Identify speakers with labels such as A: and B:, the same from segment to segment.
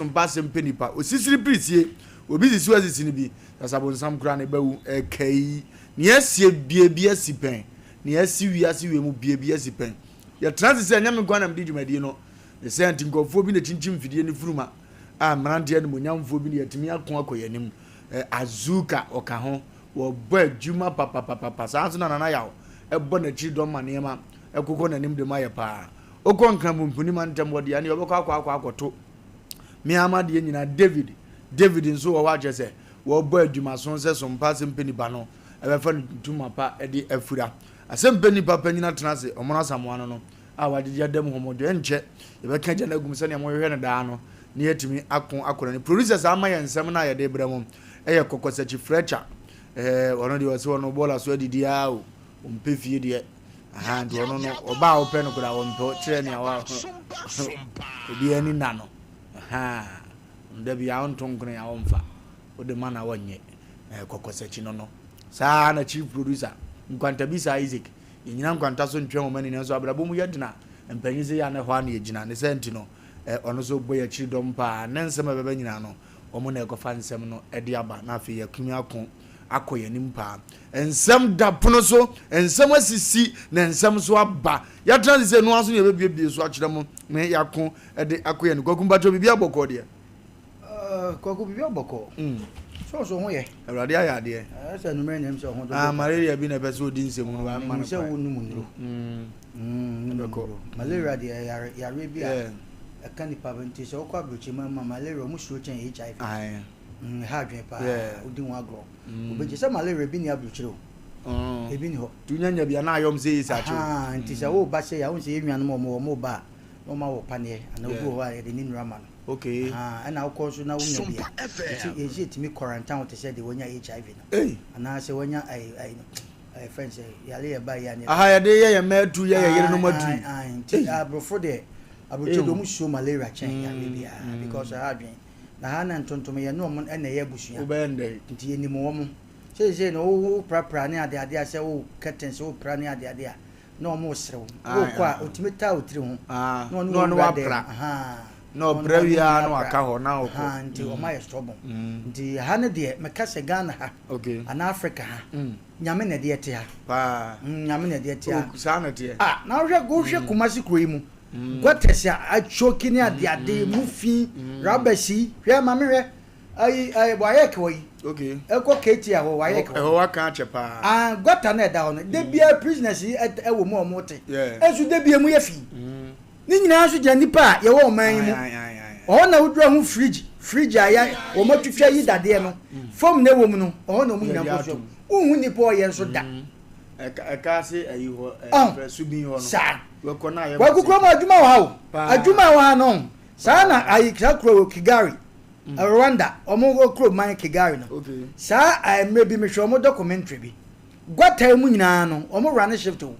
A: Mpa asɛm pɛ nipa. Osisiri pirisie. Obi sisi wo asisi no bi. Sasabonsam koraa ne ba wu. Ɛkai. Nea asie bie bi asi pɛn. Nea asi wiase wei mu bie bi asi pɛn. Yɛtena ase sɛ ɛnyɛ me nko ara na medi dwumadie no. Ne saa nti nkurɔfoɔ bi na kyinkyim mfidie no funuma a mmeranteɛ animuonyamfoɔ bi na yɛatumi ako akɔ yɛn anim. Azuka ɔka ho. Wɔbɔ adwuma papapapapa. Saa nso na Nana Yaw bɔ n'akyiri dɔm ma nneɛma kokɔ n'anim de ma yɛ paa. Wokɔ Nkran Pumpuni mantam hɔ deɛ ɛneɛ wobɛkɔ akɔ akɔ akɔto me ara m'adeɛ nyinaa David David nso wɔ hɔ a kyerɛ sɛ wɔbɔ adwumaso sɛ sompa asɛmpɛ nipa no ɛbɛfa no ntoma pa de afura. Asɛmpɛ nipa panyin atena ase Ɔmono Asamoah no no a wagyegye ada mu hɔmɔdwo ɛnkyɛ yɛbɛka gya no agum sɛnea mohwehwɛ no daa no na yɛatumi ako akɔ n'anim. Producers a ama yɛn nsɛm no a yɛde brɛ mo ɛyɛ Kɔkɔsakyi Fletcher ɛɛ ɔno deɛ ɔse ɔno bɔɔla so adidi ara o ɔmpɛ fie deɛ Ahaa nti ɔno no ɔbaa a wopɛ no koraa ɔmpɛ wo kyerɛ nea wa obi ani na no ahaa da bi a wonto nkono a ɔmfa wode ma na wɔnyɛ ɛɛ kɔkɔsakyi no no saa na chief producer nkwantabisa Isaac yɛnyina nkwanta so ntwɛn wɔn ani nanso abrabɔ mu yɛ dena mpanyin sɛ yɛ a na ɛhɔ a na yɛgyina ne sɛ nti no ɔno nso bɔ yɛ akyiri dɔm paa ne nsɛm a ɛbɛba nyinaa no wɔn na ɛkɔfa nsɛm no de aba na afei yɛatumi ako akɔ yɛn anim paa. Nsɛm da pono so, nsɛm asisi, na nsɛm nso aba. Yɛatena ase sɛ ɛno ara nso na yɛbɛbuebue so akyerɛ mo na yɛako de akɔ yɛn anim. Kwaku mpakyɛw biribi abɔkɔɔ deɛ?
B: Kwaku biribi abɔkɔɔ. Sɛ ɔsɔ ho yɛ.
A: Awurade ayɛ adeɛ.
B: Ɛsɛ anumere na ɛm sɛ ɔho dodo.
A: Ah, malaria bi na ɛpɛ sɛ ɔdi nsɛm no, wamma no kwan.
B: Sɛ wonum nnuro. Ɛbɛkɔ. Malaria deɛ yare yareɛ bi a ɛka nipa nti sɛ wokɔ aburokyi mu ma malaria ɔmo suro kyɛn HIV. Ɛha adwene paa. Wodi ho agorɔ. Obegye sɛ malaria ebi ni aburokyire o. Ebi ni hɔ.
A: Nti wonya nya bi a na ayɔm sɛ esi akye o.
B: Nti sɛ woba sɛ yɛ a wohu sɛ yɛn nuanom a wɔwɔ wɔn ba a na wɔn awɔ paneɛ anaa obi wɔ hɔ a yɛde ne nnuro ama no.
A: Okay.
B: Ɛna wokɔ nso na wonya bi a yɛsi yɛsi yɛtumi quarantine wo te sɛ deɛ wanya HIV no. Anaa sɛ wanya ɛyi ɛyi no ɛyɛ fɛn sɛ yare yɛ ba yi a ne.
A: Aha yɛde yɛ yɛn mma atu yɛ yɛn yerenom atu.
B: Nti aborɔfo deɛ aburokyire deɛ wɔn suro malaria kyɛn yareɛ biara because ɛha adwene. Na ha na ntontom yɛne wɔn na ɛyɛ abusua.
A: Wobɛyɛ no dɛn?
B: Nti yɛnim wɔn. Seesei no wo woprapra ne adeade a sɛ wo curtains wopra ne adeade a na wɔn resere wo. Wokɔ a otumi taa wo tiri ho.
A: Na
B: ɔne
A: wo
B: wura dɛm.
A: Na ɔpra wie a na waka hɔ na ɔkɔ.
B: Nti wɔn ayɛ stubborn. Nti ha no deɛ meka sɛ Ghana ha anaa Africa ha Nyame na ɛde yɛte ha.
A: Paa.
B: Nyame na ɛde yɛte ha.
A: Saa na ɛteɛ.
B: Ah na wohwɛ wohwɛ Kumasi kuro yi mu. Gutters a atwoki ne adeade mu fi rubbish yi hwɛ ma me hwɛ ayi ayi wayɛk hɔ yi.
A: Okay.
B: Ɛkɔ KT hɔ wayɛk hɔ.
A: Ɛhɔ waka akyɛ paa.
B: Ah gutter na ɛda hɔ no de bia prisoners yi ɛwɔ mu a wɔn te. Ɛnso de bia mu yɛ fi. Ne nyinaa nso gyina nipa a yɛwɔ ɔman yi mu. Ɔhɔ na wodura ho fridge fridge a yɛ wɔn atwitwa yi dadeɛ no fam na ɛwɔ mu no ɔhɔ na wɔn nyinaa kɔ so. Wonhu nipa ɔyɛ nso da.
A: Ɛka ase ayi hɔ ɛfrɛ subin hɔ no.
B: Saa.
A: Wɛkɔ na ayɛ.
B: Kwaku kurom adwuma wɔ ha o. Adwuma wɔ ha no. Saa na ayi saa kuro wɔ Kigali. Rwanda wɔn kuro man Kigali no. Saa mmerɛ bi mehwɛ wɔn documentary bi. Gutter mu nyinaa no wɔn run shift o.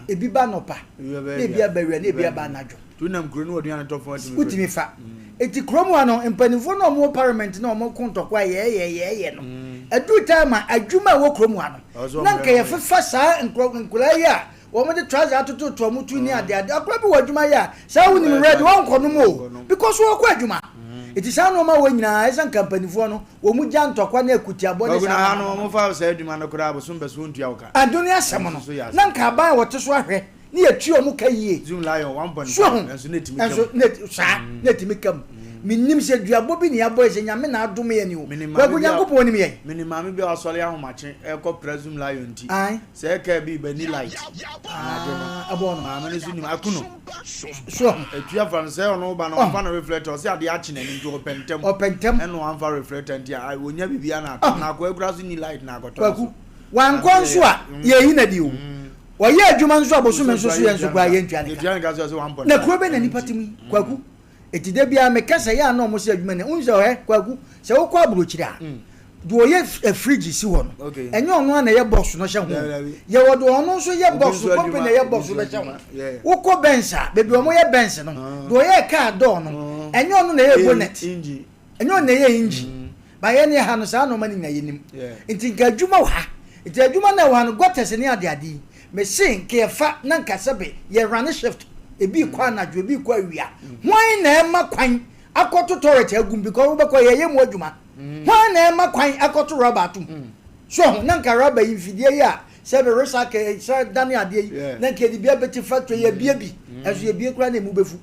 B: Ebi ba nɔpa na ebi aba awia na ebi aba anadwo.
A: Wonam kuro no aduane tɔ fam
B: wotumi fa. Eti kurom ha no mpanimfoɔ no a wɔwɔ parliament na wɔn ko ntɔkwa yɛɛyɛ yɛɛyɛ no. Ɛduru time a adwuma a ɛwɔ kurom ha no na nka yɛfefa saa nkwadaa yi a wɔde trouser atototo wɔn tu ne ade ade. Akwadaa bi wɔ adwuma yɛ a saa wonim red wɔnkɔ nom o because wɔkɔ adwuma. Eti saa nneɛma wɔ nyinaa ɛsɛ nka mpanimfoɔ no wɔn gya ntɔkwa ne akutiabɔ ne
A: saa.
B: Kwaku na
A: ha no wɔn fa saa adwuma no koraa bosom bɛso wɔn ntua wo ka.
B: Ɛno ne asɛm no. Na nka aban a wɔte so ahwɛ ne yɛtua wɔn ka yie.
A: Zoom Lion 1.5
B: So ho?
A: Nanso na ɛtumi ka
B: mu. Nanso saa na ɛtumi ka mu. Mennim sɛ duabɔ bi na yɛabɔ yɛ sɛ Nyame na adom yɛn o. Kwaku Nyankopɔn nim yɛn.
A: Menim maame bi a wasɔre ahomakye ɛrekɔ pra Zoom Lion nti sɛ car bi reba ni light anadwo no.
B: Ɛbɔ no.
A: Maame no nso nim aku no.
B: So ho?
A: Atua fa no sɛ ɔno ba no ɔmfa no reflector ɔsɛ adeɛ akye n'ani nti ɔpɛ ntɛm.
B: Ɔpɛ ntɛm.
A: Ɛna wamfa reflector nti ɔnya biribiara na atɔ na akoa kura so ni light na akɔtɔ no
B: Kwaku
A: so.
B: wankɔ nso a yɛyi no adi o. Ɔyɛ adwuma nso a bosome nso so yɛn nso koraa yɛntua ne ka. Na kuro bɛ na nipa te mu yi Kwaku. Eti da biara meka sɛ yɛ a na wɔn sɛ adwuma ni. Wohu sɛ ɔhɛ Kwaku sɛ wokɔ aburokyire a deɛ ɔyɛ fridge si hɔ no ɛnyɛ ɔno ara na ɛyɛ box no hyɛ ho. Yɛwɔ deɛ ɔno nso yɛ box no company na ɛyɛ box no bɛhyɛ ho. Wokɔ Benz a baabi a wɔyɛ Benz no deɛ ɔyɛ car door no ɛnyɛ ɔno na ɛyɛ bonnet. Ɛnyɛ ɔno na ɛyɛ engine. Ba yɛn ha no saa nnoɔma no nyinaa yɛnim. Nti nka adwuma wɔ ha. Nti adwuma no a ɛwɔ ha no gutters ne adeade yi, mese nka yɛfa na nka sɛbe yɛ runne shift, ebi rekɔ anadwo, ebi rekɔ awia. Hwan na ɛma kwan? akɔto toilet agum because wobɛkɔ yɛyɛ mu adwuma. Hwan na ɛma kwan akɔto rɔba atom? So ho na nka rɔba yi mfidie yi a sɛ bɛ recycle sɛ dane adeɛ yi na nka yɛde bi abɛti factory, yɛbie bi ɛso yɛbie koraa na emu bɛfu.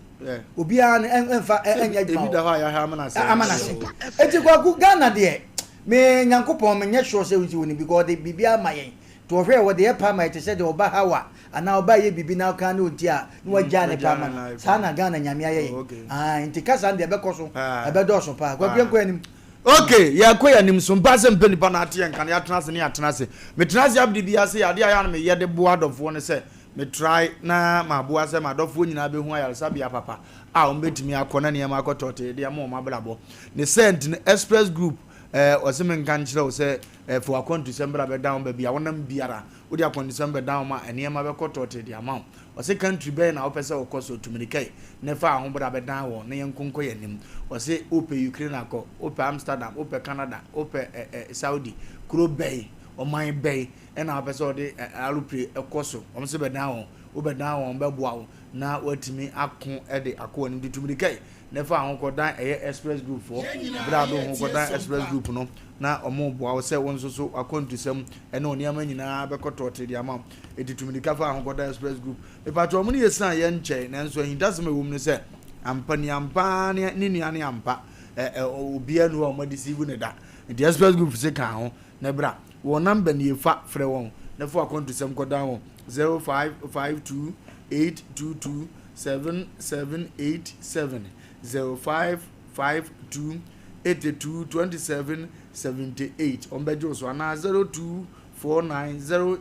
B: Obiara no ɛmfa ɛnyɛ adwuma
A: Ebi da hɔ a yɛahwɛ ama no asɛe.
B: Ama no ase. Eti Kwaku, Ghana deɛ, me Nyankopɔn menyɛ sure sɛ wosi wɔ ne because ɔde biribi ama yɛn. Nti ɔhwɛ wɔde yɛ pa ama yɛ te sɛ deɛ ɔba hawa anaa ɔba yɛ biribi na ɔka ne ɔnti a na wagyaa ne pa ama no. Saa na Ghana Nyame ayɛ yɛn. Ah, nti kasa no deɛ ɛbɛkɔ so, ɛbɛdɔɔso paa. Kwaku, yɛnkɔ yɛn anim.
A: Ok, yɛkɔ yɛn anim so. Mpɛ sɛ mpɛ nipa na ate yɛn nka na yɛatena ase ne yɛatena ase. Metena ase abere bi ase adeɛ a yɛ a na meyɛ de boa adɔfoɔ ne sɛ me try na maboa sɛ m'adɔfoɔ nyinaa bɛhu ayaresabea papa a wɔbɛtumi akɔ na nneɛma akɔ tɔɔtee de ama wɔn abrabɔ. Ne saa nti no Express Group eh, ɔse menka nkyerɛ wo sɛ eh, fa w'akwantusɛm bra bɛdan wo baabi a wonam biara. Wode akwantusɛm bɛdan wo ma nneɛma bɛkɔ tɔɔtee de ama wo. Ɔse country bɛn na wopɛ sɛ wokɔ so? Tu mirika yi na fa ho bra bɛdan wɔn na yɛnko nkɔ yɛn anim. Ɔse wopɛ Ukraine akɔ, wopɛ Amsterdam, wopɛ Canada, wopɛ eh, eh, Saudi, kuro bɛn, ɔman bɛn ɛna wopɛ sɛ wɔde eh, aeroplane kɔ so? Wɔn se bɛdan wɔn, wobɛdan wɔn, bɛboa wo na woatumi ako de akɔ w'anim. Nti tu mirika yi na fa ho kɔdan ɛyɛ Express Group foɔ. Berɛ a wode wo ho kɔdan Express Group no, na wɔreboa wo sɛ wo nso so w'akwantusɛm ne wo nneɛma nyinaa bɛkɔ tɔɔtee de ama wo. Enti tu mirika fa ho kɔdan Express Group. Mepakyɛw, wɔn ne yɛsian yɛn nkyɛe, nanso ahintasɛm a ɛwɔ mu ne sɛ, ampa ni ampa ara ne ne nua ne ampa. Ɛ, ɛ, obiara nni hɔ a wɔadeceive no da. Enti Express Group se ka ho na bra. Wɔn namba nie, fa frɛ wɔn na fa w'akwantusɛm kɔdan wɔn, 0552 822 7787, 0552 82 27 78. Wɔbɛgye wo so anaa 0249 000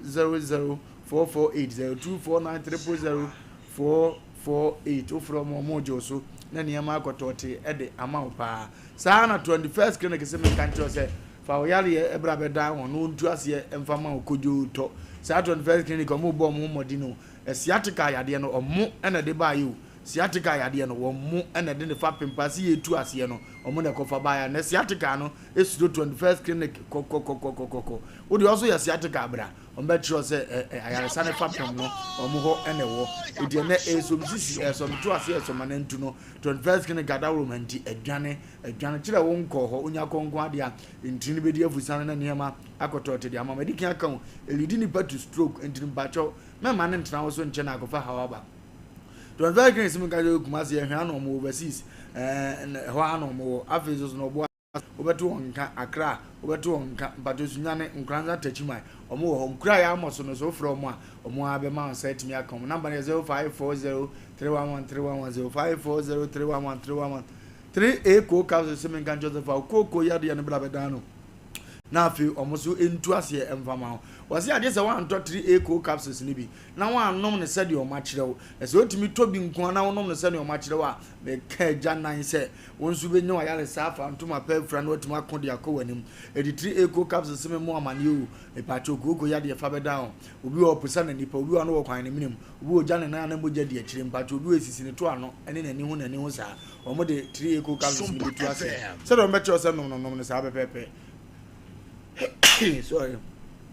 A: 448, 0249 000 448. Wofrɛ wɔn a, wɔregye wo so na nneɛma akɔtɔɔte de ama wo paa. Saa ara na 21st Clinic sɛ menka nkyerɛ wo sɛ fa wo yareɛ bra bɛdan wɔn na wɔntu aseɛ mfa ma wo kodwoo tɔ. Saa 21st Clinic wɔrebɔ wɔn ho mmɔden o. Sciatica yadeɛ no wɔn na ɛde baeɛ o. Sciatica yadeɛ no wɔn na ɛde ne fapem paa sɛ yɛretu aseɛ no wɔn na ɛkɔfa baeɛ a nnɛ sciatica no suro 21st Clinic kɔkɔkɔkɔkɔ. Wo deɛ ɔso yɛ sciatica bra wɔn bɛkyerɛ wo sɛ ɛ ɛ ayaresa ne fapem no wɔn hɔ na ɛwɔ. Enti ɛnnɛ ɛresɔ me sisi, ɛresɔ me to ase, ɛresɔ m'anantu no 21st Clinic adaworoma nti adwane adwane kyerɛ wo nkɔɔ hɔ wonya kɔ nko adeɛ a ntini no bɛdi afusane na nneɛma akɔtɔɔte de ama wo. Madi kan aka o, ɛlidi nipa to stroke nti no mpakyɛw mɛmma no ntena wo so nkyɛ na akɔfa haw aba. 21st Clinic sɛ menka kyerɛ Kumasi ɛhwɛ ano ɔmo overseas ɛɛ ɛhɔ ano ɔmo wɔ afei nso so na ɔboa wobɛto wɔn nka Accra, wobɛto wɔn nka Mpakyɛw Sunyani, Nkoranza Techiman ɔmo wɔ hɔ. Nkuro a yɛamɔ so no sɛ wofrɛ ɔmo a ɔmo ara bɛma wo nsa atumi aka ɔmo. Number no yɛ 0540 311 311 0540 311 311 3A Cold Capsule sɛ menka nkyerɛ wo sɛ fa wo kooko yadeɛ no bra bɛdan no na afei ɔmo so ntu aseɛ mfa ma wo. Wɔse agye sɛ woantɔ 3A Cold Capsules no bi na woannom no sɛdeɛ ɔmo akyerɛ wo. Na sɛ wotumi tɔ bi nko ara na wonom no sɛdeɛ ɔmo akyerɛ wo a, meka agya nan sɛ wo nso wobɛnya w'ayaresa afa ntoma pa afira na woatumi ako de akɔ w'anim. Edi 3A Cold Capsules se me mo amaneɛ o, mepaakyɛw kooko yadeɛ fa bɛdan wo. Obi wɔ hɔ ɔposa n'ani pa, obi wɔ hɔ ano wɔ kwan ne mene mu, obi wɔ ogya ne nan a na mogya di akyire, mpakyɛw obi wɔ esisi ne to ano ne n'ani ho n'ani ho saa. Wɔn de 3A Cold Capsules no bɛtu aseɛ. Sɛdeɛ wɔn bɛkyerɛ wo sɛ nom no, nom no saa pɛpɛɛpɛ. Sorry.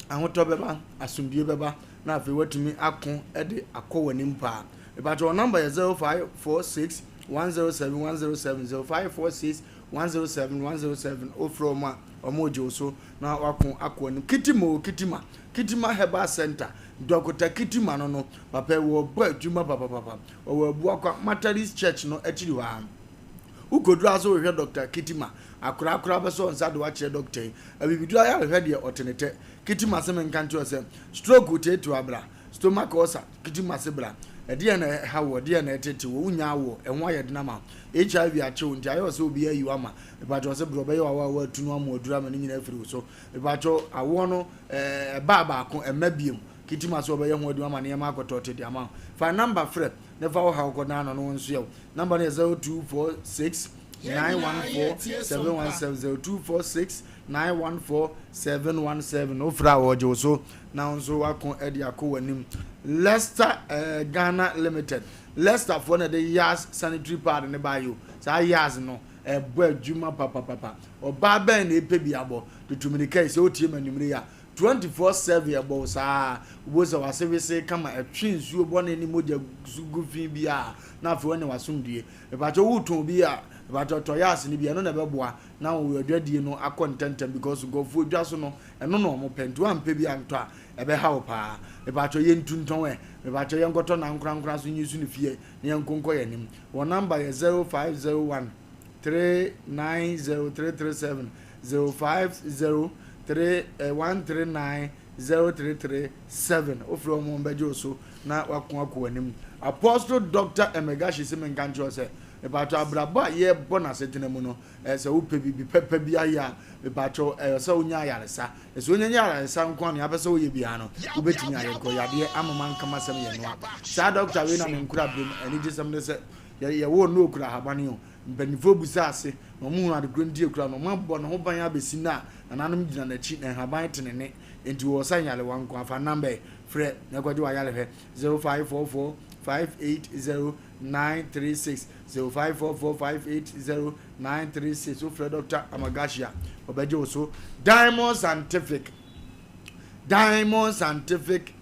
A: Ahotɔ bɛba, asomdwie bɛba, na afei woatumi ako de akɔ w'anim paa. Mepakyɛ wɔn number yɛ 0546 107 107 0546 107 107. Wofrɛ wɔn a, wɔn regye wo so na wako akɔ anim. Kitima o Kitima, Kitima Herbal Center, Dɔkota Kitima no no, papa yi wɔbɔ adwuma papapapa. Ɔwɔ Abuakwa Methodist Church no akyiri hɔ ara. Wokoduru ha sɛ wohwehwɛ Dɔkta Kitima, akoraa koraa bɛsɔ wo nsa de wo akyerɛ dɔkta yi. Abibiduro ayarehwɛ deɛ, ɔte ne tɛ. Kitima se menka nkyerɛ wo sɛ, stroke reteetee wo abra, stomach ulcer, Kitima se bra. Ɛdeɛn na ɛha wo, ɛdeɛn na ɛreteetee wo, wonnya awoɔ, ɛho ayɛ den ama wo, HIV akye wo, nti ayɛ wo sɛ obi ayi wo ama. Mepakyɛ ɔse bra ɔbɛyɛ wo awɔ a woatu no ama aduru ama ne nyinaa afiri wo so. Mepakyɛ awoɔ no ɛbaa baako, ɛmma biom. Kitima se ɔbɛyɛ ho adwuma ama nneɛma akɔtɔɔte de ama wo. Fa number frɛ na fa wo haw kɔdan no na ɔnsoɛ wo. Number no yɛ 0246 914 717 0246 914 717. Wofrɛ a wɔgye wo so na wo nso wako de akɔ w'anim. Leicester eh, Ghana Limited. Leicester foɔ na ɛde Yaz sanitary pad ne baayɛ o. Saa Yaz no ɛbɔ adwuma papapapa. Ɔbaa bɛn na ɛpɛ bi abɔ? Tutu mirika yi sɛ wotie ma anwummere yi a 24/7 ɛbɔ wo saa. Wobɛhu sɛ w'ase wesee kama, ɛtwe nsuo bɔne ne mogya gu fi biara na afei woanya w'asomdwie. Mepakyɛw wotɔn obi a Mepakyɛw tɔ yas no bi, ɛno na ɛbɛboa na wo adwadie no akɔ ntɛntɛm because nkurɔfoɔ dwa so no, ɛno na wɔn pɛ. Nti woampɛ bi antɔ a, ɛbɛha wo paa. Mepakyɛw yɛntu ntɔn ɛ. Mepakyɛw yɛnkɔtɔ no ankorankora so nyi so no fie na yɛnko nkɔ yɛn anim. Wɔn number yɛ 0501 390 337, 0503 139 0337. Wofrɛ wɔn, wɔbɛgye wo so na wako akɔ w'anim. Apostle Doctor Emegashi se menka nkyerɛ wo sɛ, mepatwɔ abrabɔ a yɛrebɔ no asetena mu no, eh, sɛ wopɛ biribi pɛpɛ bi ayɛ a, mepatwɔ ɛyɛ sɛ wonya ayaresa. Na sɛ wonya nya ayaresa nko a, nea wopɛ sɛ woyɛ biara no, wobɛtumi ayɛ. Nkɔ yadeɛ ama manka m'asɛm yɛ noa. Saa doctor wei na ne nkora berɛ mu, anigyesɛm ne sɛ, yɛ, yɛwoo no na ɔkura ahaban o. Mpanimfoɔ bisa ase, na wɔhunu ade korɔ nti ɛkura no. Wɔabɔ ne ho ban abɛsi nnɛ a, nananom gyina n'akyi, na nhaban te ne nne. Enti wɔ sa nyarewa nko a, fa number yi frɛ na kɔgye w'ayarehwɛ, 0544 580 936, 0544 580 936. Wofrɛ Dɔkta Amagashi a, ɔbɛgye wo so. Diamond Scientific, Diamond Scientific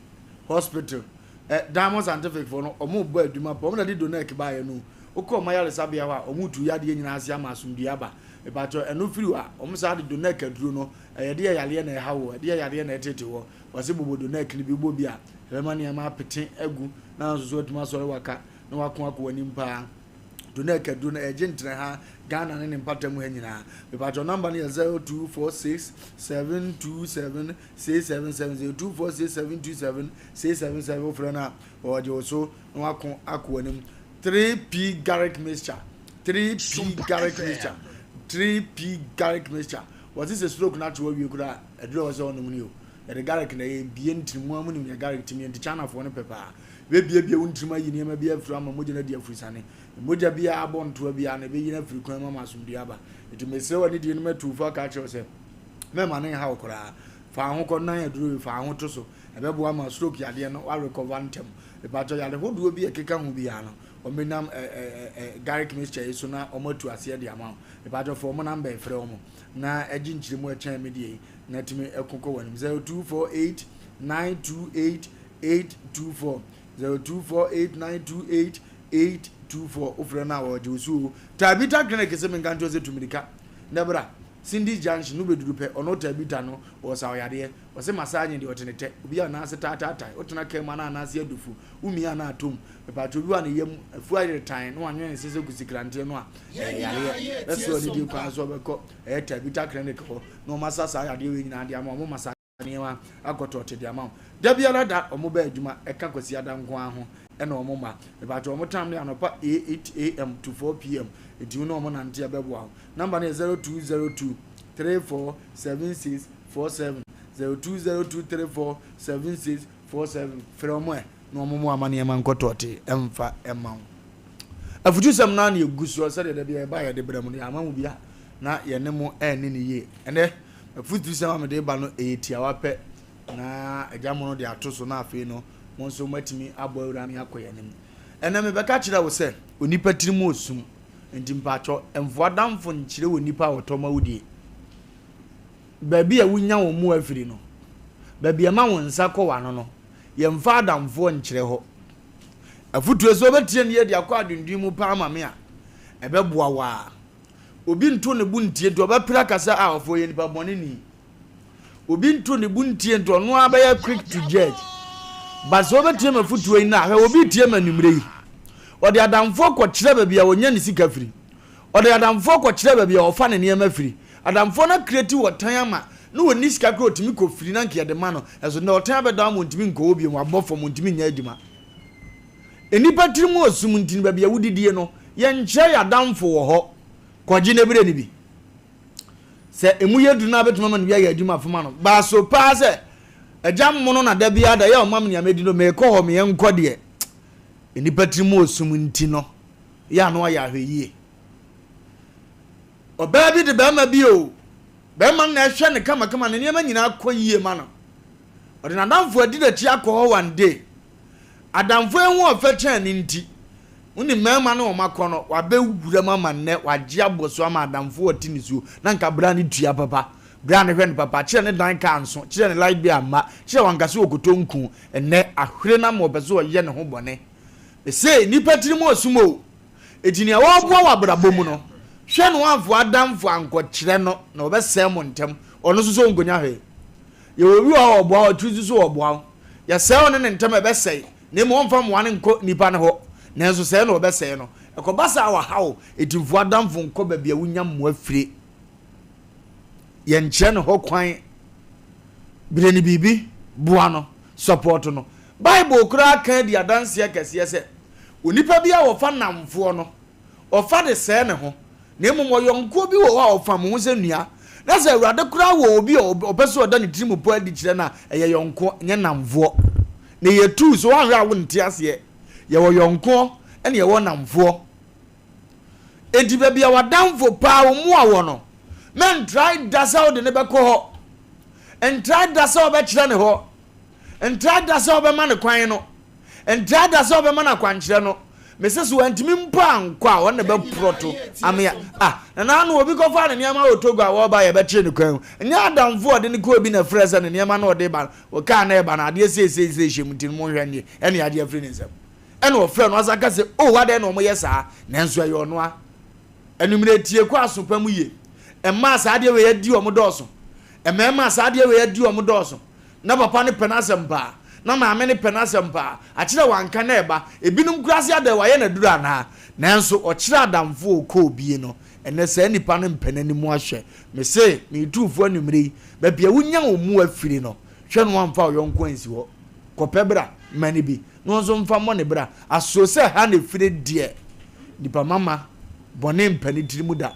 A: Hospital, eh, Diamond Scientific foɔ no, wɔn bɔ adwuma pa, wɔn na de Donec baeɛ no. Wokɔ wɔn ayaresabea hɔ a, wɔn tu yadeɛ nyinaa ase ama asomdwoeɛ aba. Mepakyɛw, ɛno firi hɔ a, wɔn saa de Donec aduro no, Ɛyɛ deɛ yareɛ na ɛha woɔ, ɛdeɛ yareɛ na ɛtete woɔ. Wɔse bobɔ donɛk no bi, wobɔ bi a, ɛbɛma nneɛma apete agu na nso so watumi asɔre waka na wako akɔ w'anim paa. Donɛk aduro no, ɛgye ntrɛ ha, Ghana ne ne mpata mu ha nyinaa. Mepakyɛw number no yɛ 0246 727 677, 0246 727 677, wofrɛ no a, ɔgye wo so na wako akɔ w'anim. 3P garlic mixture, 3P garlic mixture, 3P garlic mixture. Wɔse sɛ stroke no akye wo awie koraa a, aduru a ɛwɔ sɛ wonom nie o. Yɛde garlic na ɛyɛ, ebie ntini mu, mo nim nea garlic tumi yɛ nti Chinafoɔ no pɛ paa. Ɛbɛbiebie wo ntirim ayi nneɛma bi afiri hɔ ama mogya no adi afurisane. Mogya biara abɔ ntoa biara no, ɛbɛyi no afiri kwan mu ama asomdwoeɛ aba. Nti mesrɛ wo anidie no matu wo fo aka akyerɛ wo sɛ, mɛmma no nha wo koraa. Fa wo ho kɔ nan aduro yi, fa wo ho to so. Ɛbɛboa ma stroke yadeɛ no woarecover ntɛm. Mepakyɛw yare hodoɔ bi a ɛkeka ho biara no, wɔbɛnam ɛ ɛ ɛ garlic mixture yi so na wɔatu aseɛ de ama wo. Mepakyɛw fa wɔn number yi frɛ wɔn na gye nkyerɛmu a ɛkyɛn me deɛ yi na tumi ko kɔ w'anim. 0248 928 824 0248 928 824 wofrɛ no a wɔgye wo so o. Tabita Clinic sɛ menka nkyerɛ wo sɛ tu mirika na bra Cindy's Junction no bɛduru pɛ ɔno Tabita no ɔsa wo yadeɛ. Ɔse massaging deɛ ɔte ne tɛ. Obi a nan ase taataatae wotena kaa mu anaa nan ase adu fu womia anaa atom. Mepakyɛw obi wɔ a ne yam afu ayere tan na wanwene ne se sɛ kusikranteɛ no a ɛyɛ yareɛ. Bɛsrɛ anidie kwan so ɔbɛkɔ ɛyɛ Tabita clinic hɔ na wɔn asa saa yadeɛ wei nyinaa de ama wɔn massage nneɛma akɔ tɔɔte de ama wo. Da biara da wɔn ba adwuma ɛka Kwasiada nko ara ho ɛna wɔn mma. Mepakyɛw wɔn time no yɛ anɔpa 8am to 4pm nti wo ne wɔn nante a ɛbɛboa wo. Number no yɛ 0202 34 76 47 0202 34 76 47 Frɛ wɔn ɛ na wɔn mmoa ma nneɛma nkɔ tɔɔtee mfa mma wo. Afutusɛm no ara na ɛgu soɔ sɛdeɛ da biara yɛba a yɛde brɛ mo no, yɛama mo bi a na yɛne mo anni no yie. Ɛnnɛ, afutusɛm a mede reba no ɛyɛ tiawa pɛ na agya mo no de ato so na afei no mo nso moatumi abɔ awura no akɔ yɛn anim. Ɛnnɛ mebɛka kyerɛ wo sɛ onipa tirim wɔ sum, nti mpaatwɔ mfa w'adamfo nkyerɛ onipa a ɔtɔ ma wo die. Baabi a wunya wo mmoa firi no, baabi a ɛma wo nsa kɔ w'ano no, yɛmfa adamfoɔ nkyerɛ hɔ. Afotuo sɛ wobɛtie no yie de akɔ adwendwen mu paa ma me a, ɛbɛboa wo ara. Obi nto ne bo ntie nti ɔbɛpere aka sɛ ah ɔfo ɔyɛ nipa bɔne ni. Obi nto ne bo ntie nti ɔno ara bɛyɛ quick to judge. But sɛ wobɛtie m'afotuo yi no a, hwɛ obi retie me anwummerɛ yi. Ɔde adamfoɔ kɔkyerɛ baabi a ɔnya ne sika firi. Ɔde adamfoɔ kɔkyerɛ baabi a ɔfa ne nneɛma firi. Adamfoɔ no akreati ɔtan ama na ɔnni sika koraa ɔtumi kɔ firi na anka yɛde ma no. Nanso nnɛ ɔtan abɛda ama ɔntumi nkɔ hɔ bio, wabɔ fam, ɔntumi nyɛ adwuma. Nnipa tirim wɔ sum nti no baabi a wodidie no, yɛnkyerɛ yɛn adamfo wɔ hɔ. Kɔgye na brɛ no bi. Sɛ emu yɛ duru no a bɛtumi ama no bi ayɛ adwuma fama no. Baaso paa sɛ agya mmono na da biara da yɛ ɔma me nea mɛdi no meekɔ hɔ meɛ nkɔ deɛ. Nnipa tirim wɔ sum nti no yɛ a na wayɛ ahwɛyie. Ɔbaa bi de barima bi o, barima no na ɛhwɛ no kamakama, ne nneɛma nyinaa kɔ yie ma no. Ɔde n'adamfo adi n'akyi akɔ hɔ one day. Adamfo yi ho ɔfɛ kyɛn ne nti, wo ne mmarima no wɔn akɔ no, wabɛwura mu ama nnɛ, wagye abɔ so ama adamfo ɔte ne suo, na nka bra ne tua papa, bra ne hwɛ no papa, kyerɛ ne dan kaa nso, kyerɛ ne light bill amma, kyerɛ wankasa ɔkɔtɔ nku, ɛnnɛ ahwere no ama ɔpɛ sɛ ɔyɛ ne ho bɔne. Mese nnipa tirim ɔsum o. Enti nea ɔreboa wɔ abrabɔ mu no, Hwɛ na woamfa w'adamfo ankɔkyerɛ no, na ɔbɛsɛe mo ntam. Ɔno nso so ɔnkonya hwee. Yɛwɔ obi wɔ hɔ a ɔboa wo, ɔtiri nso so ɔboa wo. Yɛsɛe ɔne ne ntam a, ɛbɛsɛe, na mmom ɔmfa mmoa no nkɔ nnipa no hɔ, nanso sɛe na ɔbɛsɛe no. Ɛkɔba saa a, ɔhaw wo. Enti mfa w'adamfo nkɔ baabi a wonya mmoa fire. Yɛnkyerɛ no hɔ kwan. Brɛ no biribi, boa no, sɔpɔɔto no. Bible koraa ka di adanseɛ kɛseɛ sɛ, onipa bi a ɔfa nnamfoɔ no, ɔfa de sɛe ne ho, na mmom ɔyɔnkoɔ bi wɔ hɔ a ɔfam ho sɛ nnua. Na sɛ Awurade koraa wɔ obi a ɔpɛ sɛ ɔda ne tirim pɔ adi kyerɛ no a, ɛyɛ yɔnkoɔ, nyɛ nnamfoɔ. Na ɛyɛ tuu, sɛ woanhwɛ a wonte aseɛ. Yɛwɔ yɔnkoɔ ɛna yɛwɔ nnamfoɔ. Enti baabi a w'adamfo paa wo mmoa wɔ no, mɛntrae da sɛ wode no bɛkɔ hɔ. Ntrae da sɛ wobɛkyerɛ no hɔ. Ntrae da sɛ wobɛma no kwan no. Ntrae da sɛ wobɛma no akwankyerɛ no. Mese so wantumi mpo ankɔ a, ɔno na ɛbɛporɔto amea. Ah, na n'ano obi kɔfaa ne nneɛma wɔ Togo a wɔreba yɛbɛkyere no kwan mu. Nyɛ adamfo a ɔde no kɔɔ bi na ɛfrɛɛ sɛ ne nneɛma no a ɔde ba no, kaa na ɛreba no, adeɛ sei sei sei hyɛ mu nti no monhwɛ nnye, ɛne adeɛ afiri ne nsam. Ɛna ɔfrɛɛ no asan ka sɛ, Oh, adɛn na wɔyɛ saa? Nanso ɛyɛ ɔno a. Anwummerɛ tie kɔ aso pa mu yie. Mmaa saa adeɛ wei adi wɔn dɔɔso. Mmarima saa adeɛ wei adi wɔn dɔɔso. Na papa no pɛ n'asɛm paa. Na maame no pɛ n'asɛm paa. Akyerɛ wanka na ɛba. Ebinom koraa se adɛn wayɛ no aduru anaa? Nanso ɔkyerɛ adamfo a ɔkɔɔ bie no. Ɛnnɛ saa nipa no mpɛ n'anim ahwɛ. Mese, meretu wo fo anwummerɛ yi, baabi a wonya wo mmoa firi no, hwɛ na woamfa wo yɔnko ansi hɔ. Kɔpɛ bra, ma no bi, na ɔno nso mfa mmɔ ne bra. Aso sɛ ha na ɛfire deɛ, nipa mama, bɔne mpa ne tiri mu da.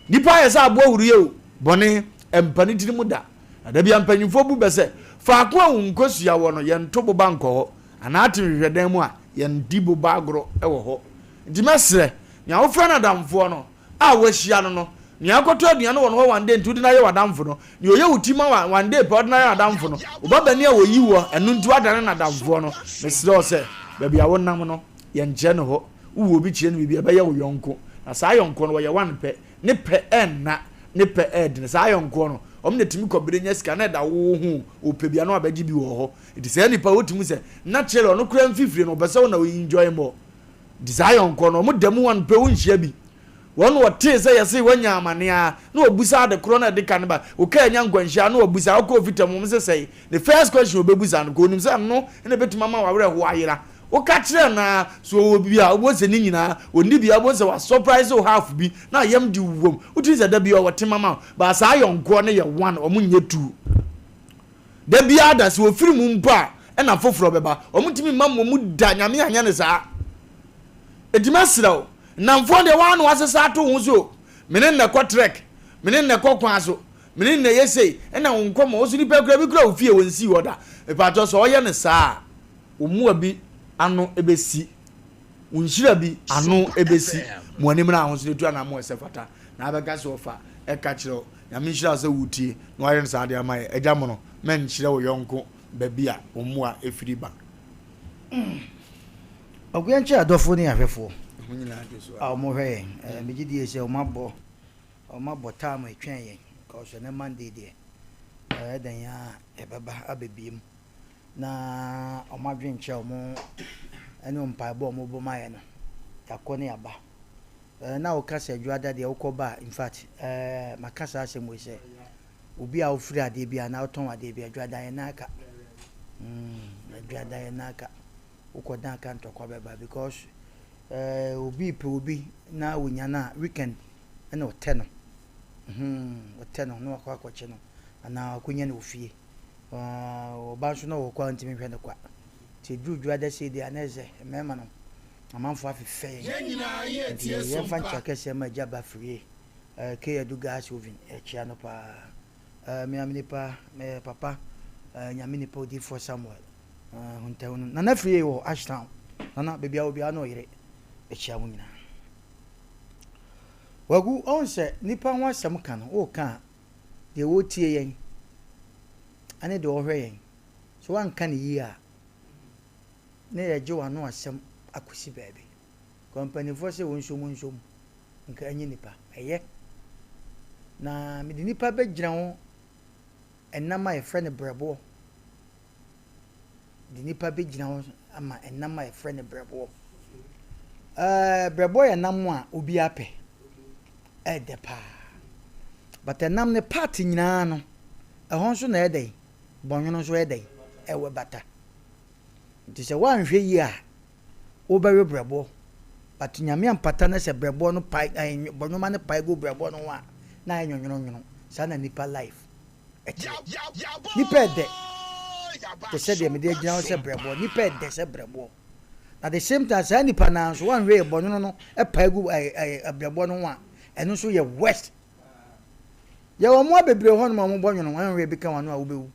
A: Nipa ayɛ sɛ aboa huruiɛ o, bɔne mpa ne tiri mu da. Na da biara mpanyimfoɔ bu bɛ sɛ, Faako a wo nkosua wɔ no, yɛnto boba nkɔ hɔ, anaa te nhwehwɛdan mu a, yɛndi boba agorɔ wɔ hɔ. Nti mɛsrɛ, nea wofrɛ no adamfoɔ no, a woahyia no no, nea akɔtɔ aduane wɔ no hɔ one day nti wode no ayɛ w'adamfo no, nea ɔyɛ wo ti ma wo one day pɛ wode no ayɛ w'adamfo no, wo babani a wɔyi woɔ, ɛno nti woadane no adamfoɔ no, mesrɛ wo sɛ, baabi a wonam no, yɛnkyerɛ no hɔ. Wowɔ obi kyerɛ no biribi a, ɛbɛyɛ wo yɔnko. Na saa yɔnkoɔ no, wɔyɛ one pɛ. Ne pɛ ɛnna, ne pɛ ɛɛdene. Saa ayɔnkoɔ no, wɔn na ɛtumi kɔ bere nya sika na ɛda wo ho o, ɔpɛ bi a na wabɛgye bi wɔ hɔ. Nti saa nipa wotumi hu sɛ naturally ɔno koraa mfifire no ɔpɛ sɛ wo na wo enjoy more. Nti saa ayɔnkoɔ no, wɔn da mu one pɛ wonhyia bi. Wɔn na wɔtee sɛ yɛse wanya amane a, na wɔbusa ade korɔ na ɛde ka no ba. Wo kaa nya nkwanhyia a, na wɔbusa, wokɔɔ fitam wɔn se sɛe. Ne first question a ɔbɛbusa no, kɔ onim sɛ ɛno na ɛbɛtumi ama w'awerɛhoɔ ayera. Woka kyerɛ no ara, sɛ ɔwɔ bi a, wobɛhu sɛ ne nyinaa, ɔnni bi a, wobɛhu sɛ wa surprise wo half bi, na ayam de wom. Wotumi sɛ da biara ɔwɔ tema ma wo. But saa ayɔnkoɔ no yɛ one, wɔn nyɛ two. Da biara da, sɛ wɔfiri mu mpo a, ɛna foforɔ bɛba. Wɔn ntumi mma mmɔ mu da, Nyame anyɛ no saa. Enti mɛsrɛ wo, nnamfoɔ deɛ woa na woasesa ato wo ho so o, me ne no na ɛkɔ trek, me ne no na ɛkɔ kwan so, me ne no na ɛyɛ sei, ɛna wo nkɔmmɔ, wo so nipa kura bi kura wo fie, wɔnsii hɔ da. Mepakyɛw sɛ ɔyɛ no saa a, Wo mmoa bi ano bɛsi, wo nhyira bi ano bɛsi, mo anim na ahosono etu anaa mo ɛsɛ fata, na abɛka sɛ ɔfa ɛka kyerɛ wo. Nyame nhyira wo sɛ wotie na wayɛ no saa de ama yɛ. Agya mono, mɛnkyerɛ wo yɔnko baabi a wo mmoa firi ba.
B: Ɔko yɛn kyɛ adɔfoɔ ne ahwɛfoɔ a wɔn hwɛ yɛn. Eh, megye die sɛ wɔn abɔ wɔn abɔ time ɛtwɛn yɛn because ɛnɛ Monday deɛ ɛyɛ dɛn a yɛbɛba abɛbie mu. Na wɔn adwenkyerɛ a wɔn ne wɔn mpaebɔ a wɔbɔ ma yɛ no, yɛakɔ ne yɛaba. Ɛɛ na woka sɛ adwuada deɛ wokɔ ba a, in fact, ɛɛ maka saa asɛm wei sɛ, obi a wofiri adeɛ bi anaa wotɔn adeɛ bi, adwuada yɛ nan aka. Mm, adwuada yɛ nan aka. Wokɔ dan aka ntɔkwa bɛba because ɛɛ obi pɛ obi na wonya no a, weekend ɛna ɔtɛ no. Hmm, ɔtɛ no na wakɔ akɔkye no anaa wakɔnya no wɔ fie. Ɔba nso na ɔwɔ kɔ a ɔntumi nhwɛ no kwa. Nti ɛduru dwoada sei deɛ a na ɛsɛ mmarima no amanfoɔ afefɛ yɛn. Nti yɛmfa nkyea kɛseɛ ma Agya Bafirie, K. Adu Gas Oven, yɛkyea no paa. Me ara me nipa, me papa, Nyame nipa Odiyifoɔ Samuel Huntahunu. Nana Firie wɔ Ashtown. Nana, baabi a wɔ biara ne ɔyere, yɛkyea mo nyinaa. Wagu, ɔhu sɛ nipa ho asɛm ka no, woka a, deɛ ɔretie yɛn ne deɛ ɔrehwɛ yɛn, sɛ woanka no yie a, na yɛgye w'ano asɛm akɔsi baabi. Kɔ mpanimfoɔ sɛ wɔnsom nsom, nka ɛnyɛ nipa. Ɛyɛ. Na mede nipa bɛgyina ho ɛnam a yɛfrɛ no brɛboɔ. De nipa bɛgyina ho ama ɛnam a yɛfrɛ no brɛboɔ. Ɛɛ brɛboɔ yɛ nam a obiara pɛ. Ɛɛdɛ paa. But ɛnam ne part nyinaa no, ɛhɔ nso na ɛyɛ dɛn? Bɔnwono nso ɛyɛ dɛn? Ɛwɔ bata. Nti sɛ woanhwɛ yie a, wobɛwe brɛboɔ. But Nyame ampata na sɛ brɛboɔ no pae, ɛɛ bɔnwoma no pae gu brɛboɔ no ho a, na ayɛ nwonwononwono. Saa na nipa life ɛteɛ. Nipa ɛdɛ te sɛ deɛ mede agyina hɔ sɛ brɛboɔ. Nipa ɛdɛ sɛ brɛboɔ. Na the same time saa nipa no ara nso woanhwɛ yie bɔnwono no pae gu ɛɛ ɛɛ brɛboɔ no ho a, ɛno nso yɛ worst. Yɛwɔ mmoa bebree wɔ hɔnom a wɔbɔ nwono, woanhwɛ yie bi ka wɔn ano a wobɛwu.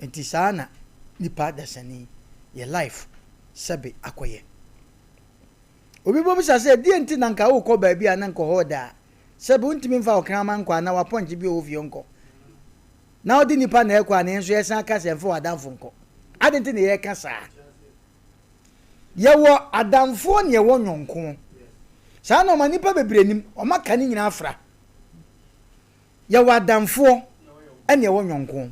B: Nti saa na nipa dasani yɛ life sɛbe akɔyɛ. Obi bɛbisa sɛ deɛ nti na nka wokɔ baabi a na nka hɔ da a sɛbe wontumi mfa wo kraman nkɔ anaa wapɔnkye bi a ɔwɔ fie nkɔ. Na wode nipa na ɛkɔ a na yɛn nso yɛsan ka sɛ mfa w'adamfo nkɔ. Adɛn nti na yɛka saa? Yɛwɔ adamfoɔ na yɛwɔ nyɔnko. Saa na ɔma nipa bebree nim, wɔaka ne nyinaa afra. Yɛwɔ adamfoɔ ɛne yɛwɔ nyɔnko.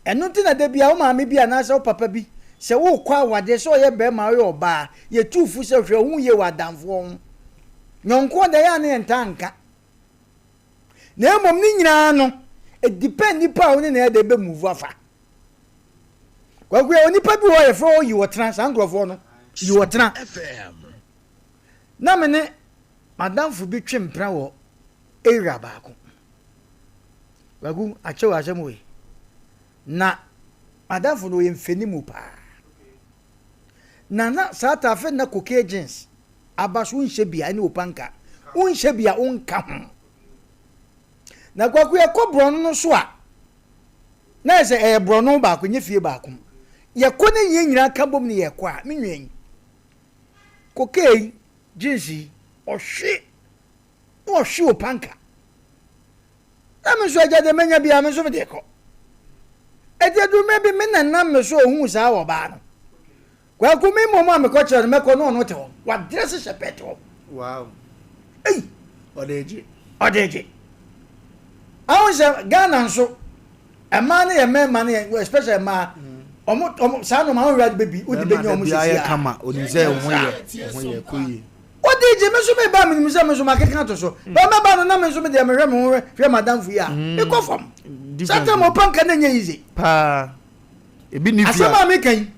B: Ɛno nti na da biara wo maame bi anaasɛ wo papa bi, sɛ worekɔ awadeɛ, sɛ ɔyɛ barima ɔyɛ ɔbaa, yɛtu wo fo sɛ hwɛ wo ho yie wɔ adamfoɔ ho. Nyɔnkoɔ deɛ ɛyɛ a na yɛntaa nka. Na mmom ne nyinaa no, it depend nipa a wo ne no yɛ dɛ bɛ move afa. Kwaku yɛwɔ nipa bi wɔ hɔ yɛfrɛ hɔ yiwɔtena, saa nkurɔfoɔ no, yiwɔtena. Na me ne madamfo bi twe mpena wɔ area baako. Kwaku, akyɛw asɛm wei. Na madamfo no ɔyɛ mfɛnimu paa. Na na saa ta afei na cocaine jeans aba so wonhyɛ bi a ɛne opanka. Wonhyɛ bi a wonka ho. Na Kwaku yɛkɔ borɔno no so a na yɛ sɛ ɛyɛ borɔno baako nyɛ fie baako. Yɛkɔ ne yɛn nyinaa ka bom ne yɛkɔ a me nua yi cocaine jeans yi ɔhwe na ɔhwe opanka. Na me nso agya deɛ manya biara me nso mede kɔ. Ɛti aduru mmerɛ bi me na nam me so ohuu saa ɔbaa no. Kwaku me mmom a mekɔ kyerɛ no mɛkɔ na ɔno te hɔ. Wadrɛse hyɛ pɛt hɔ.
A: Wow.
B: Ei.
A: Ɔde gye.
B: Ɔde gye. Ahun sɛ Ghana nso mmaa no yɛ mmarima no yɛ especially mmaa. Ɔmo ɔmo saa nneɛma ahun wura de bɛbi wode bɛnya ɔmo sisi a.
A: Bɛrima de biara yɛ kama onim sɛ ɔho yɛ ɔho yɛ kɔ yie.
B: Wode gye me nso meba a menim sɛ me nso makeka ato so. Bɛ mɛba no na me nso me deɛ mehwɛ me ho hwɛ madamfo yi a mekɔ fam. Saa time ɔpa nka na ɛnyɛ easy.
A: Paa. Ebi ni fia.
B: Asɛm a meka yi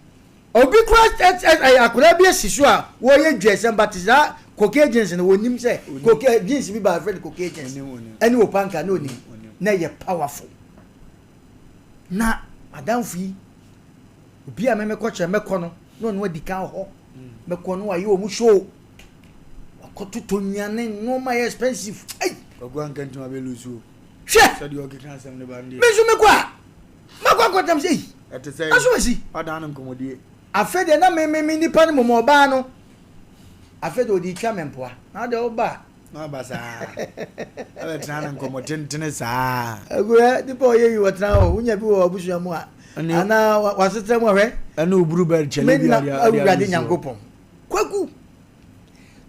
B: obi kura ɛyɛ akwadaa bi asi so a wɔyɛ dwɛsɛm but saa cocaine jeans no wɔnim sɛ cocaine jeans bi ba afrɛ no cocaine jeans ɛne ɔpa nka na onim na ɛyɛ powerful. Na madamfo yi Obi a me mekɔ kyerɛ mɛkɔ no na ɔno adi kan hɔ. Mɛkɔ no wayɛ wɔn show. Wakɔtotɔ nnuane nneɛma yɛ expensive. Ei!
A: Kwaku anka ntoma bɛ lusu o.
B: Hwɛ!
A: Sɛdeɛ ɔkeka asɛm no ba no deɛ.
B: Me nso mekɔ a makɔ akɔtam sɛ ei.
A: Ɛte sɛ.
B: Aso asi.
A: Wadan no nkɔmmɔdie.
B: Afei deɛ na me me me nipa no mmom ɔbaa no. Afei deɛ ɔde twa me mpoa. Na deɛ ɔba a.
A: Na aba saa. Ɛbɛtena no nkɔmmɔ tentene saa.
B: Agorɛ nipa ɔyɛ yi wɔtena hɔ wonya bi wɔ abusua mu a anaa wasetena mu ahwɛ.
A: Ɛne oburu bɛl kyɛlɛ bi
B: ade ade awurade nyankopɔn. Kwaku.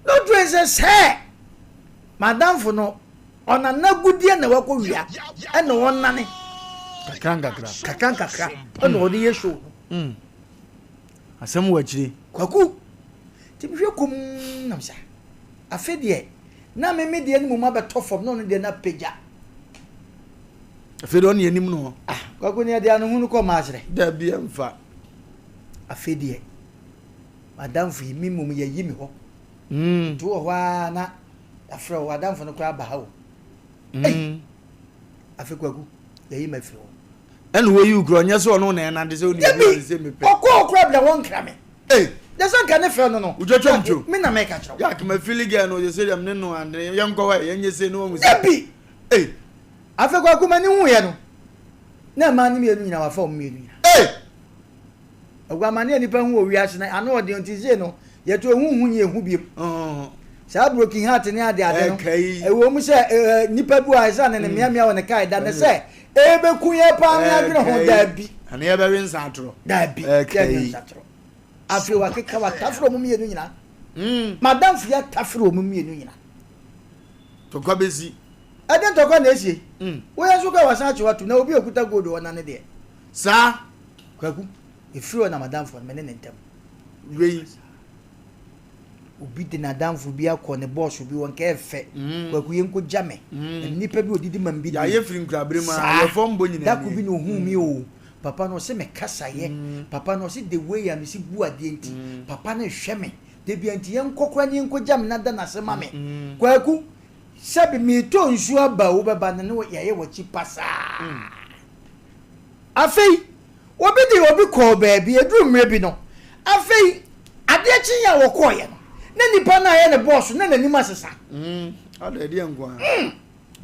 B: No dwen sɛ sɛ madamfo no ɔnana gudeɛ na wakɔ wia ɛna ɔnane.
A: Kakra nkakra.
B: Kakra nkakra ɛna ɔde yɛ show no.
A: Mm. Asɛm wɔ akyire.
B: Kwaku. Nti mehwɛ komm nam sa. Afe deɛ, na me me deɛ no mmom abɛtɔ fam na ɔno deɛ no apagya.
A: Afei deɛ ɔne anim no.
B: Ah, Kwaku ne ɛde ano hunu kɔ maaserɛ.
A: Dabi ɛmfa.
B: Afe deɛ, madamfo yi, me mmom yɛyi me hɔ. Mm. Nti wɔ hɔ ara na yɛafrɛ wo, adamfo no koraa ba ha o. Mm. Ei, afe Kwaku, yɛyi me afiri hɔ.
A: Ɛna wɔyi wo kura, ɔnyɛ sɛ ɔno na ɛnante sɛ ɔne obi ɔne sɛ mepɛ.
B: Ɔkɔɔ koraa bi na wɔnkra me.
A: Ei!
B: Deɛ sɛ nka ne fɛ no no.
A: Wotwatwa ntwo.
B: Me na meka kyerɛ wo.
A: Jack ma fili girl no sɛ deɛ mene no ande yɛnkɔ hɔ ɛ yɛnyɛ sei na wahu sɛ.
B: Dabi!
A: Ei!
B: Afei Kwaku m'ani huiɛ no na mmaa no mmienu nyinaa wafa wɔn mmienu nyinaa.
A: Ei!
B: Kwaku amane a nipa hu wɔ wiase no ano ɔden nti sei no yɛto ehu hu nyɛ ehu biom. Saa broken heart ne ade ade no ɛwɔ mu sɛ nipa bi wɔ ha ɛsɛ ne ne mmeammea wɔ ne kae da ne sɛ ɛbɛku yɛ paa me adwene ho daabi.
A: Ɛne yɛbɛwe nsa atorɔ.
B: Daabi yɛnwe nsa atorɔ. Afei wakeka watafere wɔn mmienu nyinaa. Madamfo yi atafere wɔn mmienu nyinaa.
A: Tɔkwa bɛsi.
B: Ɛde ntɔkwa na esie. Woyɛ nso kɔ wasan akye wato na obi okuta gold wɔ nane deɛ.
A: Saa.
B: Kwaku, efiri hɔ na madamfo no me ne ne ntam.
A: Wei.
B: Obi de n'adamfo bi akɔ ne bɔs bi hɔ, nka ɛfɛ. Kwaku yɛnkɔ gya me. Na me nipa bi odidi ma me bi di.
A: Yɛayɛ firi nkurabere mu a, yɛ fam bɔ nyinaa
B: nie. Da koro bi na ohuu me o. Papa no ɔse me kasa yɛ. Papa no ɔse the way a mesi bu adeɛ nti, papa no rehwɛ me. Da biara nti yɛnkɔ koraa na yɛnkɔ gya me na da n'ase ma me. Kwaku, sɛbe meretɔ nsuo aba o, wobɛba no ne yɛayɛ w'akyi pasaa. Afei, obi de obi kɔɔ baabi, ɛduruu mmerɛ bi no, afei adeɛ kyeeɛ a wɔkɔeɛ no, na nipa no a ɛyɛ ne bɔɔso na n'anim asesa.
A: Mm, ada ɛdeɛ nko ara. Mm.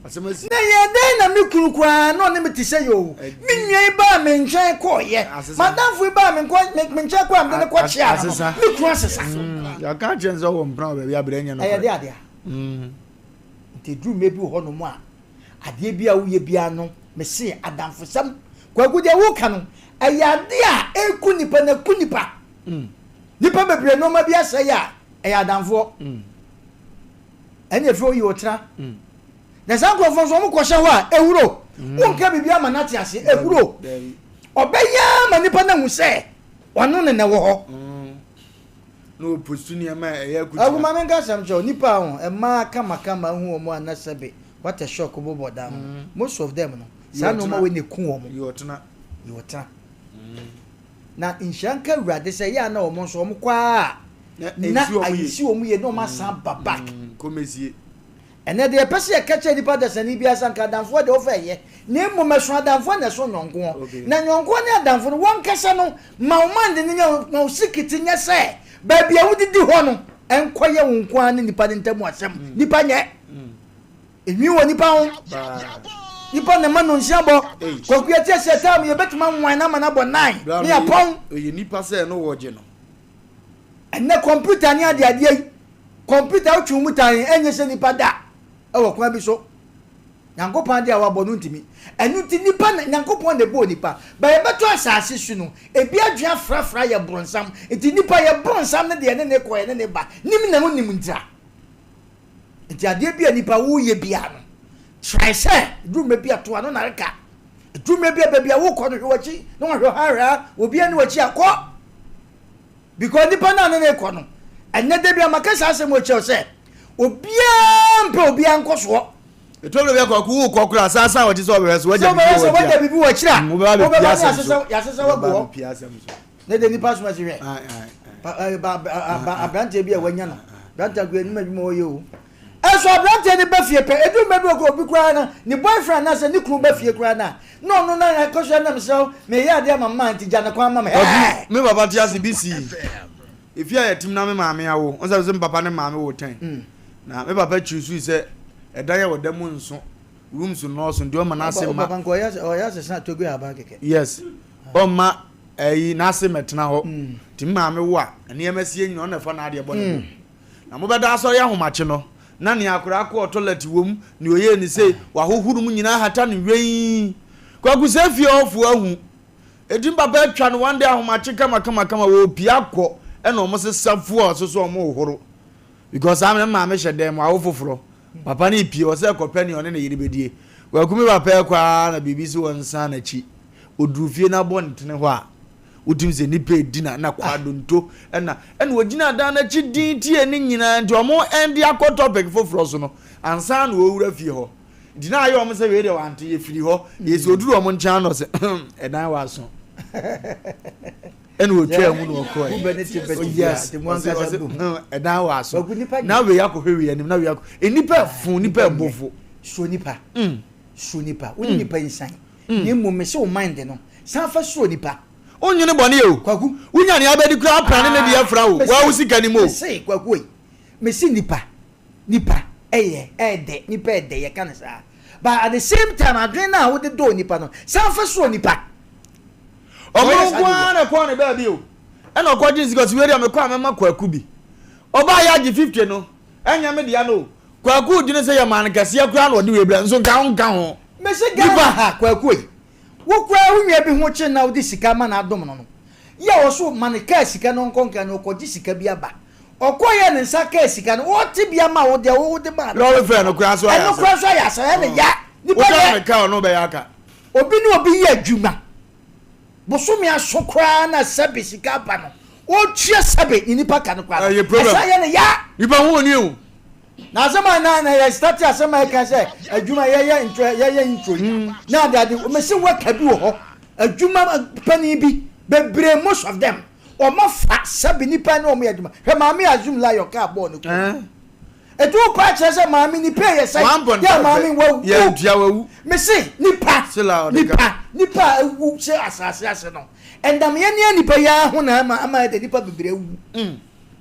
A: Asɛm asi.
B: Na yɛ dɛn na me kunu koraa na ɔne me te sɛ yɛ o. Me nua yi baa me nkyɛn kɔeɛ. M'adamfo yi baa me nkyɛn kɔeɛ a mede no kɔkyeaa no no, me kunu asesa.
A: Mm, yɛaka akyerɛ no sɛ ɔwɔ mpena wɔ baabi abrɛ nyɛ nokorɛ.
B: Ɛyɛ de adeɛ. Mm. Nti ɛduru mmerɛ bi wɔ hɔnom a, Adeɛ biara a woyɛ biara no, mese adamfosɛm. Kwaku deɛ woka no, ɛyɛ adeɛ a ɛku nipa na ɛku nipa. Nipa bebree nnoɔma bi asɛe a, ɛyɛ adamfoɔ. Ɛne ɛfiri oyi ɔtra. Na saa nkurɔfoɔ nso wɔn kɔhyɛ hɔ a, ɛhuro. Wonka biribi ama no ate aseɛ, ɛhuro. Ɔbɛyɛ ara ma nipa no ahu sɛ ɔno ne na ɛwɔ hɔ.
A: Na ɔpostu nneɛma a ɛyɛ akutia.
B: Kwaku ma menka asɛm kyerɛ wo, nipa a ho, mmaa kamakama ahu wɔn a na sɛbe What a shock bobɔ dam no most of them no saa nnoɔma wei na ɛku wɔn.
A: Yɛ
B: ɔtena. Na nhyira nka Awurade sɛ ɛyɛ a na wɔn nso wɔn kɔ ara a na ayisi wɔn yie na wɔn asan aba back.
A: Kɔmɛsie.
B: Ɛnɛ deɛ yɛpɛ sɛ yɛka kyerɛ nipa dasani biara sɛ anka adamfoɔ deɛ wofa ɛyɛ na mmom ɛso adamfoɔ na ɛso nyɔnkoɔ. Na nyɔnkoɔ ne adamfo no wankasa no ma wo mind no nyɛ ma wo sikiti nyɛ sɛ baabi a wodidi hɔ no ɛnkɔyɛ wo nko ara ne nipa no ntam asɛm. Nipa nyɛ. Enwi wɔ nipa ho. Nipa na ɛma nonsia bɔ. Kwaku yɛte aseɛ time yɛbɛtumi anwan no ama no abɔ nine ne yɛapɔn.
A: Ɔyɛ nipa sɛ ɛno wɔgye no.
B: Ɛnɛ kɔmputa ne adeadeɛ yi, kɔmputa wotwe wo mu tan ɛnyɛ sɛ nipa da ɛwɔ kwan bi so. Nyankopɔn adeɛ a wabɔ no ntumi. Ɛno nti nipa na Nyankopɔn na ɛbɔɔ nipa. Ba yɛbɛtɔ asase so no, ebi adwene afrafra yɛ bronsam. Nti nipa yɛ bronsam no deɛ ɛne ne kɔ ɛne ne ba. Nim na wonim ntira. Nti adeɛ bi a nipa woyɛ biara no, try sɛ ɛduru mmerɛ bi a to ano nareka. Ɛduru mmerɛ bi a baabi a wokɔ no hwɛ w'akyi na wahwɛ ha hwɛ ha, obi ani w'akyi a kɔ. Because nipa no a ne ne kɔ no, ɛnyɛ da bi a maka saa asɛm wɔ kyerɛw sɛ obiara mpɛ obiara nkɔsoɔ.
A: Ɛtɔ mmerɛ bi a kwaku wokɔ koraa saa san wɔkyi sɛ ɔbɛhwɛ so wagya
B: biribi wɔ akyiri a wobɛba ne yɛasesa wagu hɔ. Ne de nipa soma si hwɛ. Aberanteɛ bi a wanya no. Aberanteɛ agu anim adwuma ɔyɛ o. Ɛso aberanteɛ no ba fie pɛ, ɛduru mmerɛ bi wɔ obi koraa no, ne boyfriend anaasɛ ne kunu ba fie koraa no a, na ɔno na ɛkɔ so ɛnam sɛ meyɛ adeɛ ama mmaa nti gya ne kwan ma me.
A: Kwaku, me papa te ase bi sii efie a yɛtem na me maame awo. Ɔn sɛ me papa ne maame wo tɛn. Na me papa kyiri sui sɛ ɛdan a wɔda mu nso, rooms nnɔɔso nti ɔmma n'ase mma.
B: Papa nka ɔyɛ asesa atogui ahaban kɛkɛ.
A: Yes, ɔmma ɛyi n'ase mɛtena hɔ nti me maame wo a nneɛma sie nyina ɔno na ɛfa n'adeɛ bɔ ne bo na mobɛda asɔre ahomakye no na nea akwadaa kɔɔ toilet wom nea ɔyɛɛ ne sei wahohoro mu nyinaa hata no wɛn kwaku sɛ fie hɔfoɔ ahu eti papa atwa no one day ahomakye kama kama kama wɔpia kɔ ɛna wɔn sesa fuo a ɔso so wɔn hohoro because saa me maame hyɛ dan mu awo foforɔ papa no pie ɔsɛ kɔpɛ nea ɔne ne yere bɛdie kwaku me papa ɛkɔ ara na biribi si wɔn nsa n'akyi Ɔduru fie no abɔntene hɔ a, wotumi sɛ nnipa redi na na kwadonto ɛna ɛna ɔgyina dan no akyi din tie ne nyinaa nti ɔmo ɛnde akɔ topic foforɔ so no ansa na ɔwura fie hɔ nti na ayɛ ɔmo sɛ wei deɛ wante yɛfiri hɔ yɛ sɛ ɔduru ɔmo nkyɛn ano sɛ ɛdan wɔ aso ɛna ɔtwaa mu na ɔkɔɛ oh, yes ɔsɛ ɛdan wɔ aso na wei akɔhwɛ wei anim na wei akɔ nnipa ɛfo nnipa ɛbofo
B: suro nipa suro nipa wo ne nipa nsan Na mmom mese wo mind no, san fa suro nipa.
A: Wonnwene bɔne o.
B: Kwaku.
A: Wonya nea abɛdi koraa apra ne ne deɛ afra o. Waa wo sika nim o.
B: Mese Kwaku ei, mese nipa, nipa ɛyɛ, ɛɛdɛ, nipa ɛɛdɛ, yɛka no saa. But at the same time, adwene no a wode dɔɔ nipa no, san fa suro nipa.
A: Ɔmo nko ara na ɛkɔɔ ne baabi o. Ɛna ɔkɔgye sika ɔse wei deɛ mekɔ a mɛma Kwaku bi. Ɔbaa yɛ agye 50 no, ɛnyɛ me dea no o. Kwaku dwene sɛ yɛ maa no kɛseɛ koraa na ɔde wei brɛ nso nka wonka ho.
B: Mese Ghana ha Kwaku ei, wo koraa wo nua bi ho kye na wode sika ma no adom no no, yɛ a ɔso ma no kaa sika na ɔnkɔ nkran na ɔkɔgye sika bi aba. Ɔkɔeɛ a ne nsa kaa sika no, ɔte bi ama wo deɛ wo wode maa no.
A: Lɔre fare no koraa nso ayɛ
B: asɛm. Ɛno koraa nso ayɛ asɛm, ɛyɛ ne ya. Nipa
A: deɛ. Wotɔ ne kaa ɔno bɛyɛ aka.
B: Obi ne obi yɛ adwuma, bosome aso koraa na sɛbe sika aba no. Ɔtua sɛbe ne nipa ka no koraa no,
A: Ɛyɛ problem.
B: ɛsan yɛ no ya.
A: Nipa ho oni o.
B: Na asɛm a na na yɛ start asɛm a ɛka sɛ adwuma yɛyɛ intro yɛyɛ intro yi
A: Mm.
B: na ade ade mese worker bi wɔ hɔ adwuma panin bi bebree most of them wɔn afa sɛbe nipa ne wɔn yɛ adwuma hwɛ maame azum lion kaa bɔɔl no kuro
A: Eh.
B: Etu wo paa kyerɛ sɛ maame nipa yɛ sɛn?
A: One point
B: Yɛ
A: five
B: maame
A: pɛ.
B: wawu.
A: Yɛ ntua wawu.
B: Mese nipa
A: Sila ɔde ka.
B: nipa nipa a awu sɛ asase ase no ɛnam yɛn ne nipa yi ara ho na ama ama ɛdɛ nipa bebree awu.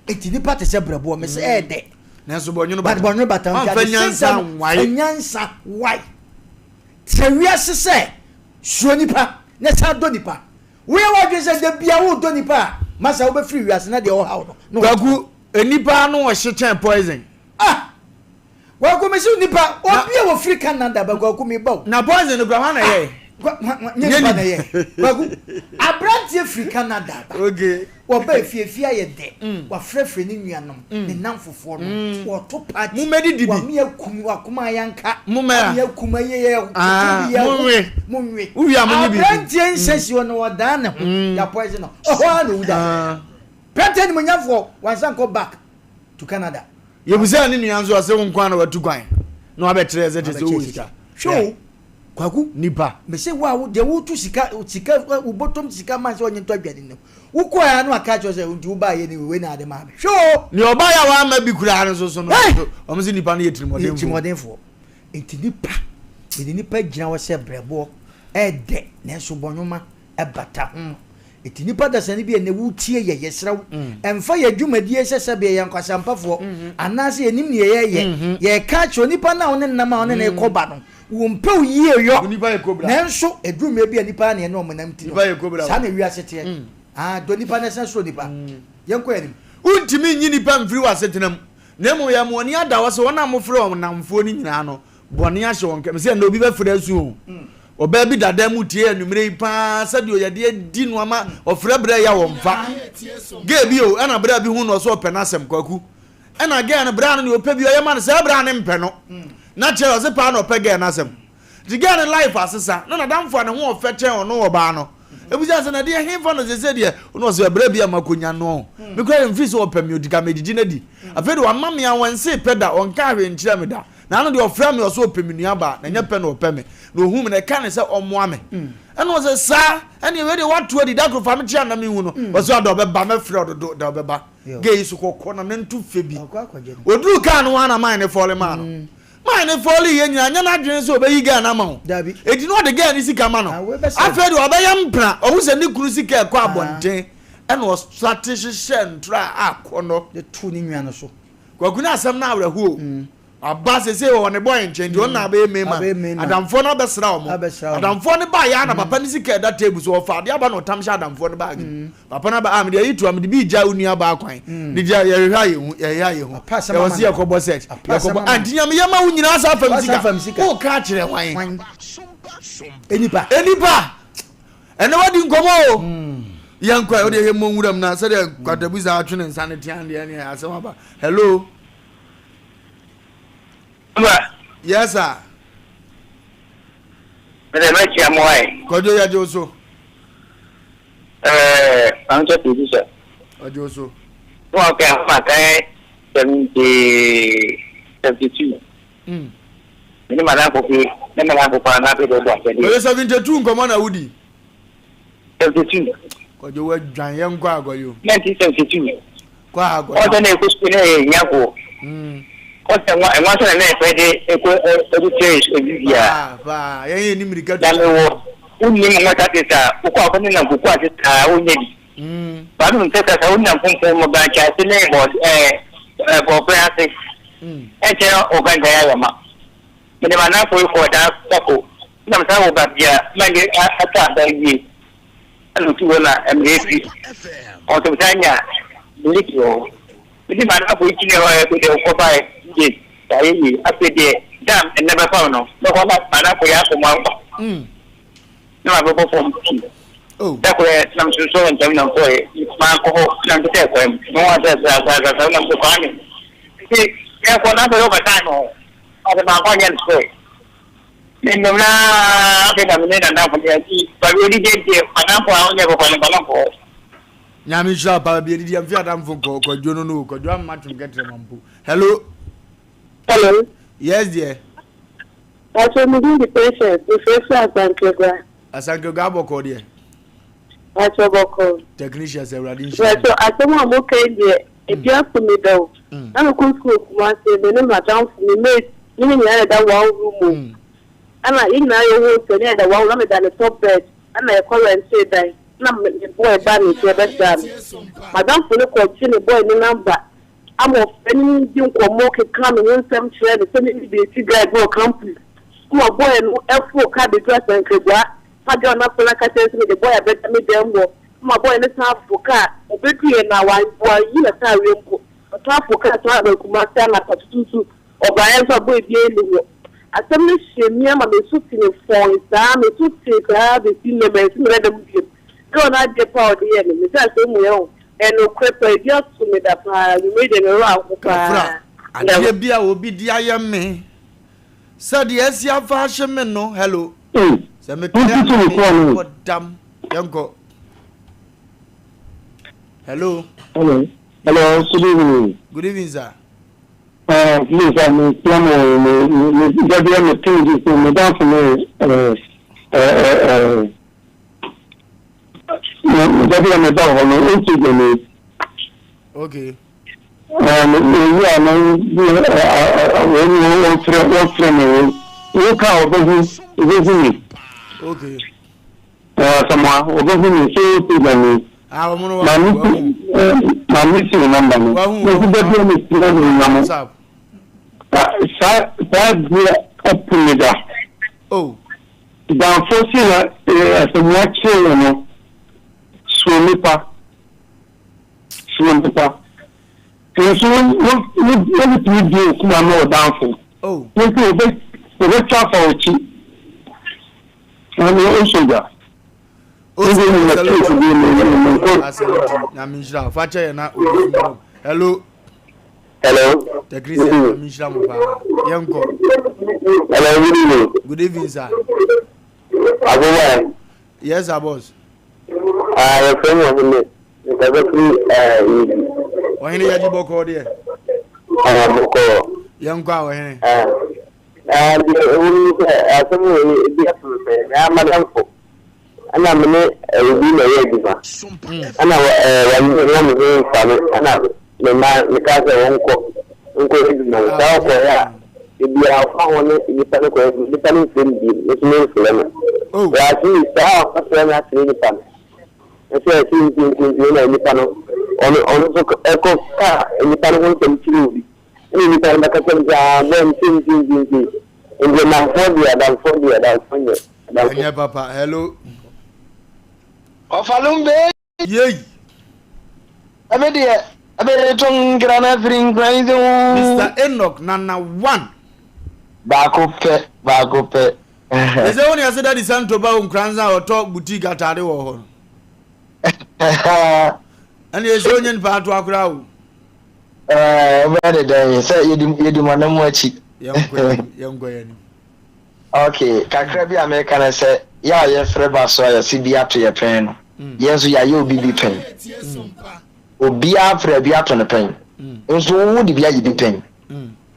B: Eti nipa te sɛ brɛboɔ mese ɛɛdɛ.
A: Nanso bɔnwono
B: But
A: bata.
B: bɔnwono bata nti
A: Wamfa
B: at the same
A: nyansa
B: time
A: nwae.
B: fa nyansa wae. Tena wiase sɛ suro nipa na san dɔ nipa. Woyɛ w'adwene sɛ da biara wodɔ nipa a masa wobɛfiri wiase na deɛ ɔhaw no na ɔte.
A: Kwaku, nnipa ano ɔhye kyɛn poison.
B: Ah! Kwaku mese nipa
A: Na
B: obi a wɔfiri Canada ba Kwaku meba o.
A: na poison no kura hwan na
B: Ah!
A: ɛyɛe?
B: Nyɛ
A: Nyɛ
B: nipa na
A: nipa.
B: ɛyɛe. Kwaku, aberanteɛ firi Canada ba.
A: Okay.
B: Wɔba efie, efie ayɛ dɛ. Wafrɛfrɛ ne nuanom, ne nnamfofoɔ no. Wɔreto party.
A: Mommɛdidi bi.
B: Wame akum, wakoma ayanka.
A: Mommɛ
B: Wame
A: a.
B: akum ayɛ yɛ, toto
A: Ah,
B: bi yɛ ho.
A: monwe.
B: Monwe.
A: Wowie a monye biribi.
B: Aberanteɛ nsa si hɔ na wɔdaa ne ho. Yɛapoison no. Ɛhɔ ara na owu daeɛ.
A: Ah.
B: Aberanteɛ animuonyamfoɔ, wansan kɔ back to Canada.
A: Yɛbisaa ne nua nso ɔse wo nko ara na watu kwan na wabɛkyerɛ sɛ kyerɛ sɛ wowɔ sika.
B: Hwɛ o, Kwaku.
A: Nipa.
B: Mese wo a wo deɛ wotu sika sika wo bɔtɔm sika man sɛ ɔnye ntɔ aduane no wokɔɛ a na waka akyerɛ sɛ nti wobaayɛ ni wei na ade maa me hwɛ o.
A: Nea ɔbaayɛ a wamma bi koraa no nso so no
B: Hey!
A: wɔn se nipa no yɛ tirimɔdenfoɔ.
B: Tirimɔdenfoɔ. Nti nipa yɛde nipa gyina hɔ sɛ brɛboɔ ɛɛdɛ nanso bɔnwoma ɛbata ho. Enti nnipa dasani bi a ɛnnɛ woretie yɛn, yɛsrɛ wo, mfa yɛn dwumadie sɛ sɛbeɛ yɛyɛ nkwaseampafoɔ anaasɛ yɛnnim deɛ yɛreyɛ. Yɛreka akyerɛ wo, nipa no a wo ne no nam a wo ne no rekɔ ba no, wɔmpɛ wo yieyɔ. Nanso ɛduru mmerɛ bi a nnipa ara na yɛne wɔn nam nti no, saa na wiase teɛ. Ah, dɔ nipa na san suro nipa. Yɛnkɔ yɛn anim.
A: Wontumi nyi nnipa mfiri w'asetena mu, na mmom yɛma wɔn ani ada hɔ sɛ wɔn a mofrɛ wɔn nnamfoɔ no nyinaa no, Bɔne ahyɛ wɔn kra. Mesɛ ɛnna obi bɛfrɛ asu o. Ɔbaa bi da dan mu tie anwummerɛ yi paa sɛdeɛ ɔyɛde adi no ama ɔfrɛ berɛ ya wɔn fa. Gɛɛ bi o, ɛna berɛ bi hu no ɔsɛ ɔpɛ n'asɛm kwaku. Ɛna gɛɛ no berɛ no deɛ ɔpɛ bi ɔyɛ ma no sɛ berɛ ne mpɛ no. Na kyerɛ ɔse paa na ɔpɛ gɛɛ n'asɛm. Nti gɛɛ no life asesa na n'adamfo a ne ho ɔfɛ kyɛn ɔno ɔbaa no. Ebisa sɛ na deɛ hefa no sese deɛ ɔno ɔsɛ berɛ bi a makonya no. Me kura mfiri sɛ ɔpɛ me odi ka medidi no adi. Afei de wama me a wɔnse pɛ da ɔnka hwee nkyerɛ me da. Na ano deɛ ɔfrɛ me ɔsɛ ɔpɛ me nua baa na ɛnyɛ pɛ na ɔpɛ me na ɔhu me na ɛka ne sɛ ɔmmoa me ɛna ɔsɛ saa ɛne wei deɛ wato adi da koro fa me kyea na mehu no ɔsɛ ɔda ɔbɛba mɛfrɛ ɔdodo da ɔbɛba gay yi so kɔkɔ na ne nto fɛ bi ɔduru kaa no ho ana man ne fɔle maa no man ne fɔle yɛ nyina nyɛ n'adwene sɛ ɔbɛyi gay no ama wo ɛti na ɔde gay no sika ma no afei deɛ ɔbɛyɛ mpena ɔhu sɛ ne kunu sika ɛkɔ abɔnten ɛna ɔsate hyehyɛ ntorɔ a akɔ no
B: de to ne nua no so
A: Kwaku no asɛm no awerɛhoɔ o. Aba sese wɔ ne boy nkyɛn nti ɔno na abɛyɛ main man. Adamfoɔ no abɛsra wɔn. Adamfoɔ no baeɛ ara na papa no sika ɛda table so ɔfa adeɛ aba na ɔtam hyɛ adamfoɔ no baage mu. Papa no aba ah mede ayi toa mede bi regya wo nua baa kwan. Ne gya yɛhwehwɛ a yɛhu yɛhwehwɛ a yɛhu. Yɛwɔ se yɛkɔbɔ search yɛkɔbɔ ah nti nyame yɛma wo nyinaa saa fam sika. Woka akyerɛ hwan?
B: Enipa.
A: Enipa. Ɛnɛ wadi nkɔmɔ o. Yɛn kɔ ɛ o de yɛ mmɔ nwura mu na sɛdeɛ kwatabu saa atwe ne nsa ne tea deɛ ne asɛm aba. Hello.
C: Ba.
A: Yes sir.
C: Mede mɛkyia mo ayɛ.
A: Kwadwo yɛgye wo so.
C: Ɛɛ ankyɛ producer.
A: Ɔgye wo so.
C: Mo a ɔkɛ ahoma kan 70 72. Me ne m'adamfo bi ne m'adamfo paa na afei de ɔbɔ asɛdeɛ.
A: Kwadwo 72 nkɔmɔ na wodi.
C: 72.
A: Kwadwo wadwan yɛn kɔ a Kwadwo.
C: 1972.
A: Kɔ a Kwadwo.
C: Ɔsɛ na ɛkɔ sukuu na ɛyɛ hiafoɔ. Ɔsɛ nwa nwa sɛ na na ɛfɛ de ɛkɔ ɛde tua ebi bia.
A: Paa paa yɛn yɛ ni mirika
C: tu. Na mewɔ wonnim nwa tate saa wokɔ akɔ ne nam kuku ase saa wonyɛ bi. Ba no mpɛ kasa wonam pumpum mu branch ase ne bɔ ɛɛ bɔfrɛ ase. Ɛnkyɛ ɔgangan ayɛ ma. Mede m'anafo yi kɔɔ daa sako na mesan wɔ baabi a mande atɔ aba wie. Ɛna otu hɔ na mmerɛ fi. Ɔnso mesan nya miliki wɔ hɔ. Mede m'anafo yi kyinii hɔ ɛkɔ deɛ ɔkɔbaeɛ de ayɛ yie. Afei deɛ dam ɛnɛ bɛfam no mɛkɔ na m'anafo yi akɔ mu akɔ. Na mabɛbɔ fam pii. Da koro yɛ na mesosɔɔ ntɛm na mekɔe, mankɔ hɔ na mepɛɛ kwan mu. Mehu asɛ sɛ asɛ asɛ na mekɔ Kwame. Nti yɛkɔ na afei ɔbɛsan me ho. Ɔsɛ mankɔ anyɛ no sɛ. Menom na afei na me ne n'adamfo no yɛnti baabi ɔdi deɛ deɛ m'adamfo a ɔnyɛ kɔkɔ no m'adamfo hɔ.
A: Nyame nhyira wo paa bi adidi amfi adamfo nkɔ kwadwo no no kwadwo amma twem kɛtrɛ ma mpo. Hello.
D: Hello.
A: Yes dear.
D: Pacho me din de Patience, me frɛ firi Asankragua.
A: Asankragua bɔkɔɔ deɛ.
D: Pacho bɔkɔɔ.
A: Technicians awurade nhyira
D: mo. Pacho asɛm a mo ka yi deɛ ebi ato me da o. Na me kɔ school Kumasi me ne madamfo me mate me ne nyinaa na ɛda one room o. Ɛna yɛn nyinaa yɛ hostel ne yɛda one room na me da ne top bed ɛna yɛkɔ rentee dan na me boy ba me nkyɛn bɛsraa me. Madamfo no kɔ gye ne boy ne number ama ɔfrɛ ne ne di nkɔmmɔ keka me ho nsɛm kyerɛ no sɛ me ne date guy bi wɔ campus ma boy no foro car bɛduru Asankragua ma girl no afrɛ no aka kyerɛ no sɛ mede boy abɛda me dan mu hɔ ma boy no san foro car ɔbɛduruiɛ no a wanyi n'ataareɛ mpo ɔsan foro car san baa Kumasi anapa tutuutu ɔbaeɛ nso a boy biara nni hɔ asɛm no hyɛɛ me ama me so tee fɔn saa me so tee saa bɛsi nnɛ mansi me dada mu biom Girl no adeɛ paa a ɔde yɛɛ me, mese asɛm mu yɛ o, ɛyɛ nokorɛ paa, ebi ato me da paa, anwummerɛ yi deɛ me werɛ aho
A: Kafra,
D: paa.
A: adeɛ bi a obi de ayɛ me, sɛdeɛ asi afa ahye me no, hello,
E: Ei,
A: sɛ mekae a
E: montutu
A: na
E: me kɔn no.
A: mebɔ dam, yɛnkɔ, hello.
E: Hello, hello, good evening.
A: Good evening, sir.
E: Uh, please, I'm mekyia mo, me, me, me, dabi a me te me so, me danfo ne, eh, eh, eh, eh, Da bi a meba hɔ no, ɔntie deɛ meyɛ.
A: Okay.
E: Meyi a na wɔn wɔfrɛ wɔfrɛ me wo ka a wɔbɛhu wɔbɛhu me.
A: Okay.
E: Asamoah wɔbɛhu me sɛ ɔntie deɛ meyɛ.
A: Ah, wɔn no
E: Maame si maame si ne namba no. Nti da bi a mesrɛ no na mo. Saa saa deɛ ɔpo me da.
A: Oh.
E: Danfo se na Asamoah kyeree no suro nipa suro nipa nso wo wobɛtumi bue wo koma ma ɔdanfo nso wɔbɛtwa afa w'akyi ɛne ɔsɔ gya
A: Hello.
C: Hello.
A: Technician, Nyame nhyira mo paa. Yɛnkɔ.
C: Hello, good evening.
A: Good evening, sir.
C: Aboba.
A: Yes, sir, boss.
C: Ah, yɛfrɛ me ɔhene. Nkasa firi eh, Yegi.
A: Ɔhene yɛgye bɔkɔɔ deɛ.
C: Ah, bɔkɔɔ.
A: Yɛnkɔ a ɔhene.
C: Ah, ah, deɛ ɛwɔ mu sɛ asɛm wɔ yi ebi ato me pɛn. Na madamfo. Ɛna me ne obi na ɛyɛ adwuma. Ɛna wɔn me ho mfa me. Ɛna me mma mekaa sɛ wɔnkɔ nkɔyɛ adwuma no. Saa ɔkɔeɛ a, ebi a ɔfa ho ne nipa no kɔyɛ adwuma, nipa no mfrɛ no bio, me nso memfrɛ no. Wɔase saa a ɔfrɛ me afrɛ nipa no. Ɛsɛ ɛsɛ nti nti nti ɛna nipa no ɔno ɔno nso ɛkɔ kaa nipa no ho nsɛm kyerɛ obi. Ɛna nipa no bɛka kyerɛ me sɛ ah bɔɔ nti nti nti nti. Nti adamfoɔ deɛ adamfoɔ deɛ adamfoɔ nyɛ.
A: Ɛnyɛ papa. Hello.
F: Ɔfalum bee.
A: Yei.
F: Ɛmi deɛ ɛbɛyɛ to nkira na afiri nkura yi sɛ wuu.
A: Mr Enoch Nana one.
F: Baako pɛ baako pɛ.
A: Ɛsɛ wo ne ase dadi santo ba wo nkransa a ɔtɔ boutique ataade wɔ hɔ no. Ɛne ɛsɛ onye nipa ato akora o.
F: Ɛɛ wobɛyɛ ne dɛn sɛ yɛdi yɛdi mo anam akyi.
A: Yɛnkɔ yɛn yɛnkɔ yɛn anim.
F: Ok, kakra bi a meka ne sɛ, yɛ a yɛfrɛ ba so a yɛse bi ato yɛ pɛn no, yɛn nso yɛayɛ obi bi pɛn. Obiara frɛ bi ato no pɛn, nso wo wode bi ayɛ bi pɛn.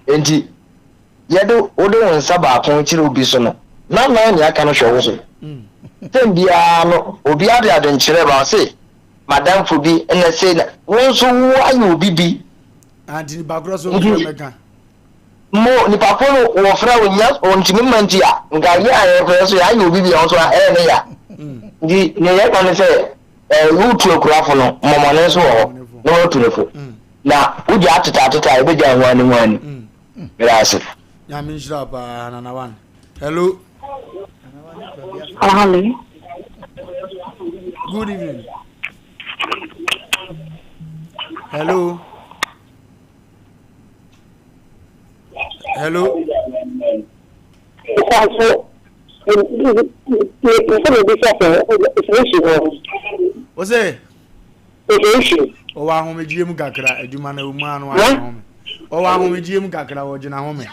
F: Enti yɛde wode wo nsa baako kyerɛ obi so no, na nan nea aka no hwɛ wo so. Tɛm biara no, obiara de adwenkyerɛ ba, ɔse madamfo bi na sei na, wo nso woayɛ obi bi.
A: Ante nipa korɔ so nso mɛka.
F: Mo nipa ko no wɔfrɛ wo nya ɔntumi mma nti a nka yɛ a yɛfrɛ so yɛayɛ obi bi a ɔnso a ɛyɛ ne ya nti nea yɛka ne sɛ ɛɛ wotu akurafo no mmɔmɔne nso wɔ hɔ na wɔatu ne fo na wogya atete atete a ebegya ho ani ho ani meda ase.
A: Nyame nhyira paa nana one hello.
D: Hello.
A: Good evening. Hello. Hello. What's it? Ɔwɔ ahomegyeɛ mu kakra adwuma no mu ano ayɛ home. Ɔwɔ ahomegyeɛ mu kakra ɔgyina home.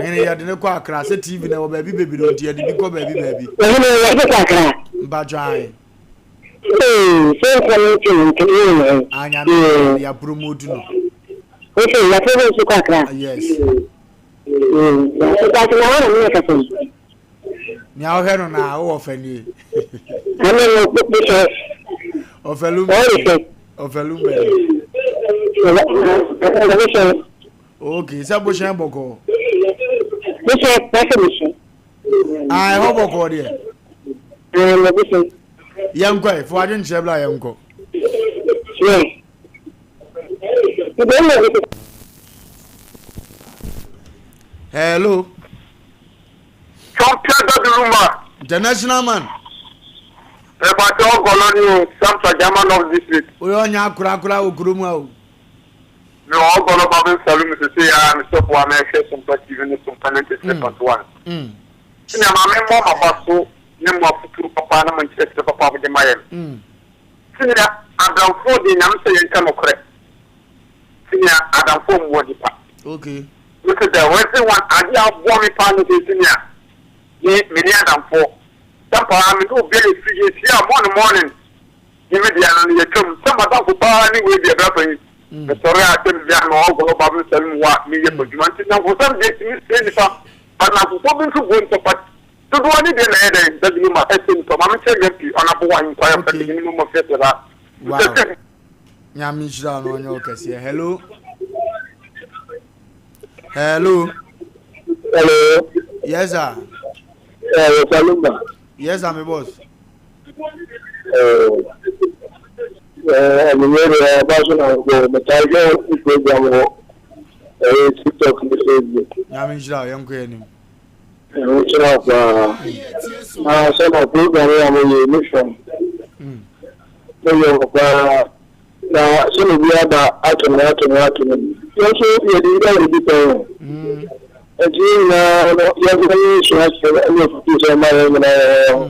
A: Ɔhene yɛde ne kɔ Accra sɛ TV na ɛwɔ baabi bebree nti yɛde bi kɔ baabi baabi.
E: Ɔhene yɛde kɔ Accra.
A: Mpatsɔ ae.
E: Ee, sɛ nkɔ no nti no nti ee ee.
A: Ah nyame ee yɛ promote no.
E: Ose yɛ promote kɔ Accra.
A: Yes.
E: Ee, mpatsɔ na wɔn na mi yɛ kasa yi.
A: Nea ɔhwɛ no na wowɔ fɛ nie.
E: Ɛne no bishop.
A: Ɔfɛ lumba. Ɔfɛ lumba.
E: Ɔfɛ
A: Okay, sɛ bohyɛn bɔkɔɔ.
E: Bohyɛn, pɛsɛ bohyɛn.
A: Ah, ɛhɔ bɔkɔɔ deɛ.
E: Ɛɛ, na bohyɛn.
A: Yɛnkɔ ɛ, fo adwenkyerɛ bla yɛnkɔ. Hello.
G: Champion Daduluma.
A: International man.
G: Ɛbàtɛ ɔgɔlɔ ni o, Samsa German North District.
A: Oyɛ ɔnya akorakora wɔ kurom a o.
G: Me wɔ ɔgɔlɔ ba bɛ saloon sese a me sɔfo a mɛhwɛ Sompa TV ne Sompa 93.1. Senior ma me mmɔ m'aba so ne mo afotuo papa ne mo nkyerɛkyerɛ papa a mode ma yɛn. Senior adamfoɔ deɛ Nyame sɛ yɛnka nokorɛ. Senior adamfoɔ mmoa nipa.
A: Okay.
G: Me se the reason one adeɛ a aboa me paa ne sɛ senior me me ne adamfoɔ. Sɛ paa me ne obi a yɛfiri yɛhyia morning morning. Me me deɛ no no yɛtwam sɛ madamfo paa ne wei deɛ bra panyin mesɔre a sɛ mebia no ɔgɔlɔ ba me sɔre mu hɔ a meyɛ adwuma nti nnamfosɛm deɛ tumi sɛ nipa ba nnamfofoɔ bi nso buo nipa but dodoɔ ne deɛ na ɛyɛ dɛn dadilo ma ɛsɛ nipa ma mekyɛ nyɛ pii ɔnabo wa nkwaya fɛ de ne mu fɛ sɛ ba
A: wow nyame nhyira no ɔnyɛ ɔkɛseɛ hello hello
E: hello
A: yes sir
E: eh,
A: yes sir my boss
E: Anwummerɛ deɛ aba so na mebɔ metaa hwɛ wo program wɔ ɛyɛ TikTok ne Facebook.
A: Nyame nhyira wo yɛnkɔ yɛn anim.
E: Nyame nhyira wo paa. Na sɛ na program yi a moyɛ me fam. Meyɛ wɔ paa. Na sɛ na obi aba ato me ato me ato me. Yɛn nso yɛde bi ayɛ bi pɛn o. Nti yɛn nyinaa no yɛmfa yɛn nsua asɛm ne afutuo sɛ ma yɛn nyinaa yɛn ho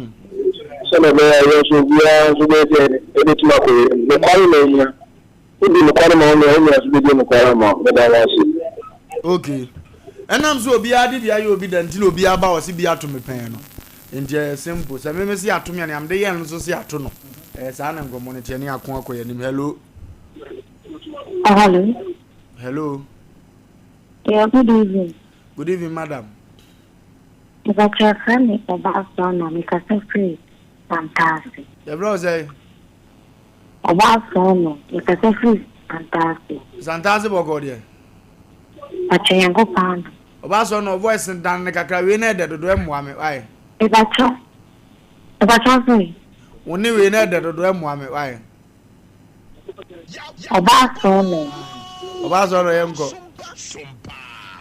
E: sɛdeɛ ɛbɛyɛ a yɛn nso obiara nso bɛyɛ sɛ ɛbɛtumi akɔ yɛn anim. Nokware na ɛhia. Wodi nokware ma wo nua, wo nua nso bɛdi nokware ama wo. Meda wo ase.
A: Okay. Ɛnam sɛ obiara de bi ayɛ obi da nti na obiara ba ɔse bi ato me pɛn no. Nti ɛyɛ simple. Sɛ me mese ato me a nea mede yɛɛ no nso se ato no. Ɛyɛ saa na nkɔmmɔ no teɛ ne ako akɔ yɛn anim. Hello.
H: Hello.
A: Hello.
H: Yeah, good evening.
A: Good evening, madam.
H: Mepakyɛ yɛfrɛ me Ɔbaasoa na mekasa firi Santase.
A: Yɛfrɛ wo sɛn?
H: Ɔbaasoa no, mekasa firi Santase.
A: Santase bɔkɔɔ deɛ?
H: Pakyɛ Nyankopɔn adom.
A: Ɔbaasoa no, voice no dan no kakra, wei na ɛdɛ dodo ɛmmoa me, why?
H: Mepakyɛ, mepakyɛ wo sɛn?
A: Wo ne wei na ɛdɛ dodo ɛmmoa me, why?
H: Ɔbaa sɔɔ no.
A: Ɔbaa sɔɔ no yɛn kɔ.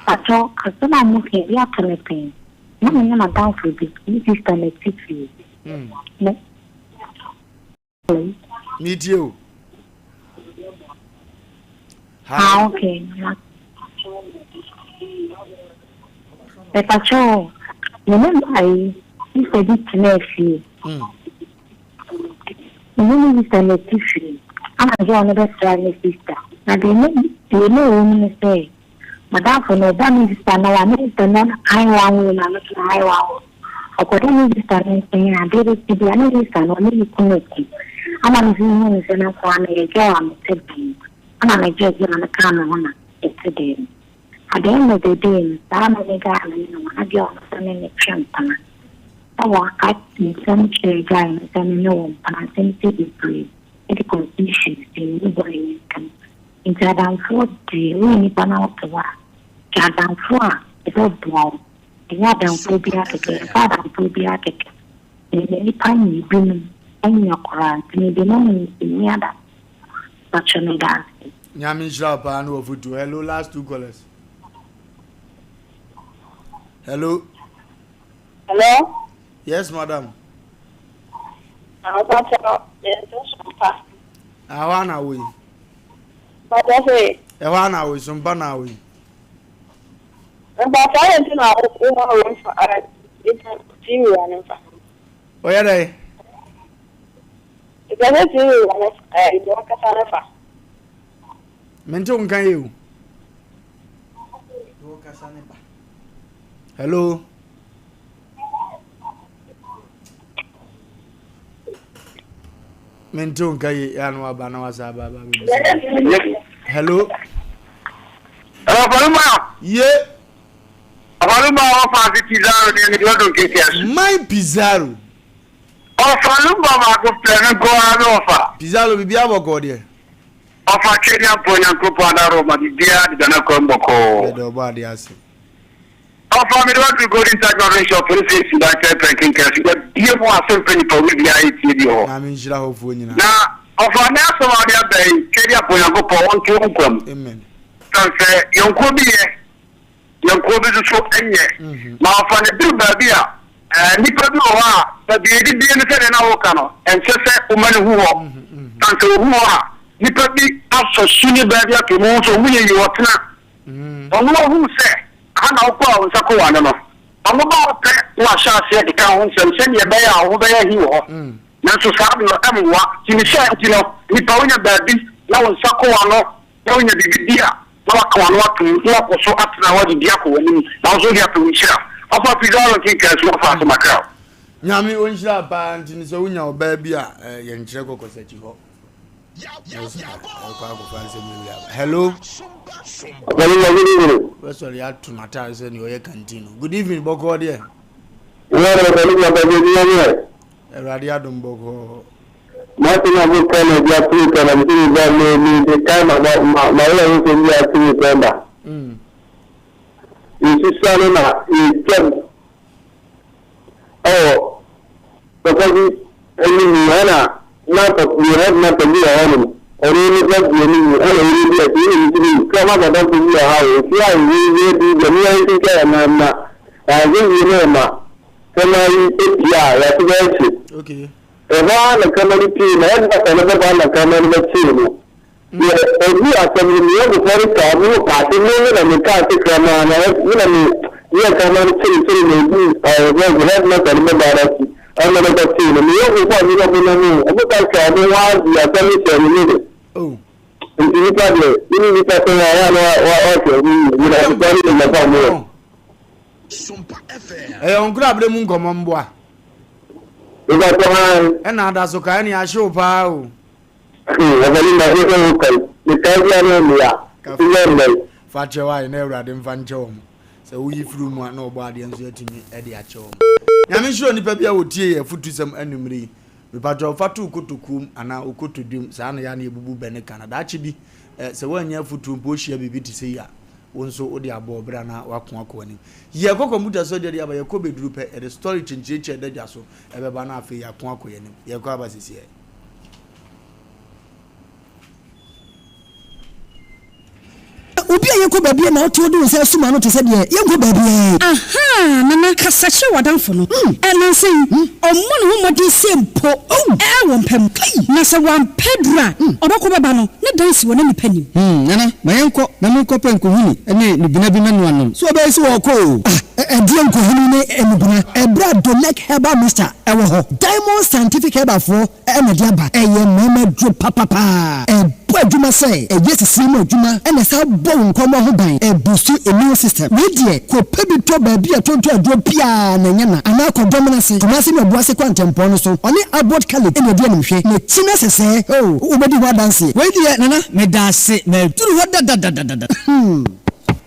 H: Pakyɛw asɛm a mo ka yi ebi ato me pɛn. Na me ne m'adamfo bi, me sister na ɛte fie. Me.
A: Me tie o.
H: Ah okay. Mepakyɛw me ne ayi sister bi tenaa fie. Me ne me sista na ɛte fie, ɛna girl no bɛsraa ne sista. Na deɛ na deɛ na ɛwɔ mu ne sɛ, m'adamfo no ɔba me sista no hɔ a, me sista no high one room a me nso me high one room. Ɔkɔda me sista no nkyɛn a, adeɛ bɛkye biara na me sista no ɔne ne kunu reko. Ɛna me nso mehuu no sɛ me nko ara meyɛ girl a mete dan mu. Ɛna megyee girl no kaa me ho na yɛte dan mu. At the end of the day no, saa me ne guy no ne no na girl no sɛ me metwe mpena. Na waka nsɛm kyerɛ guy no sɛ me ne wɔ mpena, nsɛm sɛ bebree de confusion sii me ne boy no ntam. Nti adamfoɔ deɛ, woyɛ nipa na wote hɔ a, pɛ adamfoɔ a ɛbɛboa wo. Ɛnyɛ adamfoɔ biara kɛkɛ, yɛmfa adamfoɔ biara kɛkɛ. Ɛnɛ nipa nyɛ binom nyɛ koraa nti mede ma mo nti me adamfoɔ. Mpakyɛ meda ase.
A: Nyame nhyira wo paa ne wafotuo. Hello last two callers. Hello.
D: Hello.
A: Yes madam.
D: Mpakyɛ yɛn to sompa.
A: Ɛhɔ ana wo yi.
D: Mpakyɛ sɛ.
A: Ɛhɔ ana wo yi sompa na wo yi.
D: Mpakyɛ ayɛ nti na wo ma wo nfa TV wa ne nfa.
A: Ɔyɛ dɛ.
D: Mepɛ sɛ TV wura no ɛɛ deɛ ɔkasa no fa.
A: Mente wo nka yie o. Hello. Mente wo nka yi ya no aba na wasa aba aba bebisa. Hello.
G: Hello, Paluma.
A: Ye.
G: Paluma ɔfa ase Pizarro deɛ mede ɔdɔ nkesi ase.
A: My Pizarro.
G: Ɔfa lumba baako pɛ me nko ara ne ɔfa.
A: Pizarro biribiara bɔkɔɔ deɛ.
G: Ɔfa Kenya mpo Nyankopɔn adaro ma biribiara deda n'akwan mu bɔkɔɔ.
A: Yɛda ɔbɔ adeɛ ase.
G: Ɔfa mede waduru Golden Touch Barbering Shop police station dankyɛn pɛ nkenkan so yɛabue mu asɛm pɛ nipa obi biara ɛtie bi wɔ hɔ.
A: Nyame nhyira hɔfoɔ nyinaa.
G: Na ɔfa ne asɛm a ɔde aba yi Kenya mpo Nyankopɔn ɔnto wo nkwa mu.
A: Amen.
G: Sane sɛ yɔnkuo bi yɛ Yɛn kuo bi nso so nyɛ. Na ɔfa no duru baabi a, nnipa bi wɔ hɔ a, baabi a yɛdidie no sɛdeɛ na woka no, ɛnsɛ sɛ woma no hu hɔ. Sane sɛ ɔhu hɔ a, nnipa bi asɔ su ne baabi ato mu sɛ wɔn yɛ yie ɔtena. Ɔno ɔhu sɛ aha na wokɔ a wo nsa kɔ w'ano no, ɔno ba hɔ pɛ na wahyɛ aseɛ keka ho nsɛm sɛdeɛ ɛbɛyɛ a wo ho bɛyɛ ahi wɔ hɔ. Nanso saa no ɛmmoa. Nti ne saa nti no, nnipa wonya baabi na wo nsa kɔ w'ano na wonya biribi di a, na waka w'ano atom, na wakɔ so atena hɔ adidi akɔ w'anim, na wo nso wode apɛ wo nhyira. Ɔfa Pizarro nkenkan so ɔfa ase makra wo.
A: Nyame onhyira paa nti no sɛ wonya ɔbaa bi a yɛnkyerɛ kɔkɔsakyi hɔ na sɛ ɛkɔ akɔfa nsɛm bebree aba. Hello.
E: Ɔpanyin good evening.
A: Wɛsɔre ato n'ataare sɛ nea ɔyɛ kantin no. Good evening bɔkɔɔ deɛ. Awurade adom bɔkɔɔ.
E: M'asɛm a meka na bi ato me pɛn na mese me ba me me mekae ma ma ma ma werɛ ho sɛm bi ato me pɛn da. Yɛsusua no na yɛtwam ɛwɔ papa bi anim ɛna na papa bi headmaster bi wɔ hɔnom ɔno ne ba di anim ɛna ɔno di akyi ɛna mesi bi kama madamfo bi wɔ ha o efie a yɛyɛ bi deɛ mo yɛn twitwa yɛn nan na yɛahwɛ yie na ɛma sɛma yi epie a yɛate bɛyɛ hye. Ɛhɔ ara na kraman no piee, na headmaster no bɛba na kraman no bɛkyee no. Deɛ ɔduu asɛm no, me yɔnkofoɔ no taa me ho paa sɛ me me na mekaa sɛ kraman no, me na me yɛɛ kraman no kyere kyere na ɔduu ɛɛ headmaster no bɛba no akyi ɛna no kɔkyee no. Me yɔnkofoɔ a me ne ɔmo nam o, ɔmo ka kyerɛ ɔmo ho ara de asɛm no hyɛɛ me mene. Nti nipa deɛ, wo ne nipa sɛn a, ɛyɛ a na wahwɛ ho yie. Meda ase paa ne dwuma pa a moyɛ.
A: Ɛyɛ wo nkorabere mu nkɔmmɔ mboa.
E: Mepakyɛ hann.
A: Ɛna ada so kae nea ahye wo paa o.
E: Ɔbɔne ma ɛsɛ sɛ wo kae. Mekae bia na ɛmea. Ɛnyɛ nnɛ.
A: Fa kyɛ wo ayɛ na Awurade mfa nkyɛ wɔn. Sɛ woyi firi mu a na ɔbɔ adeɛ nso atumi de akyɛ wɔn. Nyame nhyira onipa bi a ɔtie yɛ afutusɛm anwummere yi. Mepakyɛ fa to wo kotokuom anaa wo kotodwem saa na yɛ a na yɛbubu bɛ ne ka na daakye bi sɛ woannya afutuo mpo wohyia biribi te sɛ yi a wo nso wode abɔ ɔbra na woako akɔ w'anim. Yɛkɔ kɔmputa so deɛ de aba, yɛkɔ bɛduru pɛ, yɛde story kyenkyerekyere ɛda dwa so ɛbɛba na afei yɛako akɔ yɛn anim. Yɛkɔ aba sisiɛ.
I: Obi a yɛnkɔ baabiara na wote wode wo nsa asum ano te sɛ deɛ yɛnkɔ baabiara yi.
J: Ahaa, Nana, kasa kyerɛ w'adamfo no. Nnansa yi, ɔmmɔ ne ho mmɔden sɛ mpo wɔ mpa mu. Na sɛ wampɛ aduru a, ɔbɛkɔ bɛba no, ne dan si wɔ na nnipa nnim.
K: Nana, ma yɛnkɔ na menkɔpɛ nkohini ne nnubena bi mɛnoa nom. So ɔbɛyɛ sɛ wɔrekɔ oo?
I: Ah, ɛdeɛn nkohini ne nnubena? Ɛberɛ a Dolec Herbal Mixture wɔ hɔ, Diamond Scientific Herbalfoɔ na ɛde aba. Ɛyɛ mmarima aduro papapaa. Ɛbɔ adwuma sɛ ɛyɛ sisire mu adwuma na ɛsan bɔ wo nkwammoa ho ban. Ɛbuustu immune system. Wei deɛ, kɔpɛ bi tɔ baabi a yɛtontɔn aduro biara na ɛnyɛ na. Anaa kɔ Dɔmena ase, Kumasi ne Obuasi kwantempɔn no so. Ɔne Abbot Caleb na ɛdi animhwɛ. N'akyi no sesɛɛ, oh, wobɛdi ho adanseɛ.
K: Wei deɛ Nana medaase maduru hɔ dadadadada.
I: Hmm.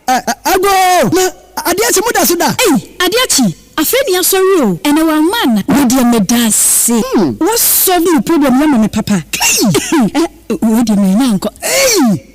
I: Ɛ, ɛ, agoo! Na adeɛ akye, moda so da?
J: Ei, adeɛ akye, afei ne yɛasɔre o, ɛnɛ wamma ana? Wei deɛ medaase, wa solve me problem yi ama me papa.
I: Kai!
J: Ɛ, wei deɛ mannya ankɔ.
I: Ei!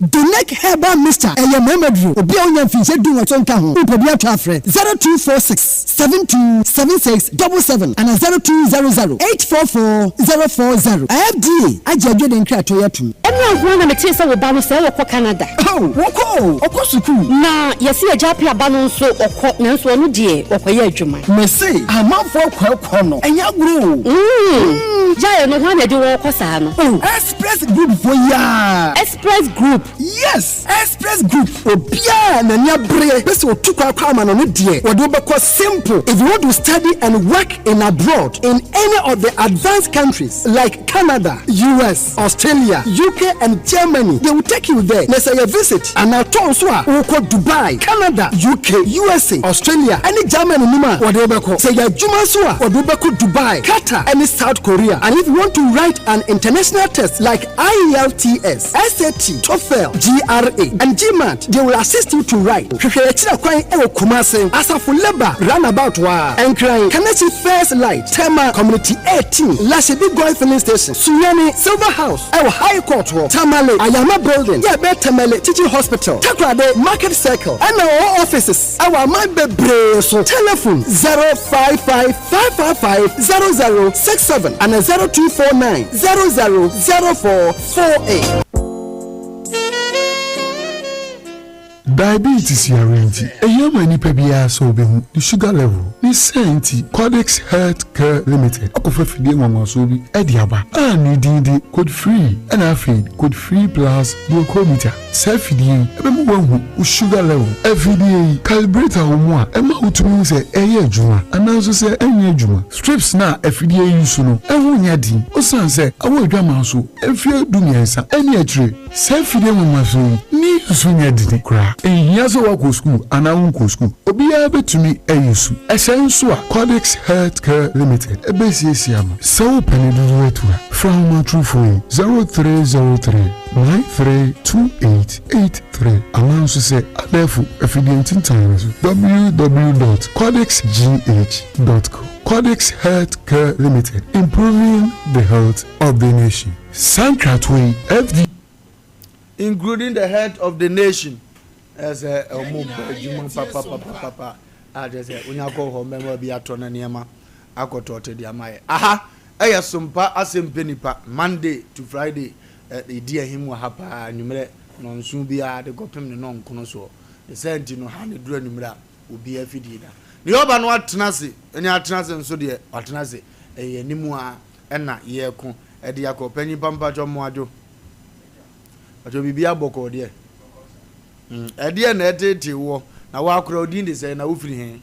I: Donec Herbal Mixture, ɛyɛ mmarima duro. Obi a wonya mfinhyia dunwɔtwe nka ho, wopɛ bi atɔ a frɛ 0246 72 76 77 anaa 0200 844 040. FDA agye adwene nkratoɔ yi atom.
L: Ɛnora nko ara na metee sɛ wo ba no sɛɛ ɔkɔ Canada.
I: Oh, wɔkɔ o, ɔkɔ sukuu.
L: Na yɛse agya Appiah ba no nso ɔkɔ, nanso ɔno deɛ ɔkɔyɛ adwuma.
I: Mese amanfoɔ kɔ ɛkɔ no, ɛnyɛ agorɔ o.
L: Mm, gyae ɛno, hwan na ɛde wo. wɔɔkɔ saa no?
I: Oh, Express Group foɔ yi aa.
L: Express Group?
I: Yes, Express Group. Obiara a n'ani abere pɛ sɛ otu kwan kɔ amanɔne deɛ, wɔde wo bɛkɔ simple. If you want to study and work in abroad in any of the advanced countries like Canada, US, Australia, UK and Germany, they will take you there. Na sɛ ɛyɛ visit anaa tour nso a, wokɔ Dubai, Canada, UK, USA, Australia ne Germany no mu a, wɔde wo bɛkɔ. Sɛ ɛyɛ adwuma nso a, wɔde wo bɛkɔ Dubai, Qatar ne South Korea. And if you want to write an international test like IELTS, SAT, TOEFL, GRA and GMAT, they will assist you to write. Hwehwɛ yɛn akyiri kwan wɔ Kumasi, Asafo Labour Roundabout hɔ ara, Nkran, Kaneshie First Light, Tema Community 18, Lashibi Goil Filling Station, Sunyani, Silver House wɔ High Court hɔ, Tamale, Ayama Building, yɛ ɛbɛn Tamale Teaching Hospital, Takoradi, Market Circle, ɛna wɔwɔ offices wɔ aman bebree so. Telephone, 055 555 0067 ana 0249 00 04 48.
M: Diabetes yare nti, ehia ma nipa biara sɛ obehu ne sugar level. Ne saa nti, Cordix Health Care Limited akɔfa fidie nwanwasoɔ bi de aba a ne din de Code Free ɛna afei Code Free Plus Glucometer. Saa fidie yi bɛma woahu wo sugar level. Afidie yi, calibrator wɔ mu a ɛma wotumi hu sɛ ɛreyɛ adwuma anaa nso sɛ ɛnyɛ adwuma. Strips no a afidie yi use no ho nyɛ den osiane sɛ ɛwɔ adwaman so mfeɛ 13 ne akyire. Saa afidie nwanwaso yi ne use nyɛ den koraa. Ɛnhia sɛ woakɔ sukuu anaa wonkɔɔ sukuu, obiara bɛtumi ayusu. Ɛsɛe nso a, Cordix Health Care Limited bɛsiesie ama. Sɛ wopɛ ne dodoɔ atu a, frɛ ahomatorofoɔ yi, 0303 932883 anaa nso sɛ abɛɛfo afidie ntintan no so, www dot cordixgh dot com. Cordix Health Care Limited, improving the health of the nation. Saa nkratoɔ yi, FDA.
A: Including the health of the nation. Ɛsɛ ɔmo bɔ adwuma papapapapa a kyerɛ sɛ wonya kɔ hɔ mmarima bi atɔ na nneɛma akɔtɔ te de ama yɛ. Aha ɛyɛ sompa asɛm pɛ nipa Monday to Friday ɛdi ahim wɔ ha paa anwummerɛ nɔnson biara de kɔpem ne nɔnkono soɔ. Ne saa nti no ha ne duru anwummerɛ a obiara afidie da. Deɛ ɔba no atena ase ne atena ase nso deɛ watena ase ɛyɛ anim a ɛna yɛko ɛde akɔ. Panyin pa mpakyɛ mmoadwo. Mpakyɛ biribi abɔkɔɔ deɛ. Mm, ɛdeɛ na ɛtetee woɔ na woakora wo din de sɛn na wofiri he?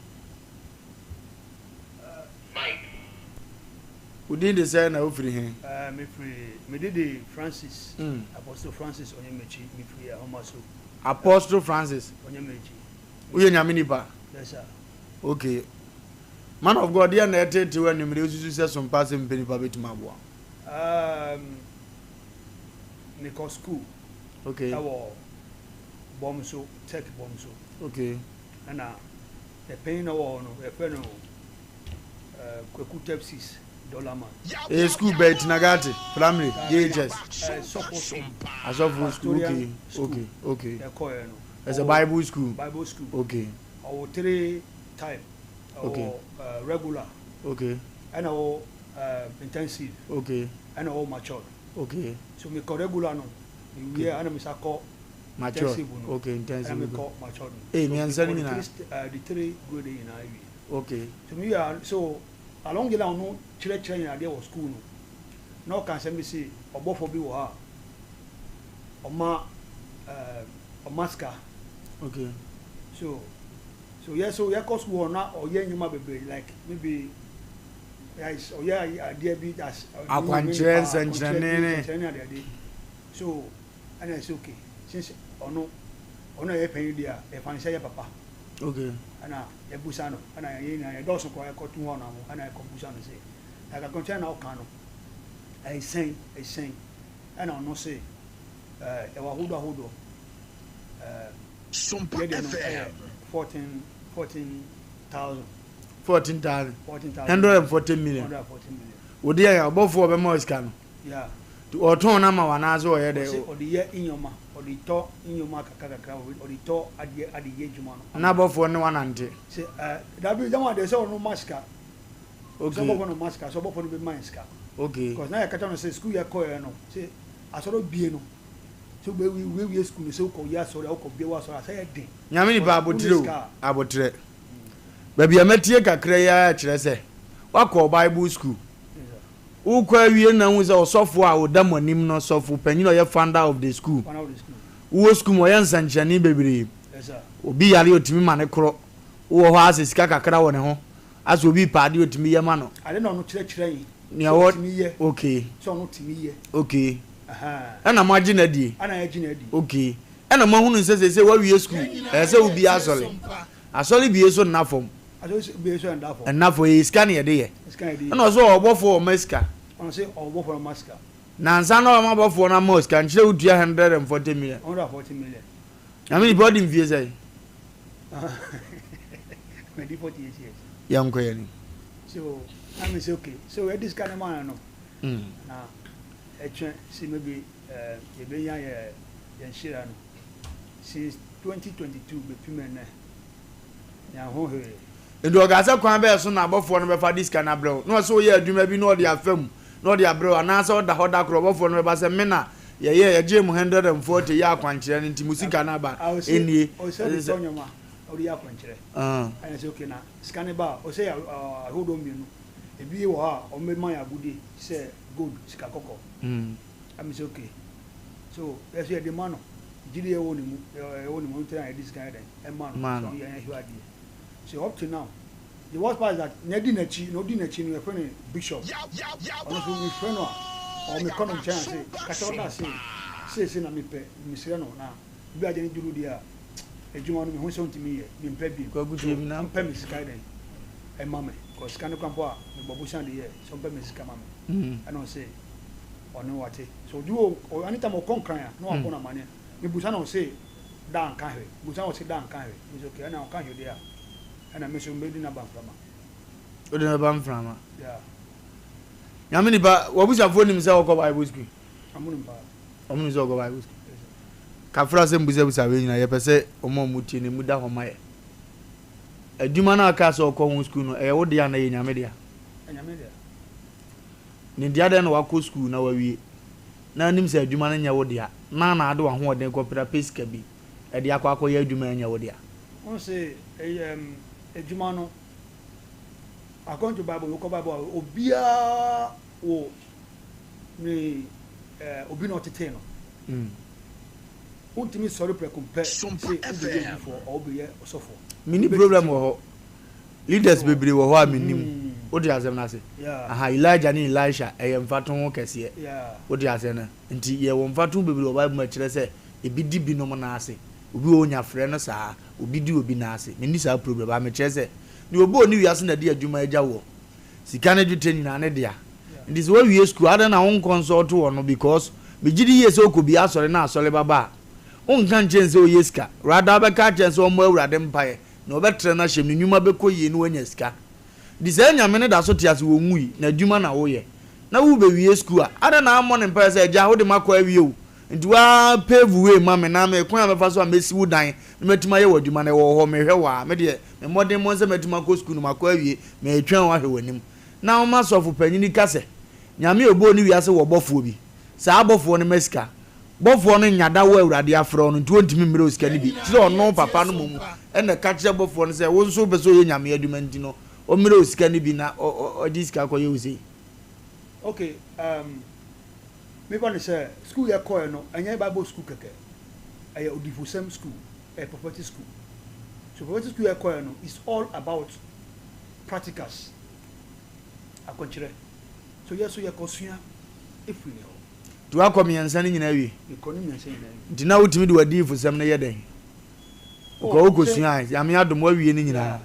A: Wo din de sɛn na wofiri he?
N: Uh, mefiri, me de de Francis, mm. Apostle Francis Onyemachi, mefiri Ahomaso.
A: Apostle Francis.
N: Onyemachi.
A: Woyɛ nyame nipa?
N: Yes sir.
A: Okay. Man of God, deɛ na ɛtetee wo anwummere wosusu sɛ sompa sɛ mpɛ nipa bɛtumi aboa?
N: Um, mekɔ school.
A: Okay.
N: Ɛwɔ Bɔmso, Tech Bɔmso.
A: Okay.
N: Ɛna ɛpanyin na ɔwɔ hɔ no, yɛfrɛ no uh, Kwaku Tepsis Dollarman.
A: Ɛyɛ school bɛɛ Tinagate primary JHS.
N: Uh, Sɔfo school.
A: Asɔfo school, okay, okay, okay.
N: Ɛkɔɛ no.
A: It's a Bible school.
N: Bible school.
A: Okay.
N: Ɔwɔ three type. Ɔwɔ
A: okay.
N: Regular.
A: Okay.
N: Ɛna ɔwɔ intensive.
A: Okay.
N: Ɛna ɔwɔ matured.
A: Okay.
N: So me kɔ regular no, me wie a ɛna me sa kɔ intensive no.
A: Okay, intensive.
N: Ɛna me kɔ matured no.
A: Ee, mmiɛnsa no nyinaa.
N: The three grade nyinaa wie.
A: Okay.
N: So me wie a, so along the line no kyerɛkyerɛ yɛn adeɛ wɔ school no, na ɔka asɛm bi se ɔbɔfoɔ bi wɔ hɔ a ɔma ɛɛ ɔma sika.
A: Okay.
N: So so yɛ so yɛkɔ school hɔ na ɔyɛ nneɛma bebree like maybe. Ɔyɛ adeɛ bi as.
A: Akwankyerɛ nsɛnkyerɛnne ne.
N: Nsɛnkyerɛnne ne adeade so ɛna ɛsɛ okay since ɔno ɔno ɛyɛ panyin deɛ a yɛfa no sɛ yɛ papa.
A: Okay.
N: Ɛna yɛbusa no ɛna yɛn nyinaa yɛdɔɔso koraa yɛkɔto hɔ na ɛna yɛkɔbusa no sɛ na akwankyerɛ na ɔka no ɛyɛ sɛn ɛyɛ sɛn ɛna ɔno se ɛɛ ɛwɔ ahodoɔ ahodoɔ ɛɛ yɛ deɛ no ɛyɛ 14 14,000.
A: 14,000. 140 million. Wode yɛ ɔbɔfoɔ ɔbɛma wo sika no. Nti ɔtɔn no ama wo anaasɛ ɔyɛ dɛ?
N: Ɔde yɛ nneɛma, ɔde tɔ nneɛma kakra kakra, ɔde tɔ adeɛ ade yɛ adwuma no.
A: Na abɔfoɔ ne wanante?
N: Sɛ ɛɛ dabi dɛm adeɛ sɛ ɔno ma sika. Okay. Sɛ ɔbɔfoɔ no ma sika, sɛ ɔbɔfoɔ no bɛ ma yɛn sika.
A: Okay.
N: Because na yɛ kata no sɛ sukuu yɛ kɔ yɛ no sɛ asɔrɔ bie no sɛ wobɛ wie sukuu no sɛ wokɔ yɛ asɔre a wokɔ bie wɔ asɔre a sɛ yɛ den.
A: Nyame nipa abotrɛ o abotrɛ. Baabi a matie kakra yi ara kyerɛ sɛ woakɔ Bible school. Wokɔ awie na wohu sɛ ɔsɔfo a ɔda mo anim no, sɔfo panyin a ɔyɛ founder of the school. Wowɔ school mu, ɔyɛ nsɛnkyerɛnne bebree. Obi yare a otumi ma no korɔ. Wowɔ hɔ ara sɛ sika kakra wɔ ne ho, asɛ obi repɛ adeɛ a otumi yɛ ma no.
N: Ade na ɔno kyerɛkyerɛ yi.
A: Nea
N: Sɛ
A: ɔwɔ
N: ɔtumi yɛ.
A: Okay.
N: Sɛ ɔno tumi yɛ.
A: Okay.
N: Ahaa.
A: Ɛna moagye no adie?
N: Ɛna yɛagye no adi.
A: Okay. Ɛna moahunu sɛ seesei woawie school, ɛsɛ sɛ wobie asɔre. Asɔre bie so nna fam.
N: Asɔre bie so nna fam.
A: Nna fam, ɛyɛ sika na yɛde yɛ.
N: Sika na yɛde yɛ.
A: Ɛna ɔsɛ ɔwɔ bɔfoɔ ɔma sika.
N: Ɔno sɛ ɔwɔ bɔfoɔ ɔma sika.
A: Na ansa na ɔma bɔfoɔ no ama wo sika, nkyerɛ wotua 140 million.
N: 140 million.
A: Nyame nipa ɔdi mfie sɛn?
N: Madi 48 years.
A: Yɛnkɔ yɛn anim.
N: So, na me sɛ okay, so yɛde sika no maa no no. Na ɛtwɛn sɛ maybe eh, yɛbɛnya yɛ yɛn nhyira no. Since 2022 bɛpim ɛnnɛ, yɛanho hwee.
A: Nti ɔkaa sɛ kwan bɛɛ so na abɔfoɔ no bɛfa de sika no abrɛ wo? Na ɔsɛ woyɛ adwuma bi na ɔde afa mu na ɔde abrɛ wo anaasɛ ɔda hɔ da koro ɔbɔfoɔ no bɛba sɛ me na yɛyɛɛ yɛgyee mo 140 yɛɛ akwankyerɛ no nti mo sika no aba nie.
N: Ɔsɛ ɔde tɔ nneɛma ɔde yɛ akwankyerɛ ɛna sɛ okay na sika no ba a ɔsɛ yɛ ahodoɔ mmienu ebi wɔ hɔ a wɔn bɛma yɛ agudie sɛ gold sika kɔkɔɔ ɛna sɛ okay so yɛsɛ yɛde ma no gyidi ɛwɔ ne mu ɛwɔ ne mu nti na yɛde sika yɛ dɛn ɛma no sɛ ɔyɛ yɛn hwɛ adeɛ. So up to now the worst part is that nea edi n'akyi na odi n'akyi no yɛfrɛ no bishop ɔno nso mefrɛ no a or mekɔ no nkyɛn a se kasa ɔda ase seesei na mepɛ mesrɛ no na bi agye ne duru deɛ a adwuma no mehu sɛ ɔntumi yɛ mempɛ bio
A: Kwaku
N: so
A: tie me na.
N: ɔmpɛ me sika dɛn ɛma me cause sika no kora mpo a mebɔ bosea de yɛ sɛ ɔmpɛ me sika ma me ɛna ɔse ɔno wate so ɔdu o anytime ɔkɔ nkran a na wabɔ no amaneɛ mebusa na ɔse da nka hwee. Busa ɔse da nka hwee. Me se okay ɛna ɔka hwee deɛ a ɛna me nso mɛdi n'aba mframa.
A: Wode no bɛba mframa?
N: Yeah.
A: Nyame nipa, w'abusuafoɔ nim sɛ wokɔ Bible school?
N: Ɔmo nim paa.
A: Ɔmo nim sɛ wokɔ Bible school? Yes sir. Kafra sɛ mbusabusa wei nyinaa yɛpɛ sɛ ɔmo a ɔmo tie no emu da hɔ ma yɛ. Adwuma no a ɔkaa sɛ ɔkɔ ho school no ɛyɛ wo dea anaa ɛyɛ Nyame dea?
N: Ɛyɛ Nyame dea.
A: Ne dea dɛn na wakɔ school na wawie? na anim sɛ adwuma no nyɛ wo dea, na na ade w'ahoɔden kɔpere apɛ sika bi de akɔ akɔyɛ adwuma a ɛnyɛ wo dea.
N: Wohu se ɛyɛ adwuma no, according to Bible, wokɔ Bible a, obiara wɔ ne obi na ɔtetee no. Wontumi sɔre prɛko pɛ se wobɛyɛ odifoɔ or wobɛyɛ ɔsɔfoɔ.
A: Menni problem wɔ hɔ. Leaders bebree wɔ hɔ a mennim. Wote asɛm no ase? Aha, Elijah ne Elisha, ɛyɛ mfatoho kɛseɛ. Wote aseɛ no? Nti yɛwɔ mfatoho bebree wɔ Bible mu a ɛkyerɛ sɛ ebi di binom nan ase. Obi wɔ hɔ ɔnya frɛ no saa, obi di obi nan ase. Menni saa problem, but mekyerɛ sɛ deɛ ɔbɔɔ ne wiase na ɛde adwuma agya woɔ. Sika ne dwetɛ nyinaa ne dea. Nti sɛ woawie sukuu a, adɛn na wonkɔnsɔlto ɔno because megye di yie sɛ wokɔ bi asɔre na asɔre ba ba a, wonka nkyerɛ no sɛ ɔyɛ sika, rather wobɛka akyerɛ no sɛ ɔmmɔ Awurade mpaeɛ Na ɔbɛtrɛ no ahyɛ mu, ne nnwuma bɛkɔ yie na wanya sika. Nti saa Nyame no da so te ase, ɔnwui, na adwuma na woyɛ. Na worebɛwie sukuu a, adɛn na ammɔ no mpaeɛ sɛ, Agya, wode makɔ awie o, nti woaa pave way ma me na me kwan a mɛfa so a mɛsi wo dan na matumi ayɛ w'adwuma no, ɛwɔ hɔ, mehwɛ wo a, me deɛ, me mmɔdemmɔ ne sɛ mɛtumi akɔ sukuu no, makɔ awie, meretwɛn wo ahwɛ w'anim. Na woma sɔfo panin ka sɛ, Nyame a ɔbɔɔ ne wiase wɔ bɔfoɔ bi, saa bɔfoɔ no ma sika, Bɔfoɔ no nnya da wo Awurade afrɛ wo no nti ɔntumi mmerɛ wo sika no bi kyerɛ ɔno papa no mmom na ka kyerɛ bɔfoɔ no sɛ wo nso wopɛ sɛ ɔyɛ Nyame adwuma nti no ɔmmerɛ wo sika no bi na ɔgye sika kɔyɛ wo sei.
N: Ok um me fa no sɛ school yɛ kɔɛ no ɛnyɛ bible school kɛkɛ ɛyɛ odifosɛm school ɛyɛ prophetic school so prophetic school yɛ kɔɛ no is all about practicals akwankyerɛ so yɛ so yɛ kɔ sua efiri ne hɔ.
A: Nti woakɔ mmiɛnsa no nyinaa awie? Nti na wotumi de w'adiyifosɛm no yɛ dɛn? Because wokɔsuae, Nyame adom woawie ne nyinaa.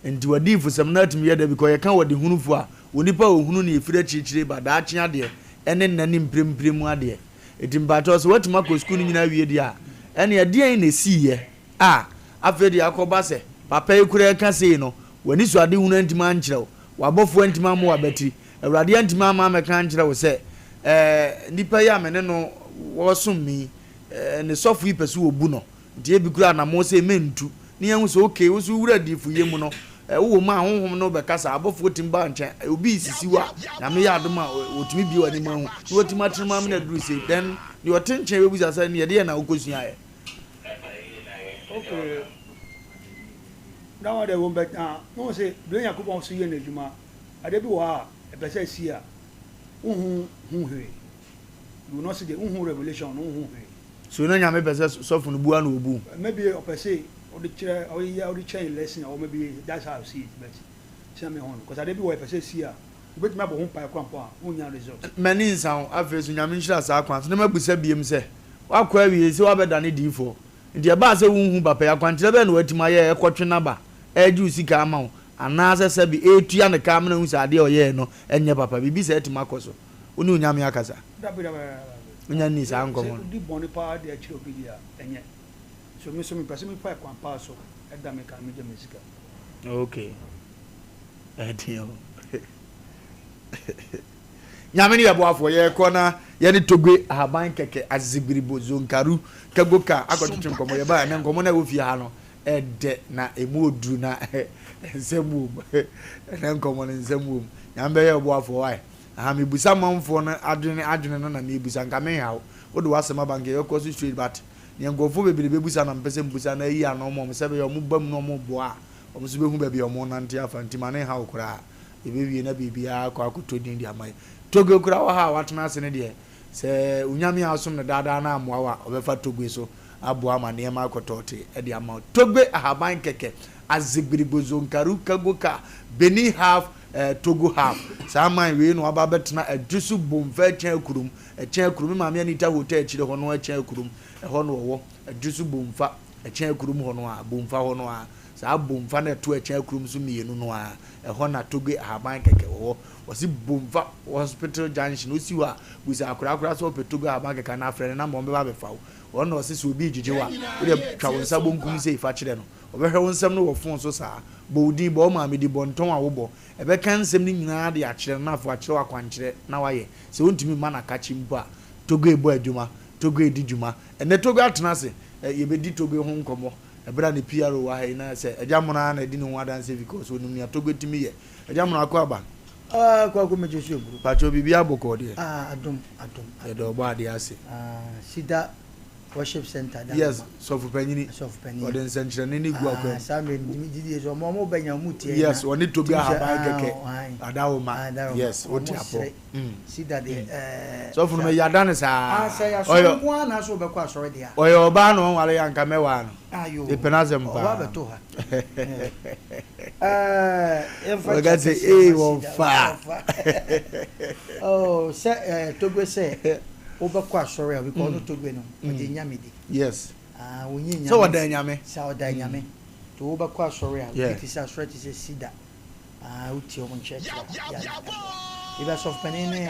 A: Nti w'adiyifosɛm no na atumi yɛ dɛn? Because yɛka ɔdehunufo a, onipa a ɔhunu nea ɛfiri akyirikyiri ba, daakye adeɛ, ɛne nnɛ ne mprempren mu adeɛ. Nti mpakyɛw sɛ woatumi akɔ sukuu no nyinaa awie deɛ a, ɛnneɛ ɛdeɛn na ɛsiiɛ a afei deɛ akɔba sɛ papa yi koraa reka sei no, w'anisoadehunu antumi ankyerɛ wo, w'abɔfoɔ antumi ammɔ w'abatiri, Awurade antumi amma ammɛka ankyerɛ wo sɛ, Ɛɛ, nipa yi a me ne no wɔresom me yi, ɛɛ, ne sɔfo yi pɛ sɛ obu no, nti ebi koraa anammɔn sei mentu, na yɛahu sɛ okay, wo nso wowura adiyifoyɛ mu no, ɛɛ, wowɔ mu a honhom ne wo bɛkasa, abɔfoɔ tumi ba wo nkyɛn, obi resisi wo a, Nyame yɛ adom a, wɔtumi bue w'anim ahu, na watumi atene mu amene aduru sei, then deɛ ɔte nkyɛn bɛbisa sɛ, ɛnneɛ ɛdeɛn na wokɔsuaeɛ?
N: Okay, that one deɛ wom but na, wohu sɛ deɛ Nyankopɔn nso yɛ n'adwuma, Ade bi wɔ hɔ a, ɛpɛ sɛ ɛsi a, Wonhu hu hwee. You will not see the wonhu revelation no wonhu hwee.
A: So na Nyame pɛ sɛ sɔfo no bu a na obu?
N: Maybe ɔpɛ se ɔde kyerɛ ɔyɛ ɔde kyerɛ yɛn lesson or maybe that's how I see it but sɛnea mehu no cause adeɛ bi wɔ hɔ yɛpɛ sɛ esi a wobɛtumi abɔ ho mpaeɛ koraa mpo a wonnya result.
A: M'ani nsa wo, afei nso Nyame nhyira saa kwan so na mabisa biom sɛ, woakɔ awie sɛ woabɛdane diyifoɔ, nti ɛbaa sɛ wonhu papa yi, akwankyerɛ bɛn na watumi ayɛ ɛkɔtwe n'aba ɛregye wo sika ama wo, anaasɛ sɛbe ɛretua ne ka ama no ahu sɛ adeɛ a ɔyɛɛ no nyɛ papa, biribi saa atumi akɔ so? Wo ne Onyame akasa?
N: Dabi dabi dabi.
A: Wonya nnii saa nkɔmmɔ
N: Sɛ
A: no?
N: wodi bɔne paa de akyerɛ obi deɛ a, ɛnyɛ. So me nso mepɛ sɛ mefa kwan paa so da me ka na megye me sika.
A: Okay. Ɛden o. Nyame ne yɛboafoɔ yɛkɔ na yɛne Togbe ahaban kɛkɛ Azegbiribo Zonkaru Kagoka akɔtwetwe nkɔmmɔ yɛba ɛnɛ nkɔmmɔ no a ɛwɔ fie ha no ɛdɛ na ɛmu oduru na nsɛm wom ɛnɛ nkɔmmɔ no nsɛm wom Nyame bɛyɛ ɔboafoɔ wae aha mebusa manfoɔ no adwene adwene no na mebusa nka menhaw wode w'asɛm aba nka yɛkɔ so straight but nea nkurɔfoɔ bebree bɛbusa na mepɛ sɛ mebusa na ayi ano ma wɔn sɛ ɛbɛyɛ wɔn ba mu na wɔn boa a Wɔn nso bɛhu baabi a wɔrenante afa, nti ma no nha wo koraa. Yɛbɛwie na biribiara akɔ akɔtɔ din de ama yɛn. Togo koraa wɔ ha a watena ase no deɛ, sɛ Onyame a wosom no daadaa no ammoa wo a, ɔbɛfa Togo so aboa ama nneɛma akɔ tɔɔte de ama wo. Togo ahaban kɛkɛ, Azegbirigbo Zonkaru Kagoka, Benin half, eh, Togo half. Saa man wei na waba abɛtena Adwosu Bomfa Ɛkyɛn Akurom, Ɛkyɛn Akurom, me maame Anita Hotel akyire hɔ no, Ɛkyɛn Akurom, ɛhɔ na ɔwɔ, Adwosu Bomfa. Ɛkyɛn akurom hɔ no ara, Bomfa hɔ no ara, saa Bomfa no a ɛto Ɛkyɛn akurom so mmienu no ara, ɛhɔ na Toge Ahaban kɛkɛ wɔ hɔ. Wɔse Bomfa Hospital Junction, wosi hɔ a, busa akwadaa koraa sɛ ɔpɛ Toge Ahaban kɛkɛ anaa frɛ ne namba wɔbɛba abɛfa wo. Wɔn na wɔse sɛ obi regyegye wo a, wodeɛ twa wo nsa bonkum sei fa kyerɛ no. Ɔbɛhwɛ wo nsɛm no wɔ phone so saa. Bɔ wo din, bɔ wo maame din, bɔ ntɔn a wobɔ. Ɛbɛka nsɛm no nyinaa de akyerɛ no na afei wakyerɛ wo akwankyerɛ na woayɛ. Sɛ wontumi mma no akakye mpo a, Toge bɔ adwuma, Togo redi dwuma. Ɛnnɛ Togo atena ase. Yɛbɛdi Togo ho nkɔmmɔ ɛberɛ a ne PRO wɔ ha yi na sɛ Agya Mono ara na adi ne ho adanseɛ because ɔnim nea Togo tumi yɛ. Agya Mono akɔ aba?
B: Ah, Kwaku megye so eburu.
A: Pakyɛw biribiara bɔkɔɔ deɛ?
B: Ah, adom, adom, adom.
A: Yɛda ɔbɔ adeɛ ase.
B: Ah, Sida Worship Center da
A: Yes, sɔfo panyini.
B: Sɔfo panyin.
A: Ɔde nsɛnkyerɛnne no gu akwan mu.
B: Ah, saa mmerɛ no, gye die sɛ ɔmo ɔmo bɛnya ɔmo tie.
A: Yes, ɔne Togo ahaban kɛkɛ. Adawoma. Yes, wote apɔ.
B: Sida deɛ ɛɛ.
A: Sɔfo no mɛ yada no saa.
B: Ah sɛ yɛ asɔre nko ara na asɛ ɔbɛkɔ asɔre deɛ a.
A: Ɔyɛ ɔbaa na ɔnware yɛ anka mɛwaa no.
B: Ayo.
A: Mepɛ n'asɛm paa.
B: Ɔbaa bɛto ha. Ɛɛ yɛmfa
A: Wɔka sɛ ee wɔfa.
B: Oh sɛ ɛɛ Togbe sɛ wobɛkɔ asɔre a because ɔno Togbe no ɔgye nyame di.
A: Yes.
B: Ah onye nyame.
A: Sɛ ɔdan nyame.
B: Sɛ ɔdan nyame. Nti wobɛkɔ asɔre a obi te sɛ asɔre te sɛ Sida. Ah wotie wɔn nkyerɛkyerɛ a yɛ a ɛboa. Ebi asɔfopanin ne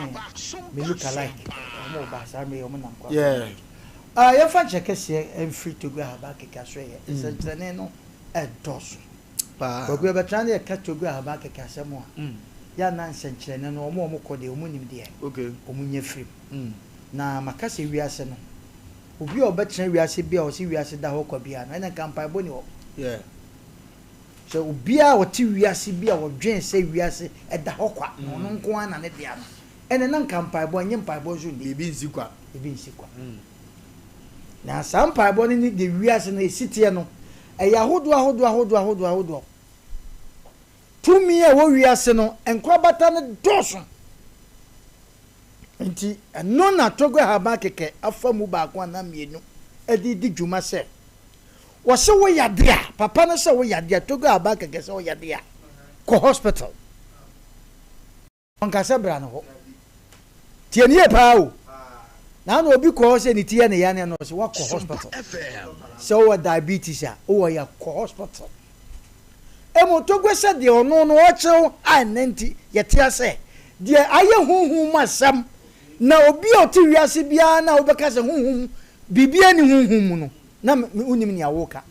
B: me look alike wɔn ba saa mmerɛ yi wɔn nam kwan so. Ah yɛmfa nkyerɛ kɛseɛ mfiri Togo Ahaban Kɛkɛ asoɛeɛ. Nsɛnkyerɛnne no ɛdɔɔso. Kwaku yɛbɛtena na yɛka Togo Ahaban Kɛkɛ asɛm a, yɛ a na nsɛnkyerɛnne no wɔn a wɔkɔ deɛ wɔn nim deɛ wɔn nya firi mu. Na maka sɛ wiase no obi a ɔbɛtena wiase bi a ɔse wiase da hɔ kwa biara no ɛna nka mpaebɔ ni hɔ. Sɛ obiara a ɔte wiase bi a ɔdwen sɛ wiase da hɔ kwa na ɔno nko ara na ne dea no, ɛnde na anka mpaebɔ, ɛnyɛ mpaebɔ nso nni.
A: Biribi nsi kwa.
B: Biribi nsi kwa. Na saa mpaebɔ no ne deɛ wiase no ɛsi teɛ no, ɛyɛ ahodoɔ ahodoɔ ahodoɔ ahodoɔ ahodoɔ. Tumi a ɛwɔ wiase no, nkorabata no dɔɔso. Nti ɛno na Togo Ahaban kɛkɛ afa mu baako anaa mmienu de redi dwuma sɛ Wɔse wo yade a, papa no sɛ wo yade a, Togo aba kɛkɛ sɛ wo yade a, kɔ hospital. Ɔnka sɛ bra ne hɔ. Tie no yie paa o. Na ana obi kɔ hɔ sɛ ne ti yɛ ne ya ne ɛna ɔse wakɔ hospital. Sɛ wowɔ diabetes a, wowɔ ya kɔ hospital. Emu Togo sɛ deɛ ɔno no ɔkyerɛ wo a ɛnɛ nti yɛte asɛ deɛ ayɛ honhom mu asɛm na obi a ɔte wiase biara no a wobɛka sɛ honhom biribiara nni honhom mu no na wonnim nea woreka.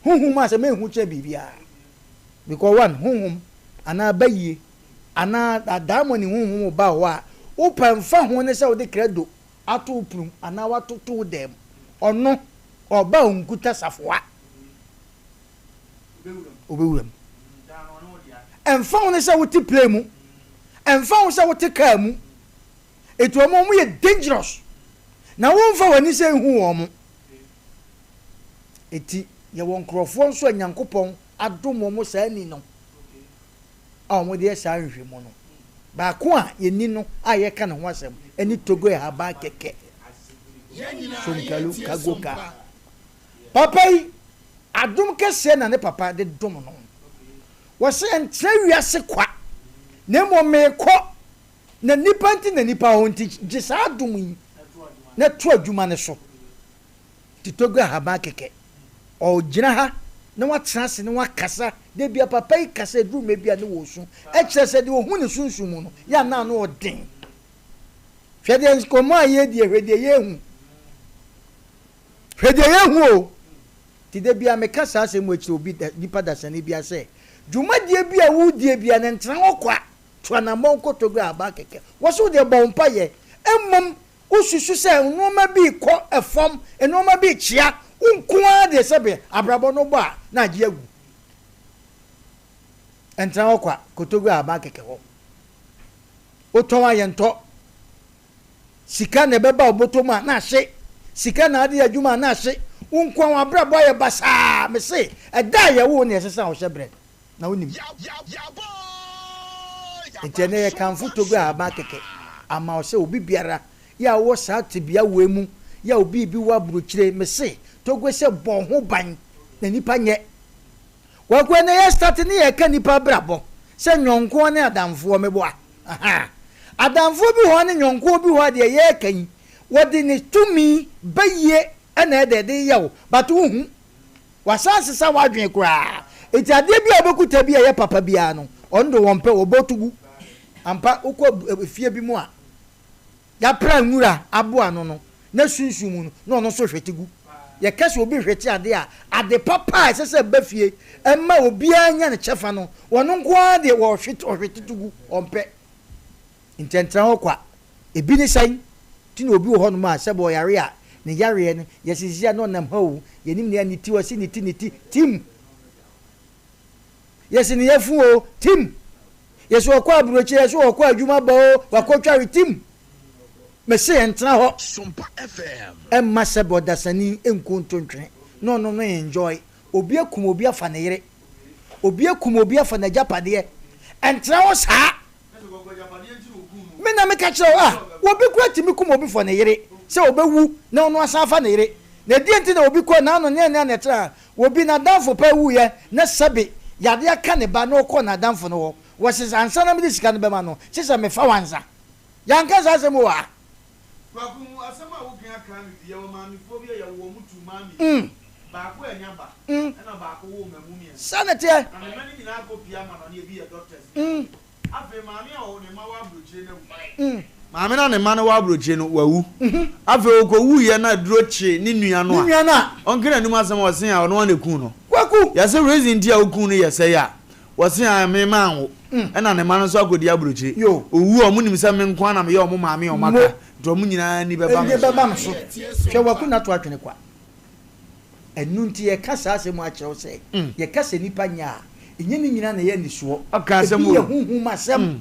B: Honhom mu asɛm ehu kyɛn biribiara. Because one, honhom anaa bayie anaa adaemone honhom ba hɔ a, wopɛ mfa ho ne sɛ wode krado ato wo pono mu anaa watoto wo dan mu. Ɔno, ɔba a onkuta safoa. Obewura mu. Ɛmfa ho ne sɛ wote plane mu, ɛmfa ho sɛ wote kaa mu, Eti wɔn wɔn yɛ dangerous na wonfa w'ani sɛ nhu wɔn. Eti yɛwɔ nkorɔfoɔ nso a Nyankopɔn adom wɔn saa ani no a wɔn de yɛ saa nhwehwɛmu no. Baako a yɛnni no a yɛreka ne ho asɛm ne Togo ahaban kɛkɛ, Sonkalu Kagoka. Papa yi, adom kɛseɛ na ne papa de dom no. Wɔse ɛntra wiase kwa, na mmom merekɔ, na nnipa nti na nnipa wɔ hɔ nti gye saa adom yi na to adwuma no so. Nti Togo ahaban kɛkɛ. Ɔgyina ha na watena ase na wakasa. Da bi a papa yi kasa ɛduru mmerɛ bi a ne wɔresu. Ɛkyerɛ sɛ deɛ ɔhu ne sunsum mu no, yɛ a na ano ɔden. Hwɛ deɛ nkɔmmɔ a yɛredi, hwɛ deɛ yɛrehu. Hwɛ deɛ yɛrehu o. Nti da bi a meka saa asɛm wei kyerɛ obi, nipa dasani biara sɛ, dwumadie bi a woredie biara no, ntena hɔ kwa. Tu anammɔn kɔ Togo ahaban kɛkɛ. Wɔ so wodeɛ bɔ wo mpaeɛ. Mmom Wosusu sɛ nnoɔma bi rekɔ fam, nnoɔma bi rekyea, wo nko ara deɛ sɛbe abrabɔ no bɔ a na agye agu. Ɛntena hɔ kwa, kotogu ahaban kɛkɛ hɔ. Wotɔn a yɛntɔ. Sika na ɛbɛba wo bɔtɔ mu a na ahye. Sika na ade yɛ adwuma a na ahye. Wo nko ara w'abrabɔ ayɛ basaa. Mese, ɛda a yɛwoo wo na yɛsesa wo hyɛbrɛ. Na wonim. Enti ɛnnɛ yɛkamfo Togo ahaban kɛkɛ ama wo sɛ obi biara yɛ a wowɔ saa tebea wei mu yɛ a obi bi wɔ aburokyire mese Togo sɛ bɔ wo ho ban na nipa nyɛ Kwaku ɛnnɛ yɛ start ne yɛka nipa abrabɔ sɛ nyɔnkoɔ ne adamfoɔ meboa ahaa adamfoɔ bi wɔ hɔ ne nyɔnkoɔ bi wɔ hɔ a deɛ yɛreka yi wɔde ne tumi bayie ɛna ɛdɛ de yɛ wo but wohu Wasan asesa w'adwene koraa. Enti adeɛ bi a wobɛkuta bi a ɛyɛ papa biara no, ɔno de wɔmpɛ, wɔbɔ to gu. Ampa, wokɔ efie bi mu a, yɛapra nwura aboa ano no, na sunsum mu no, na ɔno nso hwete gu. Yɛka sɛ obi hwete adeɛ a, ade papa a ɛsɛ sɛ ɛba fie ma obiara nya ne kyɛfa no, ɔno nko ara deɛ ɔhwete, ɔhwete to gu, ɔmpɛ. Nti ɛntena hɔ kwa. Ebi ne sɛn? Nti na obi wɔ hɔnom a sɛbe ɔyare a, ne yareɛ no, yɛse seesei a na ɔnam ha o, yɛnim nea ne ti, ɔse ne ti, ne ti, tim! Yɛse ne yafunu o, tim! Yɛse ɔkɔ aburokyire, yɛse ɔkɔ adwuma ba o, wakɔtware, tim! Mese ɛntena hɔ mma sɛbe ɔdasani nku nto ntwene na ɔno no enjoy. Obi akum obi afa ne yere. Obi akum obi afa n'agyapadeɛ. Ɛntena hɔ saa. Me na meka kyerɛ wo, ah, obi koraa tumi kum obi fɔ ne yere sɛ ɔbɛwu na ɔno asan afa ne yere. Na ɛdeɛn nti na obi kɔ n'ano ne ɛne a na ɛtra ha? Obi n'adamfo paa wuiɛ na sɛbe yadeɛ aka ne ba na ɔkɔɔ n'adamfo no hɔ. Wɔse ansa na mede sika no bɛma no, gye sɛ mefa wo ansa. Yɛanka saa asɛm wɔ ha.
A: Kwaku, asɛm a woka akaa me bi. Yɛwɔ maamefoɔ bi a yɛwoo wɔn tuu maame yi. Baako annya ba, ɛna baako woo mmamu mmiɛnsa.
B: Saa na ɛteɛ.
A: Na ne mma no nyinaa kɔ pie ama no, ɔno ebi yɛ doctors ne adeɛ. Afei maame a ɔwɔ ne mma wɔ aburokyire no awu. Maame no a ne mma no wɔ aburokyire no, wawu. Afei ɔkɔwuiɛ na aduro kyee ne nua no a, ɔnka n'anim asɛm a ɔse a ɔno ara na ɛkuu no.
B: Kwaku!
A: Yɛse reason nti a wokuu no yɛ sɛe a, wɔse a me manwo. Ɛna ne mma no nso akɔdi aburokyire. Ɔwu a, wɔnim sɛ me nko ara na meyɛ wɔn maame a wɔaka, nti wɔn nyinaa ani bɛba me so.
B: Ani bɛba me so. Hwɛ Waku na to atwene kwa. Ɛno nti yɛka saa asɛm yi akyerɛ wo sɛ, yɛka sɛ nnipa nyɛ a, ɛnyɛ ne nyinaa na ɛyɛ anisoɔ. Ebi yɛ honhom asɛm.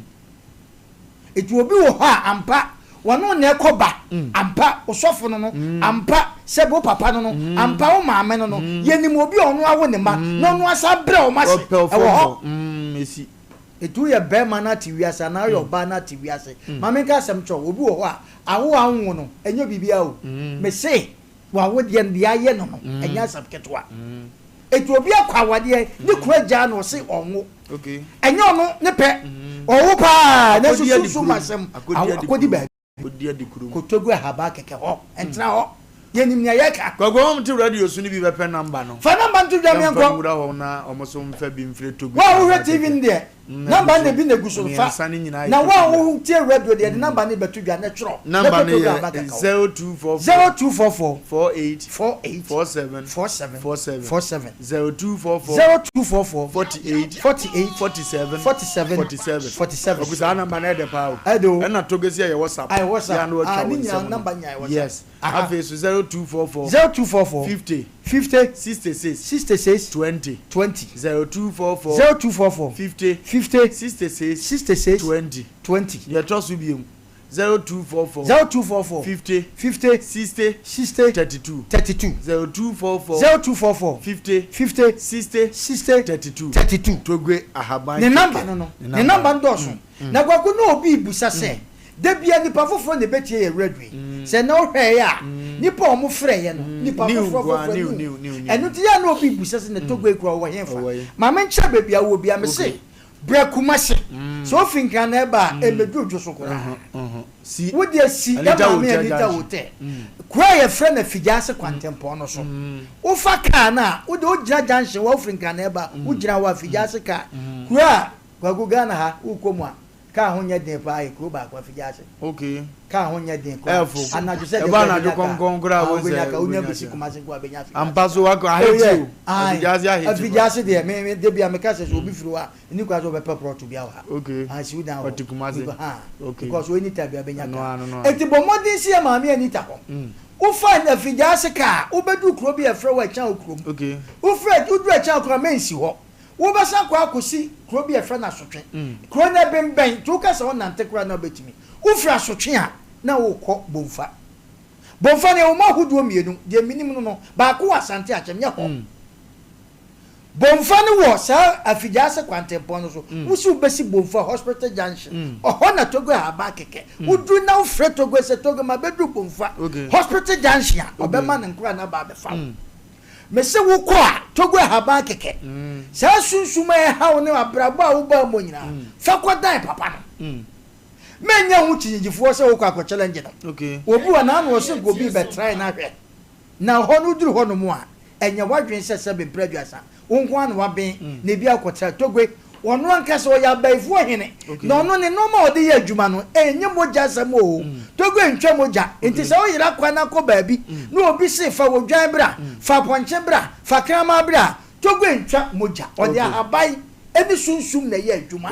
B: Enti obi wɔ hɔ a, ampa, wɔne wo na ɛkɔ ba, ampa, wo sɔfo no no, ampa, sɛbe wo papa no no, ampa, wo maame no no. Yɛnim obi a ɔno awo ne mma, na ɔno asan brɛ wɔn ase. Ɛwɔ hɔ. Enti woyɛ barima na ate wiase anaa woyɛ ɔbaa na ate wiase, ma menka asɛm nkyerɛ wo, obi wɔ hɔ a, awo a wonwo no, ɛnyɛ biribiara o. Mese, W'awodeɛ no deɛ ayɛ no no ɛnyɛ asɛm ketewa. Eti obi akɔ awadeɛ ne kunu agyaa no ɔse ɔnwo. Ɛnyɛ ɔno ne pɛ. Ɔwo paa nanso sunsum asɛm akɔdi baabi. Kɔtɔ gu ahaban kɛkɛ hɔ ntena hɔ. Yɛnim nea yɛka.
A: Kwaku wɔn te radio so no bi bɛpɛ number no.
B: Fa number no to dwa meɛnkɔ.
A: Yɛmfa nwura hɔ na wɔn nso mfa bi mfrɛ Togo.
B: Wo a wohwɛ TV no deɛ Number no bi na egu so no fa. Na wo a wo tie radio deɛ yɛde number no bɛto dwa na twerɛ na
A: Number
B: kɔ
A: no
B: program
A: yɛ
B: ba kɛkɛ hɔ.
A: 0244
B: 0244
A: 48
B: 48
A: 47
B: 47
A: 47
B: 47
A: 0244
B: 0244
A: 48
B: 48
A: 47
B: 47
A: 47
B: 47.
A: Ɔku saa number no ɛdɛ paa o.
B: Ɛdɛ o.
A: Ɛna Togesi ɛyɛ WhatsApp.
B: Ayɛ WhatsApp.
A: Yɛ a na watwa
B: Ah, ne
A: wo
B: nyinaa
A: nsɛm no.
B: number nyinaa yɛ WhatsApp.
A: Yes.
B: Aha.
A: Afei so 0244
B: 0244
A: 50
B: 50
A: 66
B: 66
A: 20
B: 20
A: 0244
B: 0244
A: 50
B: 50
A: 66
B: 66
A: 20
B: 20.
A: Deɛ ɛtɔ so biom. 0244.
B: 0244.
A: 50.
B: 50.
A: 60.
B: 60.
A: 32.
B: 32.
A: 0244.
B: 0244.
A: 50.
B: 50.
A: 60.
B: 60.
A: 32.
B: 32.
A: Togbe Ahaban.
B: Ne number no no. Ne number no dɔɔso. Na Kwaku na obi rebisa sɛ, da biara nipa foforɔ na ɛbɛtie yɛn radio yi. Sɛ nnɛ wohwɛeɛ a, nnipa a wɔfrɛeɛ no, nnipa foforɔ foforɔ, new. Ɛno nti yɛ a na obi rebisa sɛ na Togbe kura ɔwɔ hefa. Ma menkyerɛ baabi a wowɔ biara. Mese, bra Kumasi. Sɛ wofi Nkran na ɛreba a, ɛmmɛduru Dwoso koraa. Wo deɛ si yɛ maame Anita Hotel. Kuro a yɛfrɛ no Afigyaase kwantempɔn no so. Wofa kaa no a, wo deɛ wogyina junction hɔ a, wofiri Nkran na ɛreba a, wogyina hɔ a, Afigyaase kaa. Kuro a, Kwaku, Ghana ha, wokɔ mu a, kaa ho nyɛ den paa yɛ kuro baako, Afigyaase. Kaa ho nyɛ den koraa. Anadwo sɛ deɛ koraa wobɛnya kaa. Ah, wobɛnya kaa. Wonya bɛsi Kumasi nko a, wobɛnya Afigyaase kaa. Oh yeah, ae. Afigyaase deɛ, me, me, da biara meka sɛ, sɛ obi firi hɔ a, Nni kwan sɛ ɔbɛpɛ prɔto bia wɔ ha.
A: Okay.
B: Ah, si wo dan hɔ.
A: Ɔte Kumasi.
B: Because, ha.
A: Okay.
B: Because anytime bia bɛnya
A: Ɛno
B: car.
A: ara no, no
B: Enti bɔ mmɔden si yɛ maame Anita hɔ. Wofa Afigyaase car a, wobɛduru kuro bi a yɛfrɛ hɔ Ɛkyan Okurom.
A: Okay.
B: Wofiri, woduru Ɛkyan Okurom a, mɛnsi hɔ. Wobɛsan kɔ akɔsi kuro bi a yɛfrɛ no Asotwe. Kuro no ɛbembɛn, nti woka sɛ wonante koraa na wobɛtumi. Wofiri Asotwe a, na worekɔ Bomfa. Bomfa no, yɛwɔ mu ahodoɔ mmienu. Deɛ menim no no, baako wɔ Asante Akyem, nyɛ hɔ. Bomfa no wɔ saa Afigyaase kwantempɔn no so. Wo se wobɛsi Bomfa Hospital Junction. Ɔhɔ na Togo Ahaban kɛkɛ. Woduru na wofrɛ Togo sɛ, Togo mabɛduru Bomfa Hospital Junction a, ɔbɛma ne nkoraa no aba abɛfa wo. Mese wokɔ a, Togo Ahaban kɛkɛ. Saa sunsum a ɛha wo ne abrabɔ a wobaa mu nyinaa, fa kɔdan papa no. Mɛnyɛ ho kyinnyegyefoɔ sɛ wokɔ akɔ challenge no. Obi wɔ n'ano ɔse nka obi rebɛtrae no ahwɛ. Na hɔ no woduru hɔnom a, ɛnyɛ w'adwene sɛ sɛbe mprɛ aduasa, wo nko ara na woaben na ebi akɔtra Togbe. Ɔno ankasa ɔyɛ abayifoɔ hene, na ɔno ne nnoɔma a ɔde yɛ adwuma no, ɛnyɛ mogya asɛm oo. Togbe ntwa mogya, nti sɛ woyera kwan akɔ baabi na obi se fa odwan bra, fa apɔnkye bra, fa kraman bra a, Togbe ntwa mogya. Ɔde ahaban ne sunsum na ɛyɛ adwuma.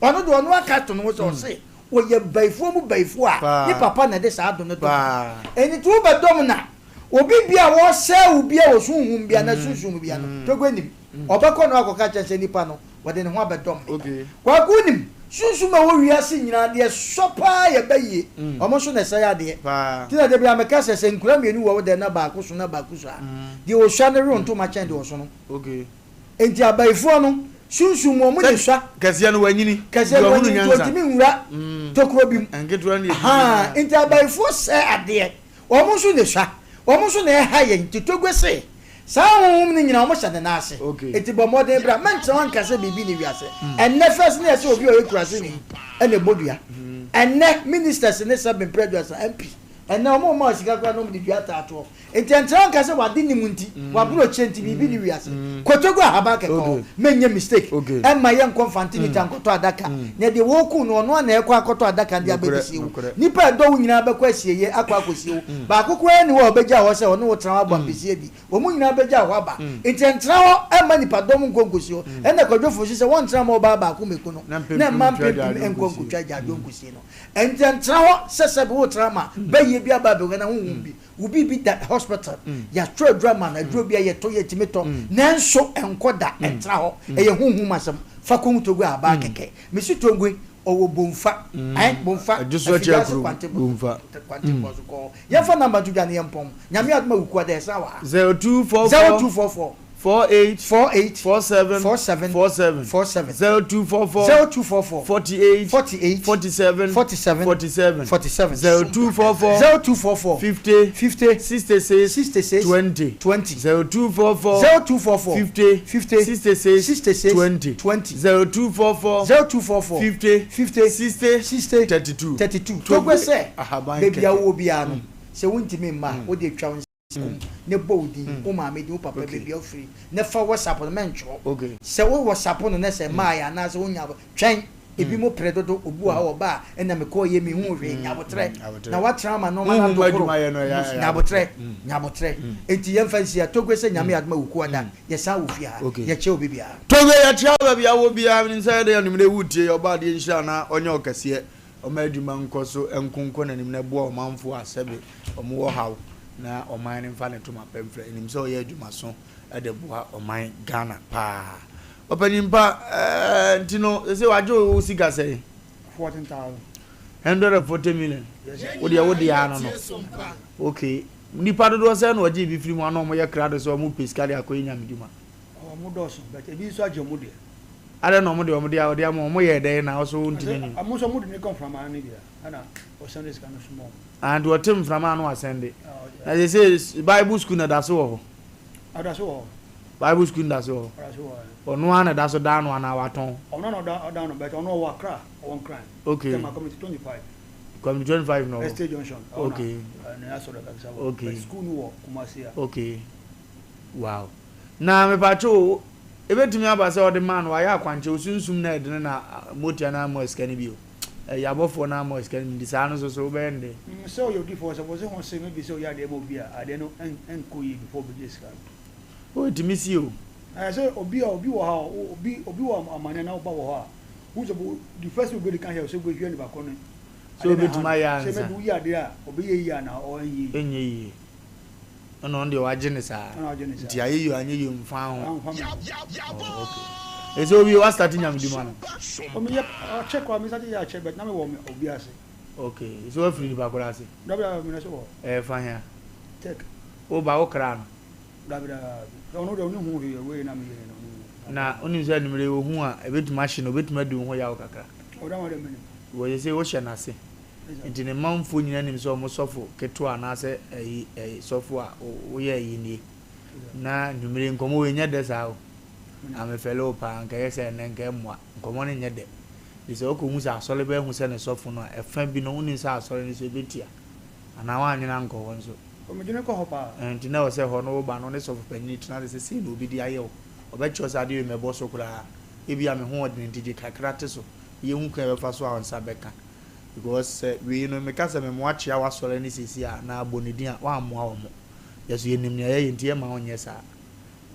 B: Ɔno deɛ ɔno aka ato ne ho sɛ ɔse Ɔyɛ bayifoɔ mu bayifoɔ a ne papa na ɛde saa adom no dom no. Ɛno nti wobɛdɔm no a, obi bia a ɔresɛe wo bia wɔ suhum bia anaa sunsum mu bia no, Togo nim. Ɔbɛkɔ na wakɔka akyerɛ no sɛ nipa no, wɔde ne ho abɛdɔm me. Kwaku wonim, sunsum a ɛwɔ wiase nyinaa deɛ ɛsɔ paa yɛ bayie. Wɔn nso na ɛsɛe adeɛ. Nti na da biara meka sɛ, sɛ nkura mmienu wɔ wo dɛm na baako so na baako sua a, deɛ ɔsua no were ntoma kyɛn deɛ ɔso no. Enti abayifoɔ no, sunsum mu, wɔn de sua.
A: Kɛseɛ no wanyini.
B: Kɛseɛ no wanyini nti ɔntumi nwura tokuro bi mu.
A: Nketewa no deɛ
B: Ahaa, nti abayifoɔ sɛe adeɛ. Wɔn nso na esua. Wɔn nso na ɛha yɛn. Nti Togbe se, saa honhom no nyinaa wɔhyɛ ne nan ase. Enti bɔ mmɔden bra. Mɛnkyerɛ wo anka sɛ biribi nni wiase. Ɛnnɛ first na yɛse obi a ɔyɛ kuraseni na ɛbɔ dua. Ɛnnɛ ministers ne sɛbe mprɛ aduasa, MP, ɛnnɛ wɔn mma sika koraa na wɔde dua taa toɔ. Enti ɛnkyerɛ anka sɛ wade nim nti, wabrɔkyerɛ nti biribi nni wiase. Kotogu ahaban kɛkɛ hɔ, mɛnyɛ mistake ɛmma yɛnkɔ mfante nita nkɔtɔ adaka. Na deɛ wɔreku no ɔno ara na ɛrekɔ akɔtɔ adaka de abɛbɛsie wo. Nnipa a ɛdɔ wo nyinaa bɛkɔ asieeɛ akɔ akɔsie wo. Baako koraa nni hɔ a ɔbɛgya hɔ sɛ ɔne wo tena hɔ abɔ ampesie adi. Wɔn nyinaa bɛgya hɔ aba. Enti ɛntena hɔ mma nnipadɔm nkɔ nkɔsie hɔ. Ɛnna Kwadwo Fosu sɛ wɔntena mma ɔbaa baako mmɛku no na mma mpempem nkɔ nkɔtwa agyaadwoɔ nkɔsie no. Enti ɛntena hɔ sɛ sɛbe woretena ama bayie bi aba abɛwu anaa honhom bi. Wo biribi da hospital, yɛatwerɛ aduro ama no, aduro bi a yɛtɔ yɛtumi tɔ, nanso ɛnkɔ da, ɛtra hɔ, ɛyɛ honhom asɛm. Fa kɔhu Togo ahabaa kɛkɛ. Mesi Togo yi, ɔwɔ Bomfa, ɛn, Bomfa, Afidiase Kwantempɔn so kɔ hɔ. Yɛmfa number nto dwa na yɛmpɔn. Nyame adom a Wukuada yɛsan wɔ ha.
A: 0244
B: 0244.
A: 48
B: 48
A: 47
B: 47
A: 47
B: 47
A: 0244
B: 0244
A: 48
B: 48
A: 47
B: 47
A: 47
B: 47
A: 0244
B: 0244
A: 50
B: 50
A: 66
B: 66
A: 20
B: 20
A: 0244
B: 0244
A: 50
B: 50
A: 66
B: 66
A: 20
B: 20
A: 0244
B: 0244
A: 50
B: 50
A: 60
B: 60
A: 32
B: 32 Togbe sɛ
A: Ahaban
B: baabi a
A: kɛkɛ.
B: wowɔ biara no sɛ wontumi mma a wode twa wo nsa kum ne bɔ wo din, wo maame din, wo papa baabi a wofiri, ne fa WhatsApp no mɛntwerɛ. Sɛ wo WhatsApp no na sɛ mmaeɛ anaasɛ wonnya twɛn, ebi mo pere dodo, obi wɔ ha ɔba a ɛna mekɔɔ yɛ menhuu hwee, nya aboterɛ na woatena ama nnoɔma no atɔ koro, nya aboterɛ, nya aboterɛ. Enti yɛmfa nsi ha, Togbe sɛ Nyame yɛ adom a Wukuada yɛsan wɔ fie ha, yɛkyɛ obi biara.
A: Togbe yɛkyea wo baabi a wowɔ biara, menim sɛ yɛde anwummerɛ yi woretie yɛ, ɔbɔ adeɛ nhyira na ɔnyɛ ɔkɛseɛ. Ɔma adwuma nkɔ so nko nkɔ n'anim na ɛboa ɔmanfoɔ a sɛbe wɔn wɔ haw na ɔman no mfa ne toma pɛ mfra. Yɛnim sɛ ɔyɛ adwumaso de boa ɔman Ghana paa. Ɔpanyin pa, ɛɛ nti no sese wagye wo sika sɛn?
N: 14,000.
A: 140 million. Wo deɛ wo deɛ ano no. Okay. Nipa dodoɔ sɛn na ɔgye bi firi mu ana ɔmo yɛ krado sɛ ɔmo pɛ sika de akɔyɛ nyame dwuma?
N: Ɔmo dɔɔso but ebi nso agye ɔmo deɛ.
A: Adɛn na ɔmo deɛ ɔmo deɛ ɔde ama ɔmo yɛɛ dɛn na ɔso wontumi nyi?
N: Ɔmo nso ɔmo de ne kɔ mframa no bi a ɛna ɔsɛnde sika no soma ɔmo.
A: Ah nti ɔte mframa ano asɛnde. Na sese bible school na ɛda so wɔ hɔ?
N: Ɛda so wɔ hɔ.
A: Bible school no da so wɔ hɔ?
N: Ɛda so wɔ hɔ.
A: Ɔno ara na ɛda so da ano anaa watɔn?
N: Ɔno na ɔda ɔda ano but ɔno ɔwɔ Accra, ɔwɔ Nkran.
A: Okay.
N: Tema Community 25.
A: Community 25 na ɔwɔ?
N: Estate Junction.
A: Okay.
N: Ɛna ne asɔre kakra wɔ.
A: Okay.
N: But school no wɔ Kumasi a.
A: Okay. Wow. Na mepatwo o, ebetumi aba sɛ ɔde maa no wayɛ akwankyerɛ, osunsum na ɛdene na motia no ammɔ sika no bio. Ɛyɛ abɔfoɔ no ammɔ sika no bi nti saa no nso so wobɛyɛ no dɛn?
N: Sɛ ɔyɛ odifoɔ sɛ wɔse ho se maybe sɛ ɔyɛ adeɛ ma obi a adeɛ no ɛnkɔ yie before ɔbɛgye sika no.
A: Oh ɛtumi si o.
N: Ɛɛ sɛ obi a obi wɔ ha a obi obi wɔ amaneɛ na woba wɔ hɔ a wohu sɛ bo the first thing obɛdi kan yɛ sɛ wobɛhwia nipa korɔ no
A: Sɛ
N: adeɛ na ɛha
A: obɛtumi
N: no
A: ayɛ
N: sɛ
A: ansa.
N: maybe woyɛ adeɛ a ɔbɛyɛ yie anaa ɔnyɛ yie.
A: Ɛnyɛ yie. Ɛna ɔno deɛ wagye ne saa.
N: Ɛna wagye ne saa.
A: Nti ayɛ yie o anyɛ yie o mfa ho.
N: Amfa me ho.
A: Oh okay. Ɛsɛ owie wa start nyame dwuma no?
N: Oh meyɛ akyɛ koraa me start yɛ akyɛ but na me wɔ obi ase.
A: Okay ɛsɛ wafiri nipa koro ase?
N: Dabi dabi me na so wɔ.
A: Ɛyɛ fa hea?
N: Tech.
A: Wo ba wo kra no?
N: Dabi dabi ɔno deɛ ɔne ho hwee wei na meyɛ no ɔne ho.
A: Na wonim sɛ anwummerɛ yi ohu a ɛbɛtumi ahye no obɛtumi adi wo ho yaw kakra.
N: Oh that one deɛ menim.
A: Wɔ sɛ wohyɛ n'ase. Nti ne manfoɔ nyinaa nim sɛ wɔn sɔfo ketewa anaasɛ ayi ayi sɔfo a woyɛ ayi nie. Na nwummere nkɔmmɔ wei nyɛ dɛ saa o. Na mefɛle wo paa nka ɛyɛ sɛ ɛnnɛ nka ɛmmoa. Nkɔmmɔ no nyɛ dɛ. Nti sɛ wokɔhu sɛ asɔre bɛhu sɛ ne sɔfo no a, ɛfa bi no wonim sɛ asɔre no nso ɛbɛtia. Anaa woannwene ankɔ hɔ nso.
N: Medwene kɔ hɔ paa.
A: Nti na ɛwɔ sɛ hɔ no woba no wo ne sɔfo panin tena ase sɛ sei na obi de ayɛ wo. Ɔbɛkyerɛ wo sɛ adeɛ wei mɛbɔ so koraa. Ebia me ho ɔdene nti gye kakra te so. Yɛhu kwan a yɛbɛfa so a wo nsa bɛka. Because sɛ wei no meka sɛ me moa kyea w'asɔre no seesei a na abɔ ne din a woammoa wɔn. Yɛso yɛnim nea yɛyɛ nti yɛmma wo nyɛ saa.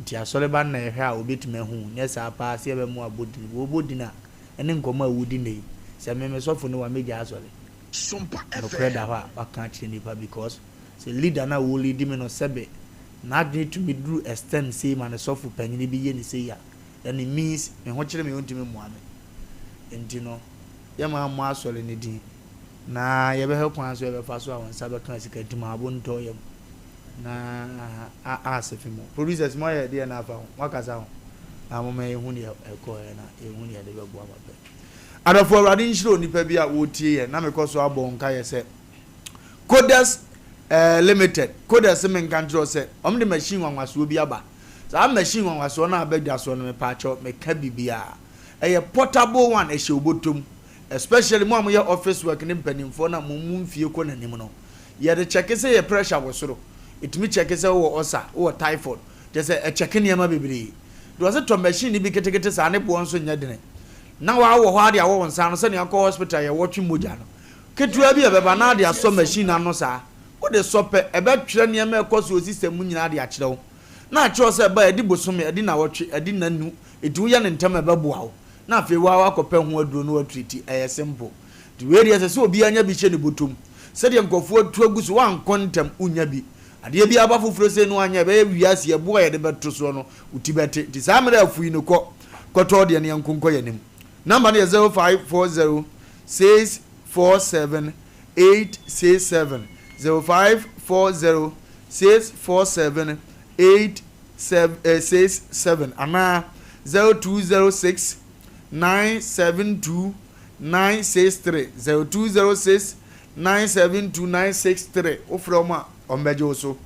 A: Nti asɔre ba no na yɛhwɛ a obetumi ahu wo. Nyɛ saa paa sɛ yɛbɛmoa abɔ din. Wɔbɔ din a ɛne nkɔmmɔ a wodi nnɛ yi. Sɛ me me sɔfo ne wo a mɛgyae asɔre. Nokorɛ da hɔ a waka akyerɛ nnipa because sɛ leader no a ɔreleadi me no sɛbe n'adwene tumi duru extend sei ma ne sɔfo panyini bi yɛ no sei a then it means me ho kyere me ɔntumi mmoa me. Nti no Yɛmma mmɔ asɔre no din, na yɛbɛhwɛ kwan so yɛbɛfa so a wɔn nsa bɛka sika nti ma abo ntɔ yam na a asefe mu. Producers mo ayɛ deɛ na afa ho, mo akasa ho na mo ma yɛhu deɛ ɛkɔɛ na yɛhu deɛ yɛde bɛboa papa yi. Adɔfo Awurade nhyira onipa bi a wɔretie yɛn na mekɔ so abɔ nkaeɛ sɛ Codex eh, Limited, Codex se menka nkyerɛ wo sɛ wɔn de machine nwanwasoɔ bi aba. Saa machine nwanwasoɔ no a aba dwa soɔ no mepaakyɛw meka biribiara. Ɛyɛ portable one ɛhyɛ wo bɔtɔ mu especially mo a moyɛ office work ne mpanimfoɔ no a mo mo mfie kɔ n'anim no. Yɛde kyɛke sɛ yɛ pressure wɔ soro, ɛtumi kyɛke sɛ wowɔ ulcer, wowɔ typhoid, kyerɛ sɛ ɛkyɛke nneɛma bebree. Nti wɔse tɔ machine no bi ketekete saa ne boɔ nso nyɛ dene na wawɔ hɔ ara de awɔ wo nsa ano sɛnea wokɔ hospital a yɛwɔ twe mogya no ketewa bi a ɛbɛba na ade asɔ machine no ano saa. Wode sɔ pɛ ɛbɛtwerɛ nneɛma a ɛkɔ so wɔ system mu nyinaa de akyerɛ wo na akyerɛ wo sɛ ɛba a ɛdi bosome, ɛdi nnawɔtwe, ɛdi nnanu, Enti woyɛ no ntɛm a ɛbɛboa wo na afei wo ara woakɔpɛ ho aduro na woatreati. Ɛyɛ simple. Nti wei deɛ ɛsɛ sɛ obiara nya bi hyɛ ne bɔtɔ mu. Sɛdeɛ nkurɔfoɔ atu agu so, woankɔ ntɛm, wonnya bi. Adeɛ biara ba foforɔ sei na woanyɛ a, ɛbɛyɛ wiase yi ɛboɔ a yɛde bɛto soɔ no, wo ti bɛte. Nti saa mmerɛ a afu yi no, kɔ kɔtɔ deɛ na yɛnko nkɔ yɛn anim. Number no yɛ 0540 647 867, 0540 647 8 67 anaa 0206 972 963, 0206 972 963, wofrɛ wɔn a, wɔbɛgye wo so.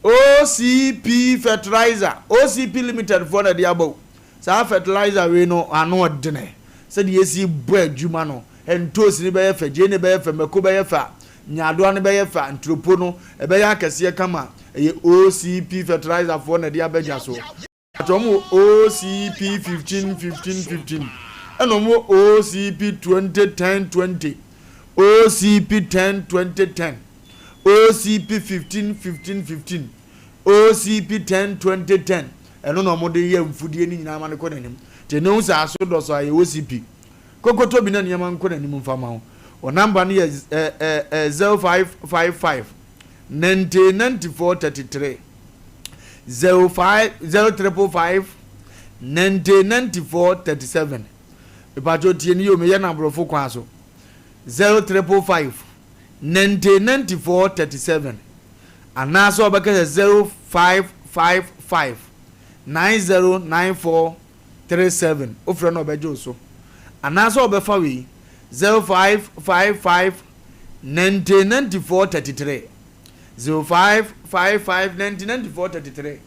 A: OCP Fertilizer, OCP Limited foɔ na ɛde aba o. Saa fertilizer wei no, ano ɔdene. Sɛdeɛ yɛsi bɔ adwuma no, ntoosi no bɛyɛ fɛ, gyeene bɛyɛ fɛ, mako bɛyɛ fɛ a, Nyaadoa no bɛyɛ fɛ a, nturopo no, ɛbɛyɛ akɛseɛ kama. Ɛyɛ OCP fertilizer foɔ na ɛde aba dwa so. But wɔn wɔ OCP 15 15 15 ɛna wɔn wɔ OCP 20 10 20, OCP 10 20 10, OCP 15 15 15, OCP 10 20 10. Ɛno na wɔde yɛ mfudie no nyinaa ma no kɔ n'anim. Nti ɛnɛ wohu sɛ aso dɔ so a ɛyɛ OCP. Kokoto bi na nneɛma nkɔ n'anim mfa ma wo. Wɔ number no yɛ ɛ 0555 90 94 33 05 0555 90 94 37. Mepatwo tie no yie o, meyɛ no aborɔfo kwan so. 0555 90 94 37 anaasɛ ɔbɛka sɛ 0555 90 94 37 wofrɛ no ɔbɛgye wo so anaasɛ ɔbɛfa wei 0555 90 94 33 0555 90 94 33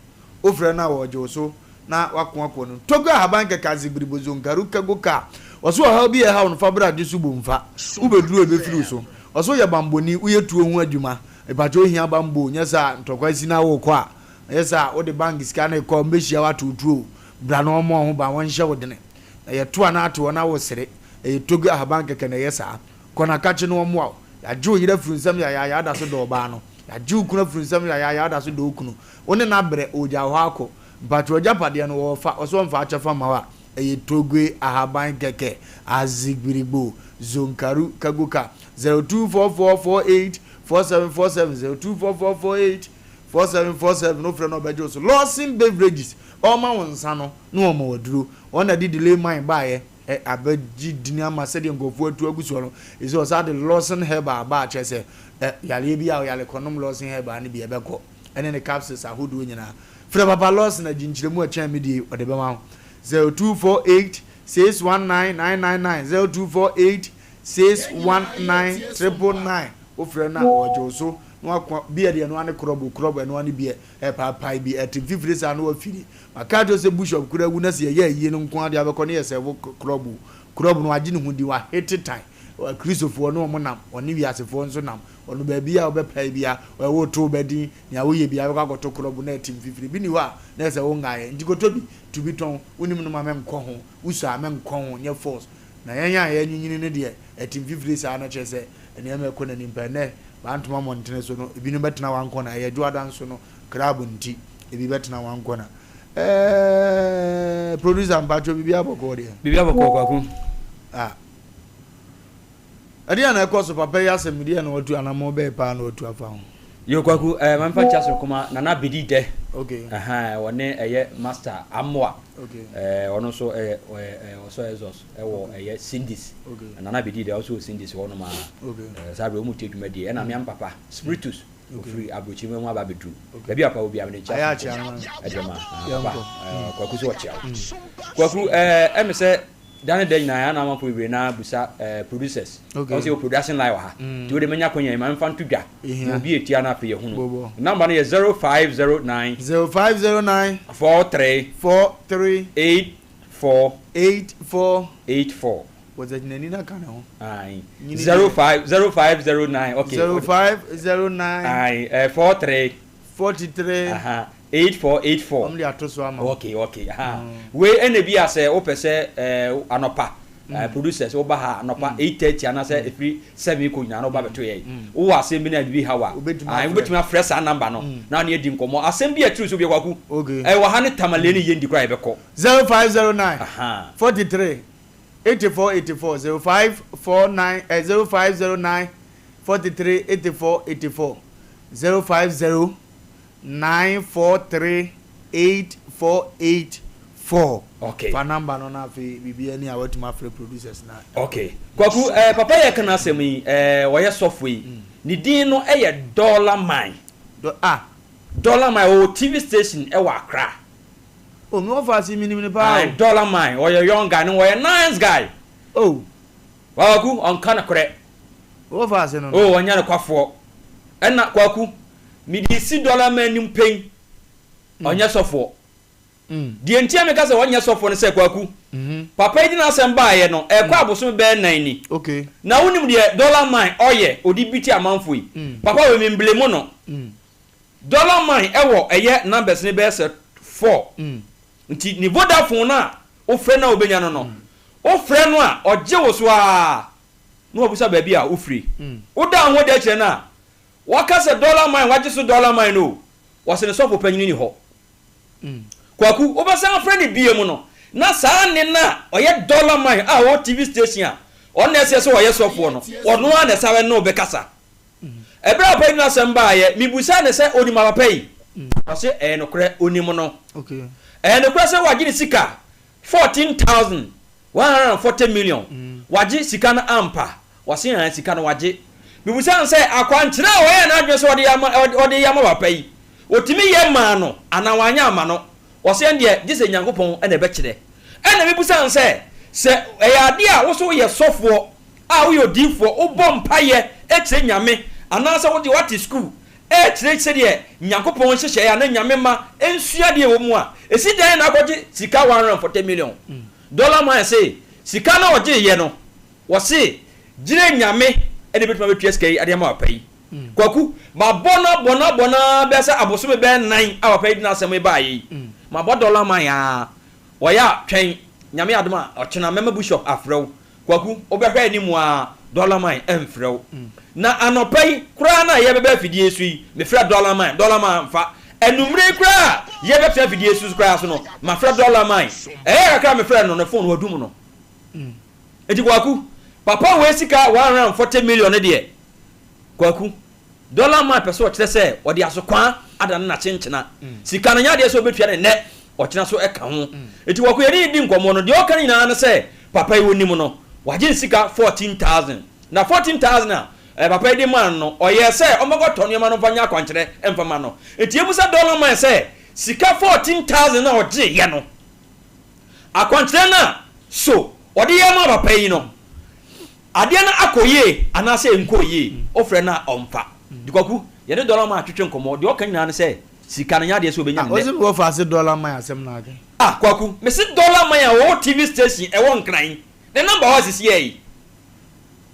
A: wofrɛ no a wɔgye wo so na wako akɔ no Togo ahaban kɛkɛ adze biribozo nkaru kago ka ɔso ɔhaw bi a ɛhaw no fa bra gye so bomfa wobɛduru a ɛbɛfiri wo so ɔso woyɛ bambɔni woyɛ tuo ho adwuma mepakyɛ wohia bambɔ o nyɛ saa ntɔkwa si na wokɔ a ɛyɛ saa wode bank sika no rekɔ a wɔbɛhyia wo ato wo tuo o bra na wɔmmɔ wo ho ban wɔnhyɛ wo dene na yɛto a na ate hɔ na wosere ɛyɛ Togo ahaban kɛkɛ na ɛyɛ saa kɔ na kakye na wɔmmoa wo yɛagye wo yere afiri wo nsam yayaaya woda so dɔ ɔbaa no yɛagye wo kunu afiri wo nsam yayaaya woda so dɔ wo kunu wo ne no abrɛ ɔregya wo hɔ akɔ Mpakyɛw agyapadeɛ no wɔfa ɔsɛ ɔmfa akyɛfa mma wo a ɛyɛ Togue ahaban kɛkɛ Azigbirigbo Zonkaru Kagoka 0244484747 0244484747 wofrɛ no ɔbɛgye wo so Lawson Beverages ɔma wo nsa no na ɔma wo aduro wɔn na de delay mine baeɛ ɛ abɛgye dini ama sɛdeɛ nkurɔfoɔ atu agu soɔ no ɛsɛ ɔsan de Lawson Herbal aba a kyerɛ sɛ ɛ yareɛ bi a ɔyare kɔnom Lawson Herbal no bi ɛbɛkɔ ɛne ne capsules ahodoɔ nyinaa Frɛ Papa Lawson agye nkyerɛmu a ɛkyɛn me deɛ yi, ɔde bɛma wo. 0248 619 999 0248 619 999 Wofrɛ no a, ɔgye wo so na wako beer deɛ ɛno ara ne korɔbo, korɔbo ɛno ara ne beer, ɛpaapae bi, ɛte mfifire saa na wafiri. Maka akyerɛ wo sɛ Bushop koraa awu na sɛ yɛyɛ ayie no nko ara deɛ abɛkɔ ne yɛ sɛvo korɔbo, korɔbo no wagye ne ho di, wahete tan. Akristofoɔ ne wɔn nam, ɔne wiasefoɔ nso nam. Ɔno baabi a wobɛpae biara, ɔyɛ wo to wo ba din, Nea woyɛ biara bɛkɔ akɔto korɔbo na atim fifiri. Bi nni hɔ a na ɛsɛ sɛ wongaeɛ. Nti kɔtɔ bi, tu bi tɔn. Wonim nom a menkɔ ho, wosua a menkɔ ho, nyɛ force. Na yɛn a yɛanyinyini no deɛ, atim fifiri saa no kyerɛ sɛ nneɛma rekɔ n'anim paa. Ɛnnɛ, Bantoma mmɔntene so no, ebinom bɛtena wankɔna. Ɛyɛ Dwoada nso no, krab nti, ebi bɛtena wankɔna. Ɛɛɛ, producer mpakyɛw biribiara bɔkɔɔ deɛ?
O: Biribiara bɔkɔɔ Kwaku.
A: Ah. Ɛdeɛn na ɛkɔ so papa yi asɛm deɛn na watu anamɔn bɛɛ paa na watu afa ho.
O: Yo Kwaku eh, ma mfa nkyia soronko ma Nana Bedi Dɛ.
A: Okay.
O: Ɛhɛn, ɔne ɛyɛ Master Amoa.
A: Okay.
O: Eh, ɔno nso ɛyɛ ɔyɛ ɔsɔ Exos ɛwɔ okay. ɛyɛ Cindy's.
A: Okay.
O: Nana Bedi Dɛ ɔnso wɔ Cindy's hɔ nom a.
A: Okay.
O: Eh, saa bere wɔn tie dwumadie ɛna mmea papa Spiritus.
A: Okay.
O: Ofiri aburokyiri mu aba abɛduru.
A: Okay.
O: Baabi a papa wɔ biara mede nkyia soronko ɛde ma papa. Eh, Kwaku so ɔkyia wo. Kwaku eh, ɛmi sɛ Da ne da nyinaa yɛn amanfoɔ bebree no ara bisa eh, producers.
A: Okay.
O: Ɔn sɛ yɛwɔ production line wɔ ha.
A: Mm.
O: Nti wode manya akwanya yi ma memfa nto dwa.
A: Ehia.
O: Na obi etia no afei yɛhunu.
A: Bobɔ.
O: Number no yɛ 0509
A: 0509
O: 43
A: 43
O: 84
A: 84
O: 84.
A: Wɔdze agyinani no aka ne ho.
O: Aye.
A: Nyini deɛ.
O: 05 0509 okay.
A: 0509
O: Aye, eh, 43
A: 43
O: Aha. 84 84.
A: Wɔn de ato so ama wo.
O: Okay okay aha. Wei ɛna bi a sɛ wopɛ sɛ ɛɛ anɔpa ɛɛ producers woba ha anɔpa 8:30 anaasɛ efiri 7 kɔ nyinaa na woba bɛto yɛn. Wowɔ asɛm bi na biribi ha wo a,
A: Wobɛtumi
O: ae
A: afrɛ.
O: wobɛtumi afrɛ saa number no na ne adi nkɔmmɔ. Asɛm bi a ɛtiri so bi Kwaku.
A: Okay.
O: Ɛwɔ ha ne Tamale ne Yendi koraa yɛbɛkɔ.
A: 0509
O: Aha.
A: 43 84 84 0549 eh, 0509 43 84 84 050 9438484
O: Okay.
A: Fa number no na afei biribiara ni a watumi afrɛ producers na.
O: Okay. Kwaku, eh, papa yɛ ka n'asɛm yi, eh, ɔyɛ sɔfo yi. Ne din no yɛ Dollar Mine.
A: Do, ah.
O: Dollar Mine, ɔwɔ TV station wɔ Accra.
A: Oh, me wɔfa ase menim no paa o.
O: Ah, Dollar Mine, ɔyɛ young guy, no ɔyɛ nice guy.
A: Oh.
O: Kwaku, ɔnka nokorɛ.
A: Me wɔfa ase no no.
O: Oh, ɔnyɛ nokwafoɔ. Ɛna, Kwaku, Mede si dɔla ma anim pɛn, ɔnyɛ sɔfoɔ. Deɛ nti a meka sɛ ɔnyɛ sɔfoɔ ne sɛ, Kwaku, papa yi de n'asɛm baeɛ no, ɛrekɔ abosome bɛyɛ nan ni. Na wonim deɛ dɔla man ɔyɛ, ɔde biti amanfoɔ yi. Papa wei memblemu no. Dɔla man wɔ ɛyɛ numbers no bɛyɛ sɛ four. Nti ne Vodafone no a wofrɛ no a wobɛnya no no, wofrɛ no a, ɔgye wo so ara na wabisa baabi a wofiri. Woda wo ho adi akyerɛ no a, Waka sɛ dollar mine wagye so dollar mine o, wɔse ne sɔfo panyini ni hɔ. Kwaku, wobɛsan afrɛ no biom no, na saa nne no a ɔyɛ dollar mine a ɔwɔ TV station a ɔno na ɛsɛ sɛ ɔyɛ sɔfoɔ no, ɔno ara na ɛsan ne wo bɛkasa. Ɛberɛ a papa yi de n'asɛm baeɛ, mebusaa no sɛ ɔnim apapa yi? Ɔse ɛyɛ nokorɛ, ɔnim no. Ɛyɛ nokorɛ sɛ wagye ne sika 14,140 million, wagye sika no ampa? Ɔse aa sika no wagye. Mebusaa no sɛ akwankyerɛ a ɔyɛɛ n'adwene sɛ ɔde ama ɔde yɛ ama papa yi, ɔtumi yɛ maa no anaa wanyɛ amma no? Ɔse ɛndeɛ gye sɛ Nyankopɔn na ɛbɛkyerɛ. Ɛna mebusaa no sɛ, sɛ ɛyɛ adeɛ a wo nso woyɛ sɔfoɔ a woyɛ odiyifoɔ, wobɔ mpaeɛ kyerɛ Nyame anaasɛ wodeɛ woate sukuu rekyerɛ sɛdeɛ Nyankopɔn nhyehyɛeɛ anaa Nyame mma nsua adeɛ wɔ mu a, ɛsi dɛn na akɔgye sika 140 million? Dollar man se sika no a ɔgyeeɛ no, Wɔse gyerɛ Nyame na ɛbɛtumi abɛtua sika yi de ama papa yi. Kwaku, mabɔ no abɔ no abɔ no ara bɛyɛ sɛ abosome bɛyɛ nan a papa yi de n'asɛm yi baeɛ yi. Mabɔ dɔla man ara. Ɔyɛ a twɛn, Nyame adom a ɔkyena mɛma Bishop afrɛ wo. Kwaku, wobɛhwɛ anim ara dɔla man ɛmfrɛ wo. Na anɔpa yi koraa no a yɛbɛba afidie so yi, mefrɛ dɔla man, dɔla man amfa. Anwummere yi koraa a yɛbɛtena afidie so koraa so no, mafrɛ dɔla man. Ɛyɛɛ kakra a mefrɛɛ no no, phone wadum no. Enti Kwaku, papa wei sika 140 million no deɛ, Kwaku, dollar man pɛ sɛ ɔkyerɛ sɛ ɔde asokwaa adane n'akyenkyena. Sika no nyɛ adeɛ sɛ ɔbɛtua no nnɛ, ɔkyena so ɛka ho. Enti Kwaku yɛne no di nkɔmmɔ no, deɛ ɔka no nyinaa ne sɛ papa yi ɔnim no, wagye ne sika 14,000. Na 14,000 a eh, papa yi de maa no no, ɔyɛɛ sɛ ɔmmɛkɔtɔ nneɛma no mfa nyɛ akwankyerɛ mfa ma no. Enti yɛmmisa dollar man sɛ, sika 14,000 no a ɔgyeeɛ no, Akwankyerɛ no a so ɔde yɛ maa papa yi no, adeɛ no akɔ yie anaasɛ ɛnkɔɔ yie? Wofrɛ no a ɔmfa. Nti Kwaku, yɛne Dollar Man twetwe nkɔmmɔ, deɛ ɔka nyinaa ne sɛ sika no nyɛ adeɛ sɛ ɔbɛnya no
A: Ah, wose
O: nnɛ.
A: mewɔ fa ase Dollar Man asɛm no aka yi.
O: Ah, Kwaku, mese Dollar Man a ɔwɔ TV station ɛwɔ Nkran, ne number hɔ a sisiɛ yi.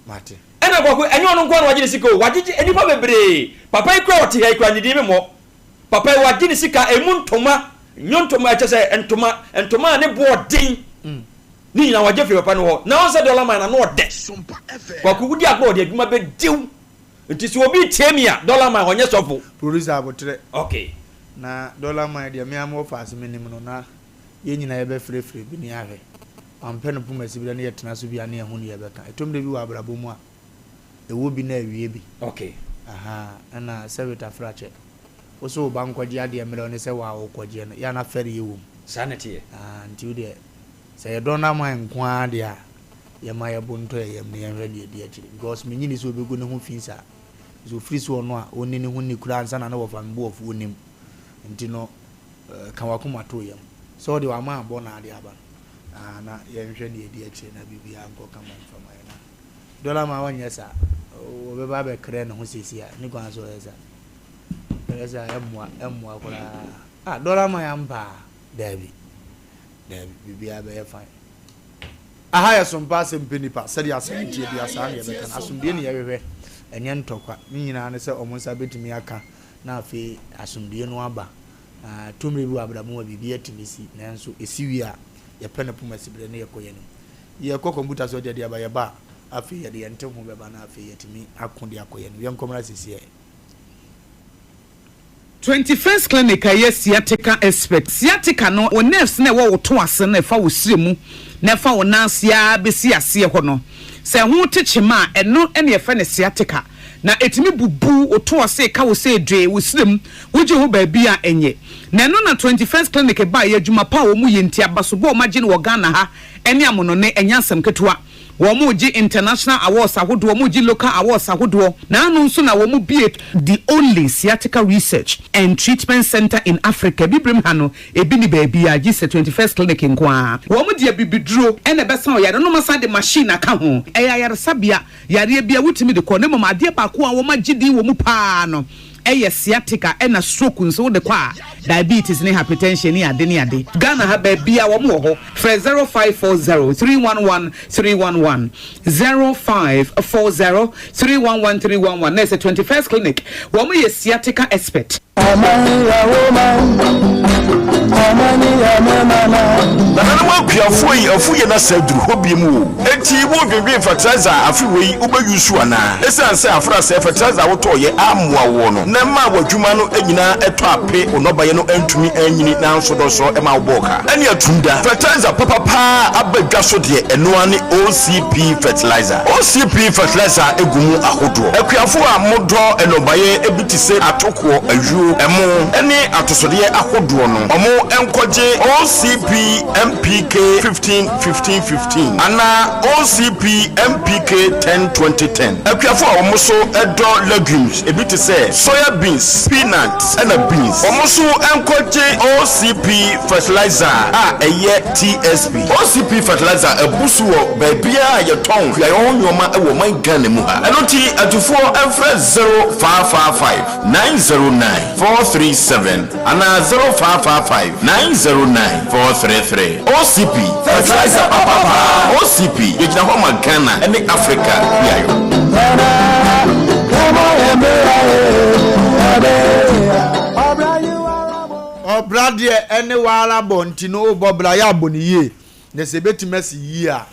A: Mate.
O: Ɛna Kwaku, ɛnyɛ ɔno nko ara na wagye ne sika o, wagyegye nnipa bebree. Papa yi koraa a ɔte ha yi koraa, ne din memmɔ. Papa yi wagye ne sika emu ntoma, nnwontoma, kyerɛ sɛ ntoma, ntoma a ne bo ɔden ne nyinaa wagye firi papa no hɔ. Na ɔn sɛ dɔla man ano ɔdɛ. Kwaku wodi agorɔ ɔde adwuma bɛdiw. Nti sɛ obi tie mi a dɔla man ɔnyɛ sɔfo.
A: Producer aboterɛ.
O: Okay.
A: Na dɔla man deɛ me ara mewɔ faase menim no na yɛn nyinaa yɛbɛfrɛfrɛ bi ne yɛahwɛ. Wampɛ no poma siberɛ ne yɛtena so bi a ne yɛahu ne yɛbɛka. Ɛtɔ mmerɛ bi wɔ abrabɔ mu a ɛwɔ bi na awie bi.
O: Okay.
A: Ahaa ɛna sɛ wetafrakyɛ wo se wo ba nkɔgye adeɛ mmerɛ wo ne sɛ waa wokɔgyeɛ no yɛ a na fɛreɛ wɔ mu.
O: Saa na ɛteɛ.
A: Ahaa nti wo deɛ sɛ yɛdɔ no ama nko ara deɛ a yɛma yɛbo ntɔ yɛ yam na yɛnhwɛ deɛ ɛdi akyire because mennye nni sɛ ɔbɛgu ne ho fi saa sɛ ɔfiri sɛ ɔno a ɔnni ne ho nni koraa ansa na ne wɔfa me bo afu ɔnim nti no ka wakoma to yam sɛ ɔdeɛ wama abɔ na ade aba no ahaa na yɛnhwɛ deɛ ɛdi akyire na biribiara nkɔ kama mfa ma yɛn na Dollar man ɔnyɛ saa. Ɔbɛba abɛkrɛ ne ho seesei a, ne kwan so ɔyɛ saa. Ɔyɛ saa ɛmmoa, ɛmmoa koraa. Ah, dollar man ampa a? Daabi, daabi, biribiara bɛyɛ fine. Aha yɛ sompa asɛm pɛ nipa, sɛdeɛ asɛm teɛ biara saa na yɛbɛka no. Asomdue na yɛhwehwɛ, ɛnyɛ ntɔkwa. Ne nyinaa ne sɛ wɔn nsa bɛtumi aka na afei asomdue no aba. Na tumi bi wɔ abrabɔ mu a biribi atumi si, nanso ɛsi wie a, yɛpɛ no poma siberɛ na yɛkɔ yɛn anim. Yɛkɔ kɔmputa so de aba, yɛba a, afei yɛde yɛn nteho bɛba na afei yɛatumi ako de akɔ yɛn anim. Yɛnkɔ mmra sesiɛ.
P: 21st Clinic a ɛyɛ sciatica expert. Sciatica no, wo nerves no a ɛwɔ wo to ase no a ɛfa wo srɛ mu na ɛfa wo nan ase ara bɛsi aseɛ hɔ no, sɛ ɛho te kyema a, ɛno na yɛfrɛ no sciatica. Na ɛtumi bubu wo to ase, ka wo sɛ dwee, wo srɛ mu, wogye ho baabi a ɛnyɛ. Na ɛno na 21st Clinic baeɛ, adwuma pa a wɔyɛ nti, abasobɔ a wɔagye no wɔ Ghana ha ne amonone ɛnyɛ asɛm ketewa. Wɔregye international awards ahodoɔ, wɔregye local awards ahodoɔ. Na ano nso na wɔbue the only sciatica research and treatment centre in Africa. Abibirem ha no, ebi nni baabiara gye sɛ 21st Clinic nko ara. Wɔde abibiduro na ɛbɛsa ɔyare no na wɔasan de machine aka ho. Ɛyɛ ayaresabea, yareɛ biara wotumi de kɔ na mmom adeɛ baako a wɔagye din wɔ mu pa ara no yɛ sciatica ɛna stroke nso wode kɔ a diabetes ne hypertension ne ade ne ade. Ghana ha baabia wɔn wɔ hɔ frɛ 0540 311 311 0540 311 311 na ɛsɛ 21st clinic wɔn yɛ sciatica expert.
Q: Nananom akuafoɔ yi afu yɛn asa aduru hɔ biom o. Enti wo dwendwen fertilizer a afe wei wo bɛ use anaa? Esiane sɛ afrasɛɛ fertilizer a wo tɔɔ yɛ ammoa woɔ no na ɛmaa w'adwuma no nyinaa ɛtɔ ape, wo nnɔbaeɛ no antumi anyini nanso dɔsɔ ɛma wo bɔɔ ka. Ɛne atum da. Fertilizer papa paa aba dwa so deɛ ɛno ara ne OCP fertilizer. OCP fertilizer gu mu ahodoɔ. Akuafoɔ a mo dɔ nnɔbaeɛ bi te se atokoɔ, ayuo, ɛmo ne atosodeɛ ahodoɔ no, ɔmo nkɔgye OCP NPK. NPK 15 15 15 anaa OCP NPK 10 20 10. Akuafo a wɔn nso dɔ legumes ebi te sɛ soya beans, peanut ɛna beans, wɔn nso nkɔgye OCP fertilizer a ɛyɛ TSP. OCP fertilizer abu so wɔ baabiara a yɛtɔn kuayɔ ho nnoɔma wɔ ɔman Ghana mu ha. Ɛno nti atufoɔ mfrɛ 0555 909 437 anaa 0555 909 433. OCP, fertilizer papa paa. OCP, yɛgyina hɔ ma Ghana ne Africa kuayɔ.
A: Ɔbra deɛ ɛne w'ara bɔ nti no wobɔ bra yɛ abɔ no yie na sɛ ɛbɛtumi asi yie a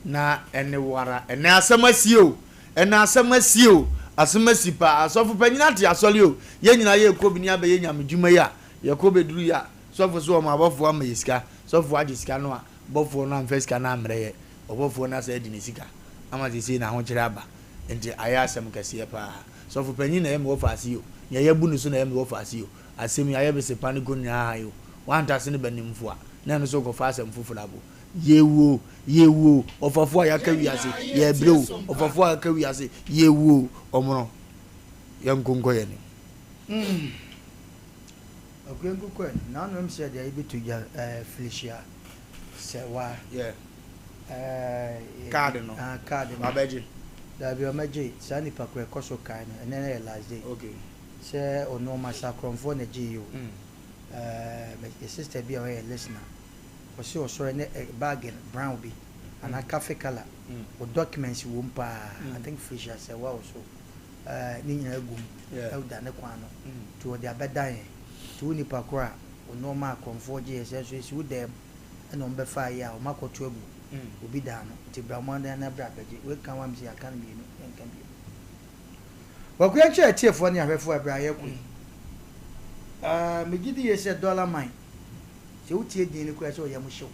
A: na ɛne w'ara ɛnɛ asɛm asie o ɛnɛ asɛm asie o asɛm asi paa asɔfo panyin ate asɔre o yɛn nyinaa yɛrekɔ bi ne abɛyɛ nyame dwuma yi a yɛkɔ bɛduru yi a sɔfo so wɔn abɔfoɔ ama yɛ sika sɔfo agye sika no a bɔfoɔ no amfa sika no ammrɛ yɛ ɔbɔfoɔ no asɛ adi ne sika ama seesei n'ahokyerɛ aba nti ayɛ asɛm kɛseɛ paa sɔfo panyin na ɛyɛ me wɔfa ase yi o nea yɛabu no so na ɛyɛ me wɔfa ase yi o Asɛm yi ayɛ bese pa ne kɔ nyinaa ha yi o, w'antase ne bɛnimfo a, na ɛno nso rekɔfa asɛm foforɔ abo. Yɛrewu o, yɛrewu o, ɔfafo a yɛaka wiase, yɛrebrɛ o, ɔfafo a yɛaka wiase, yɛrewu o, ɔmono, yɛnko nkɔ yɛn anim.
B: Mm. Akua nkokɔ ɛ, n'ano m sɛ deɛ yɛbɛto gya ɛɛ Felicia sɛ wa.
A: Yeah.
B: Ɛɛ.
A: Kaadi no.
B: Ah, kaadi no.
A: Wabɛgye.
B: Dabi ɔmɛgye, saa nipa koro ɛkɔ so kae no, ɛnɛ yɛ last day.
A: Okay.
B: Sɛ ɔno ɔma akorɔmfoɔ na ɛgye yi o. Ɛɛ me sister bi a ɔyɛ listener, ɔse ɔsɔre ne bag brown bi anaa cafe colour, wo documents wɔ mu paa, I think Felicia Serwaa also, ɛɛ ne nyinaa gu mu, ɛda ne kwan ano, nti ɔde abɛdan yɛn. Nti wo nipa korɔ a wo nnoɔma akorɔmfoɔ gye yɛ sɛ nso esi wo dan mu ɛna wɔn bɛfaa yɛ a wɔn akɔto agu obi dan ano, nti bra mmɔden na bra bɛgye. Wei ka ho a mese yɛaka no mmienu, yɛnka bio. Kwaku yɛnkyerɛ atiefoɔ ne ahwɛfoɔ ɛberɛ a yɛrekɔ yi. Ah, megye di yie sɛ Dollar Mine, sɛ wotie din no koraa sɛ ɔyam hye wo.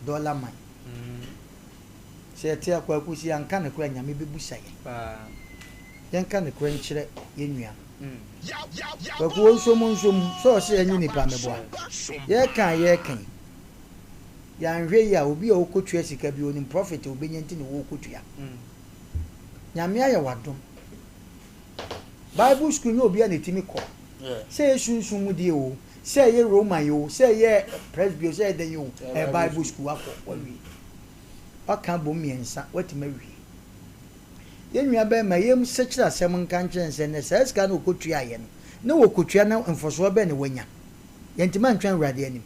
B: Dollar Mine. Sɛ yɛte a Kwaku, sɛ yɛanka nokorɛ a Nyame bɛbusa yɛn. Yɛnka nokorɛ nkyerɛ yɛn nua no. Kwaku ɔnsom nsom, sɛ ɔse ɛnye nipa meboa. Yɛreka a yɛreka yi, yɛanhwɛ yie a obi a ɔrekɔtua sika bi ɔnim profit a ɔbɛnya nti na ɔrekɔtua. Nyame ayɛ wo adom. Bible school nyɛ obiara na ɛtumi kɔ. Sɛ ɛyɛ sunsum mu deɛ oo, sɛ ɛyɛ Roman oo, sɛ ɛyɛ Presby oo, sɛ ɛyɛ dɛn oo, ɛyɛ Bible school wakɔ wawie. Waka abom mmiɛnsa watumi awie. Yɛn nua bɛrima yɛm sɛkyerɛ asɛm nka nkyerɛ no sɛ nɛ saa sika no ɔkɔtuaeɛ no, na wɔkɔtua na mfɔsoɔ bɛn na wanya? Yɛntumi antwɛn Awurade anim.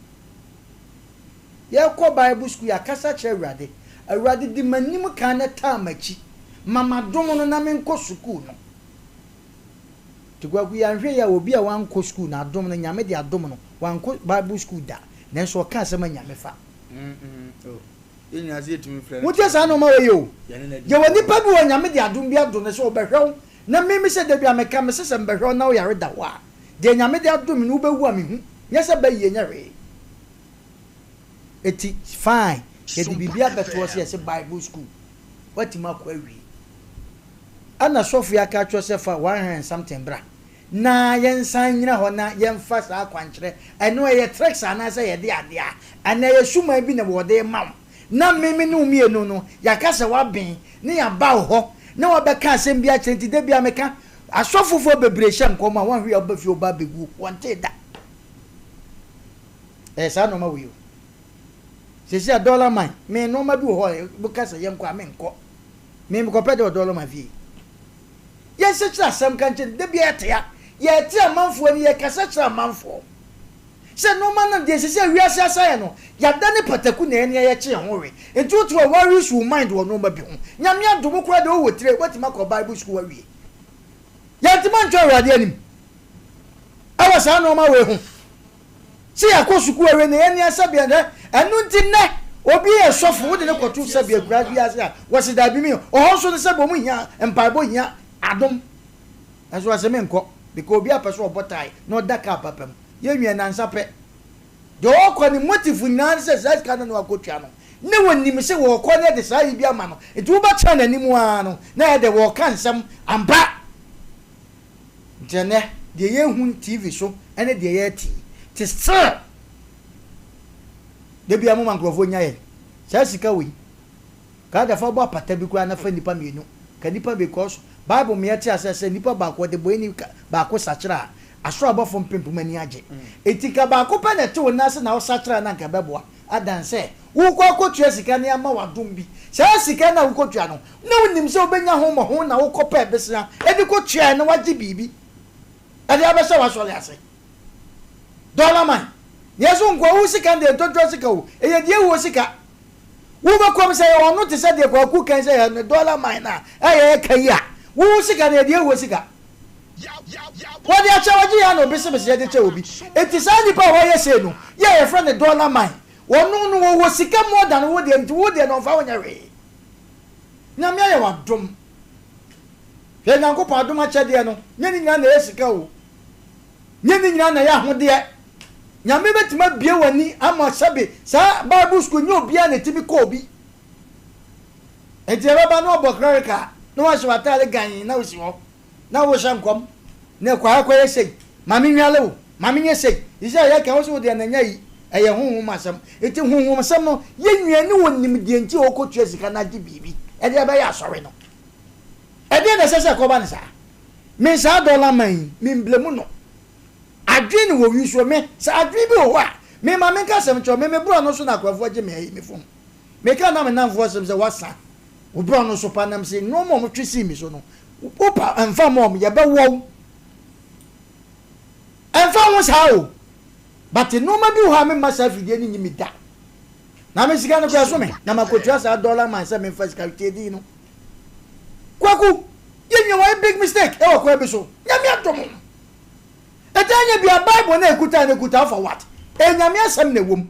B: Yɛrekɔ Bible sukuu, yɛakasa akyerɛ Awurade. Awurade, di m'anim kan na taa m'akyi. Ma m'adom no na menkɔ sukuu no. Nti Kwaku, yɛanhwɛ yie a, obi a wankɔ sukuu no, adom no, Nyame de adom no, wankɔ Bible sukuu da, nanso ɔka asɛm a Nyame fa. Wotie saa nnoɔma wei o? Yɛwɔ nnipa bi wɔ hɔ, Nyame de adom bi adom no sɛ ɔbɛhwɛ wo, na me, me sɛ da bi a meka, mese sɛ mebɛhwɛ wo na wo yare da hɔ a, deɛ Nyame de adom me no, wobɛwu a mehu, nyɛ sɛ bɛyie nyɛ hwee. Eti fine yɛde biribi abɛto hɔ sɛ yɛse bible school woatumi akɔ awie ɛna sɔfo yi aka akyerɛ sɛ fa 100 and something bra na yɛnsan nyina hɔ na yɛmfa saa akwankyerɛ ɛno ɛyɛ tricks anaasɛ yɛde adeɛ a anaa ɛyɛ suman bi na wɔde rema wo na me me ne wo mmienu no yɛaka sɛ woaben ne yɛaba wo hɔ na woabɛka asɛm bi akyerɛ nti da biara meka asɔfofoɔ bebree hyɛ nkɔm a woanhwɛ yie a woba fie woba abɛwu wɔntee da. Ɛyɛ saa nnoɔma wei o. Seesei a dollar man, me nnoɔma bi wɔ hɔ a woka sɛ yɛnkɔ a menkɔ. Me mekɔpɛ deɛ wɔ dollar man fie. Yɛnsekyerɛ asɛm ka nkyerɛ no, da biara yɛte ha, yɛte amanfoɔ ani, yɛkasa kyerɛ amanfoɔ sɛ nnoɔma no deɛ seesei a wiase asa yɛ no, yɛadane pataku na yɛn yɛkye yɛn ho we. Nti wote hɔ a worries wo mind wɔ nnoɔma bi ho. Nyame adom wo koraa deɛ wowɔ tire, woatumi akɔ Bible school awie. Yɛntumi antwa Awurade anim wɔ saa nnoɔma wei ho. Sɛ yɛakɔ sukuu awie na yɛn ani asɛbea hwɛ, ɛno nti nnɛ obi yɛ sɔfo wode no kɔto sɛbea akuraa bi ase a, wɔse daabi me ɔhɔ nso no sɛbea ɔmo hia mpaebɔ hia adom nso wɔse menkɔ because obi apɛ sɛ ɔbɔ tae na ɔda kaa papa mu yɛ nwie nansa pɛ deɛ ɔkɔ ne motive nyinaa ne sɛ saa sika no na wakɔtua no ne wɔnim sɛ wɔkɔ ne de saa yi bi ama no nti wobɛkyerɛ n'anim ara no na ɛyɛ dɛ wɔka nsɛm ampa. Nti ɛnnɛ, deɛ yɛhu TV so ne deɛ yɛte yi, te still. Da biara moma nkurɔfoɔ nya yɛn. Saa sika wei, ka da fa bɔ apata bi koraa na fa nnipa mmienu. Ka nnipa because Bible ma yɛte aseɛ sɛ nipa baako ɔdebɔneyɛni baako sakyera a, asoro abɔfoɔ mpempem ani agye. Enti ka baako pɛ na ɛte wo nan ase na wosakyera a na anka ɛbɛboa adan sɛ wokɔ akɔtua sika na yɛama wo adom bi. Saa sika no a wokɔtua no, na wonim sɛ wobɛnya ho mmɔho na wokɔpɛɛ besea de kɔtuaeɛ na woagye biribi de abɛhyɛ w'asɔre ase. Dollar man. Nea ɛso nkoa wo sika no deɛ ntontoa sika o, ɛyɛ deɛ wuo sika. Wo bɛ kɔm sɛ yɛ ɔno te sɛ deɛ kwaku kan sɛ yɛ no dollar man na ɛyɛ ɛka yi a, wo wo sika no yɛ deɛ wuo sika. Wɔde akyɛ wɔgye yɛ na obesebese yɛde kyɛ obi. Enti saa nipa a wɔyɛ sei no, yɛ a yɛfrɛ no dollar man, ɔno no wɔwɔ sika more than wo deɛ nti wo deɛ no ɔmfa wo nyɛ hwee. Nyame ayɛ wo adom. Hwɛ Nyankopɔn adom akyɛdeɛ no, nyɛ ne nyinaa na ɛyɛ sika o. Nyɛ ne nyinaa na ɛyɛ ahodeɛ. Nyame bɛtumi abue w'ani ama sɛbe saa bible school nyɛ obiara na ɛtumi kɔɔ bi. Nti ɛbɛba na wabɔ clerical na wahyɛ w'ataade gann na wosi hɔ na wohyɛ nkɔm na ɛkɔ ha kɔyɛ sei, ma me nwale wo, ma me nyɛ sei. Sisi a yɛka wo sɛ wo deɛ na nyɛ yi, ɛyɛ honhom asɛm. Nti honhom sɛm no yɛ nua ne ɔnim deɛ nti a ɔkɔtua sika no agye biribi ɛde abɛyɛ asɔre no. Ɛdeɛn na ɛsɛ sɛ ɛkɔba no saa? Me saa dollar man yi, me mblemu no. Adwene ne wɔ wi soɔ, me, sɛ adwene bi wɔ hɔ a, me ma menka asɛm nkyerɛ wo, me me borɔno so na akorafoɔ gye me ayi me fon. Meka na me nnamfoɔ asɛm sɛ wasa wo borɔno so pa nam se nnoɔma a wɔtwe sii me so no, wopa mfa mma wɔn, yɛbɛwɔ wo. Ɛmfa ho saa o, but nnoɔma bi wɔ hɔ a memma saa afidie no nyi me da. Na me sika no koraa ɛso me, na makɔtua saa dollar man sɛ memfa sika tie din no. Kwaku, yɛ nua wayɛ big mistake ɛwɔ kwan bi so. Nyame adom wo. Ɛtaa nyɛ bia Bible na ɛkuta no ɛkuta for what? Ɛyɛ Nyame asɛm na ɛwom.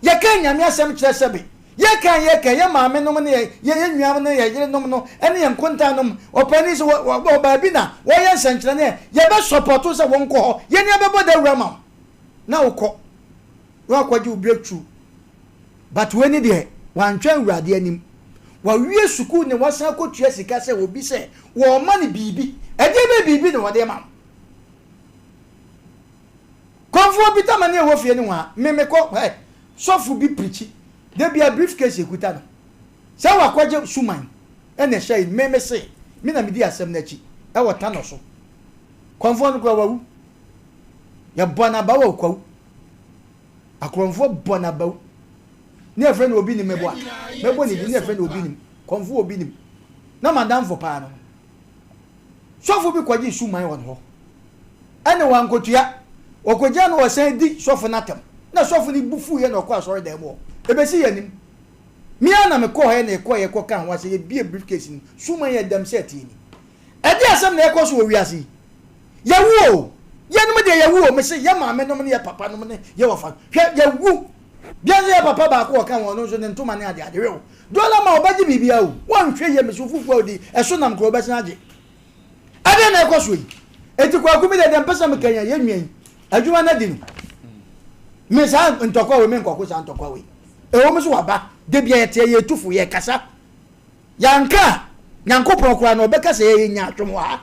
B: Yɛka Nyame asɛm kyerɛ sɛbe. Yɛka yɛka yɛ maame nom ne yɛ yɛ nua ne yɛ yere nom no ɛne yɛ nkontaa nom. Ɔpanin sɛ wɔ wɔ baabi na wɔyɛ nsɛnkyerɛnne a yɛbɛ support sɛ wɔnkɔ hɔ. Yɛn yɛbɛbɔ dawura ma wo na wokɔ na wakɔgye wo breakthrough. But wei ne deɛ wantwɛn awurade anim. Wawie sukuu na wasan akɔtua sika sɛ obi sɛ wɔrema no biribi. Ɛdeɛ bɛn biribi na wɔde rema wo? Kɔmfoɔ bi tama ne ɛwɔ fie no hɔ a, me mekɔ hɛ, sɔfo bi pirikyi, da bia briefcase ɛkuta no. Sɛ wakɔgye suman ɛna ɛhyɛ yi, me me se, me na medi asɛm no akyi ɛwɔ tanɔ so. Kɔmfoɔ no koraa wawu. Yɛbɔ no aba wɔ kwawu. Akorɔmfoɔ bɔ no abawu. Ne yɛfrɛ no obi nim meboa. Mɛbɔ ne din ne yɛfrɛ no obi nim. Kɔmfoɔ obi nim. Na madamfo paa no. Sɔfo bi kɔgye suman wɔ ne hɔ. Ɛna wankotua. Ɔkɔgyina no ɔsan di sɔfo no atɛm. Na sɔfo no bu fuiɛ na ɔkɔ asɔre dan mu hɔ. Ɛbɛsi yɛn anim. Me ara na mekɔɔ hɔ na yɛkɔɔ yɛkɔkaa ho asɛm. Yɛbie briefcase no. Suman yɛ dɛm sɛ ɛteɛ ni. Ɛdeɛn asɛm na ɛrekɔ so wɔ wiase yi? Yɛawu o! Yɛnom deɛ yɛawu o! Mese yɛ maame nom ne yɛ papa nom ne yɛ wɔfa. Hwɛ, yɛawu! Bia nso yɛ papa baako ɔka ho, ɔno nso ne ntoma ne ade ade. Hwɛ o! Dɔla ma ɔbɛgye biribiara o! Woanhwɛ yie mese wo fufuo a wodi, ɛso nam koraa wobɛsan agye. Ɛdeɛn na ɛrekɔ soɔ yi? Enti Kwaku me deɛ deɛ mpɛ sɛ meka yi a, yɛn nua yi, adwuma no adi no. Me saa ntɔkwa wei, menkɔko saa ntɔkwa wei. Ɛwɔ mu sɛ waba, da biara yɛteɛ, yɛtu fo, yɛkasa. Yɛanka a, Nyankopɔn koraa no ɔbɛka sɛ yɛyɛ nyaatwom wɔ ha.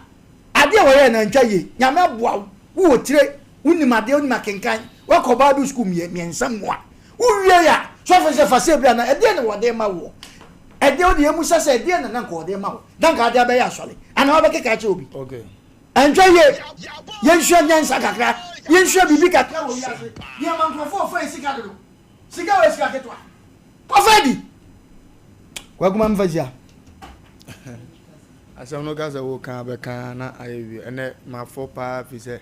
B: Adeɛ a wɔyɛɛ no antwa yie. Nyame aboa wo, wowɔ tire, wonim adeɛ, wonim akenkan, woakɔ Bible school mmiɛnsa mua. Wowiei a, sɔfo sɛ fa sei bra na ɛdeɛn na wɔde rema woɔ? Ɛdeɛ wode yɛmmisa sɛ ɛdeɛn na na nka wɔde rema wo na nka ade abɛyɛ asɔre anaa wabɛkeka akyerɛ obi? Ɛntwa yie. Yɛnsua nyansa kakra, yɛnsua biribi kakra wɔ wiase. Nneɛma nkurɔfoɔ ɔfa yɛ sika dodo. Sika wɔ sika ketewa. Kɔfa di. Kwaku ma mfa sia.
A: Asɛm no ka sɛ woka bɛka na ayɛ wie. Ɛnɛ mafɔ paa fi sɛ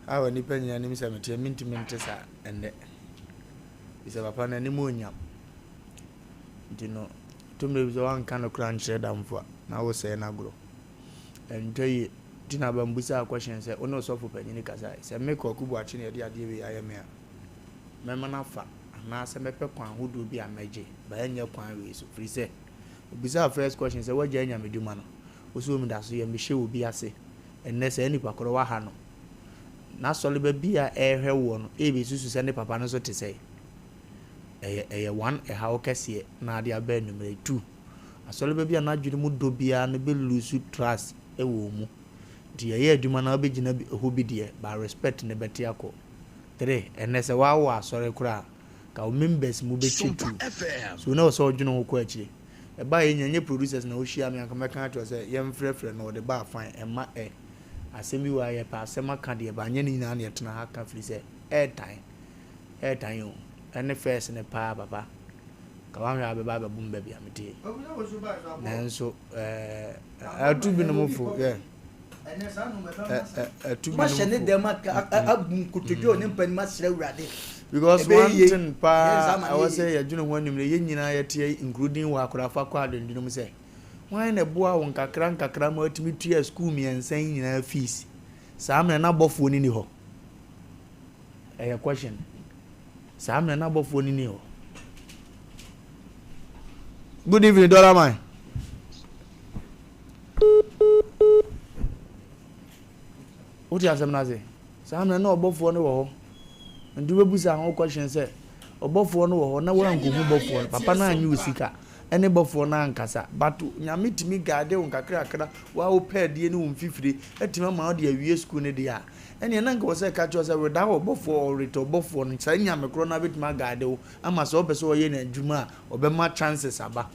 A: awa nipa nyinaa nim sɛ meteɛ mentumi nte saa ɛnɛ. Fi sɛ papa no anim onyam. Nti no tumi bi sɛ wanka no kora nkyerɛ damfo a na wosɛe no agorɔ. Ɛntwa yie. Nti na bambusa akɔhyɛn sɛ wo ne ɔsɔfo panyini kasae. Sɛ me Kwaku Boakye na yɛde adeɛ wei ayɛ me a mɛma no afa anaasɛ mɛpɛ kwan ahodoɔ bi a mɛgye but ɛnyɛ kwan wei so firi sɛ obisaa first question sɛ woagyae nyamedwuma no wo sɛ meda so yɛ mehyɛ obi ase ɛnnɛ saa nipa korɔ waha no n'asɔreba bi a ɛrehwɛ woɔ no ɛrebɛsusu sɛ ne papa no nso te sɛn ɛyɛ ɛyɛ one ɛhaw kɛseɛ na ade aba anwummerɛ two asɔreba bi a n'adwene mu dɔ biara no bɛ lose trust ɛwɔ wo mu nti yɛyɛ adwuma no a wobɛgyina hɔ bi deɛ but respect no bɛte akɔ. Tre, ɛnnɛ sɛ woawɔ asɔre koraa a, Ka wo members mu bɛkyɛ tu. So na ɛwɔ sɛ ɔdwene ho kɔ akyire. Ɛbaa yɛ nyina nyɛ producers na wohyia me anka mɛka akyerɛ wo sɛ yɛmfrɛfrɛ no ɔde baa fine ɛmma ɛ. Asɛm bi wɔ ha yɛpɛ asɛm aka deɛ but anyɛ ne nyinaa na yɛtena ha ka firi sɛ ɛɛtan ɛɛtan o ɛne first no paa papa ka wanhwɛ a bɛba abɛbom baabi a mete yi nanso ɛɛ ɛtu binom fo yɛ ɛtu binom
B: fo ne dɛm abu nkotodwe wɔ ne mpa nim asrɛ awurade
A: because one thing paa ɛwɔ sɛ yɛdwene ho anwummerɛ yɛn nyinaa yɛteɛ including wɔ akorafa kɔ adwendwene mu sɛ Hwan na ɛboaa wo nkakrankakra ma woatumi tuaa sukuu mmiɛnsa yi nyinaa fees? Saa mmerɛ no abɔfoɔ no nni hɔ? Ɛyɛ question. Saa mmerɛ no abɔfoɔ no nni hɔ? Good evening, Dollar Man. Wote asɛm no ase? Saa mmerɛ no ɔbɔfoɔ no wɔ hɔ. Nti wobɛbusa ho question sɛ, ɔbɔfoɔ no wɔ hɔ na woankɔhu bɔfoɔ no, papa no annye wo sika. ne bɔfoɔ no ankasa but Nyame tumi guide wo nkakrakra wo a wo pɛ adie ne wo mfifire atumi ama wo de awie school no deɛ a ɛneɛ na nka wɔ sɛ ɛka kyerɛ wo sɛ without ɔbɔfoɔ or with ɔbɔfoɔ no saa Nyame korɔ no ara bɛtumi a guide wo ama sɛ wopɛ sɛ ɔyɛ no adwuma a ɔbɛma chances aba.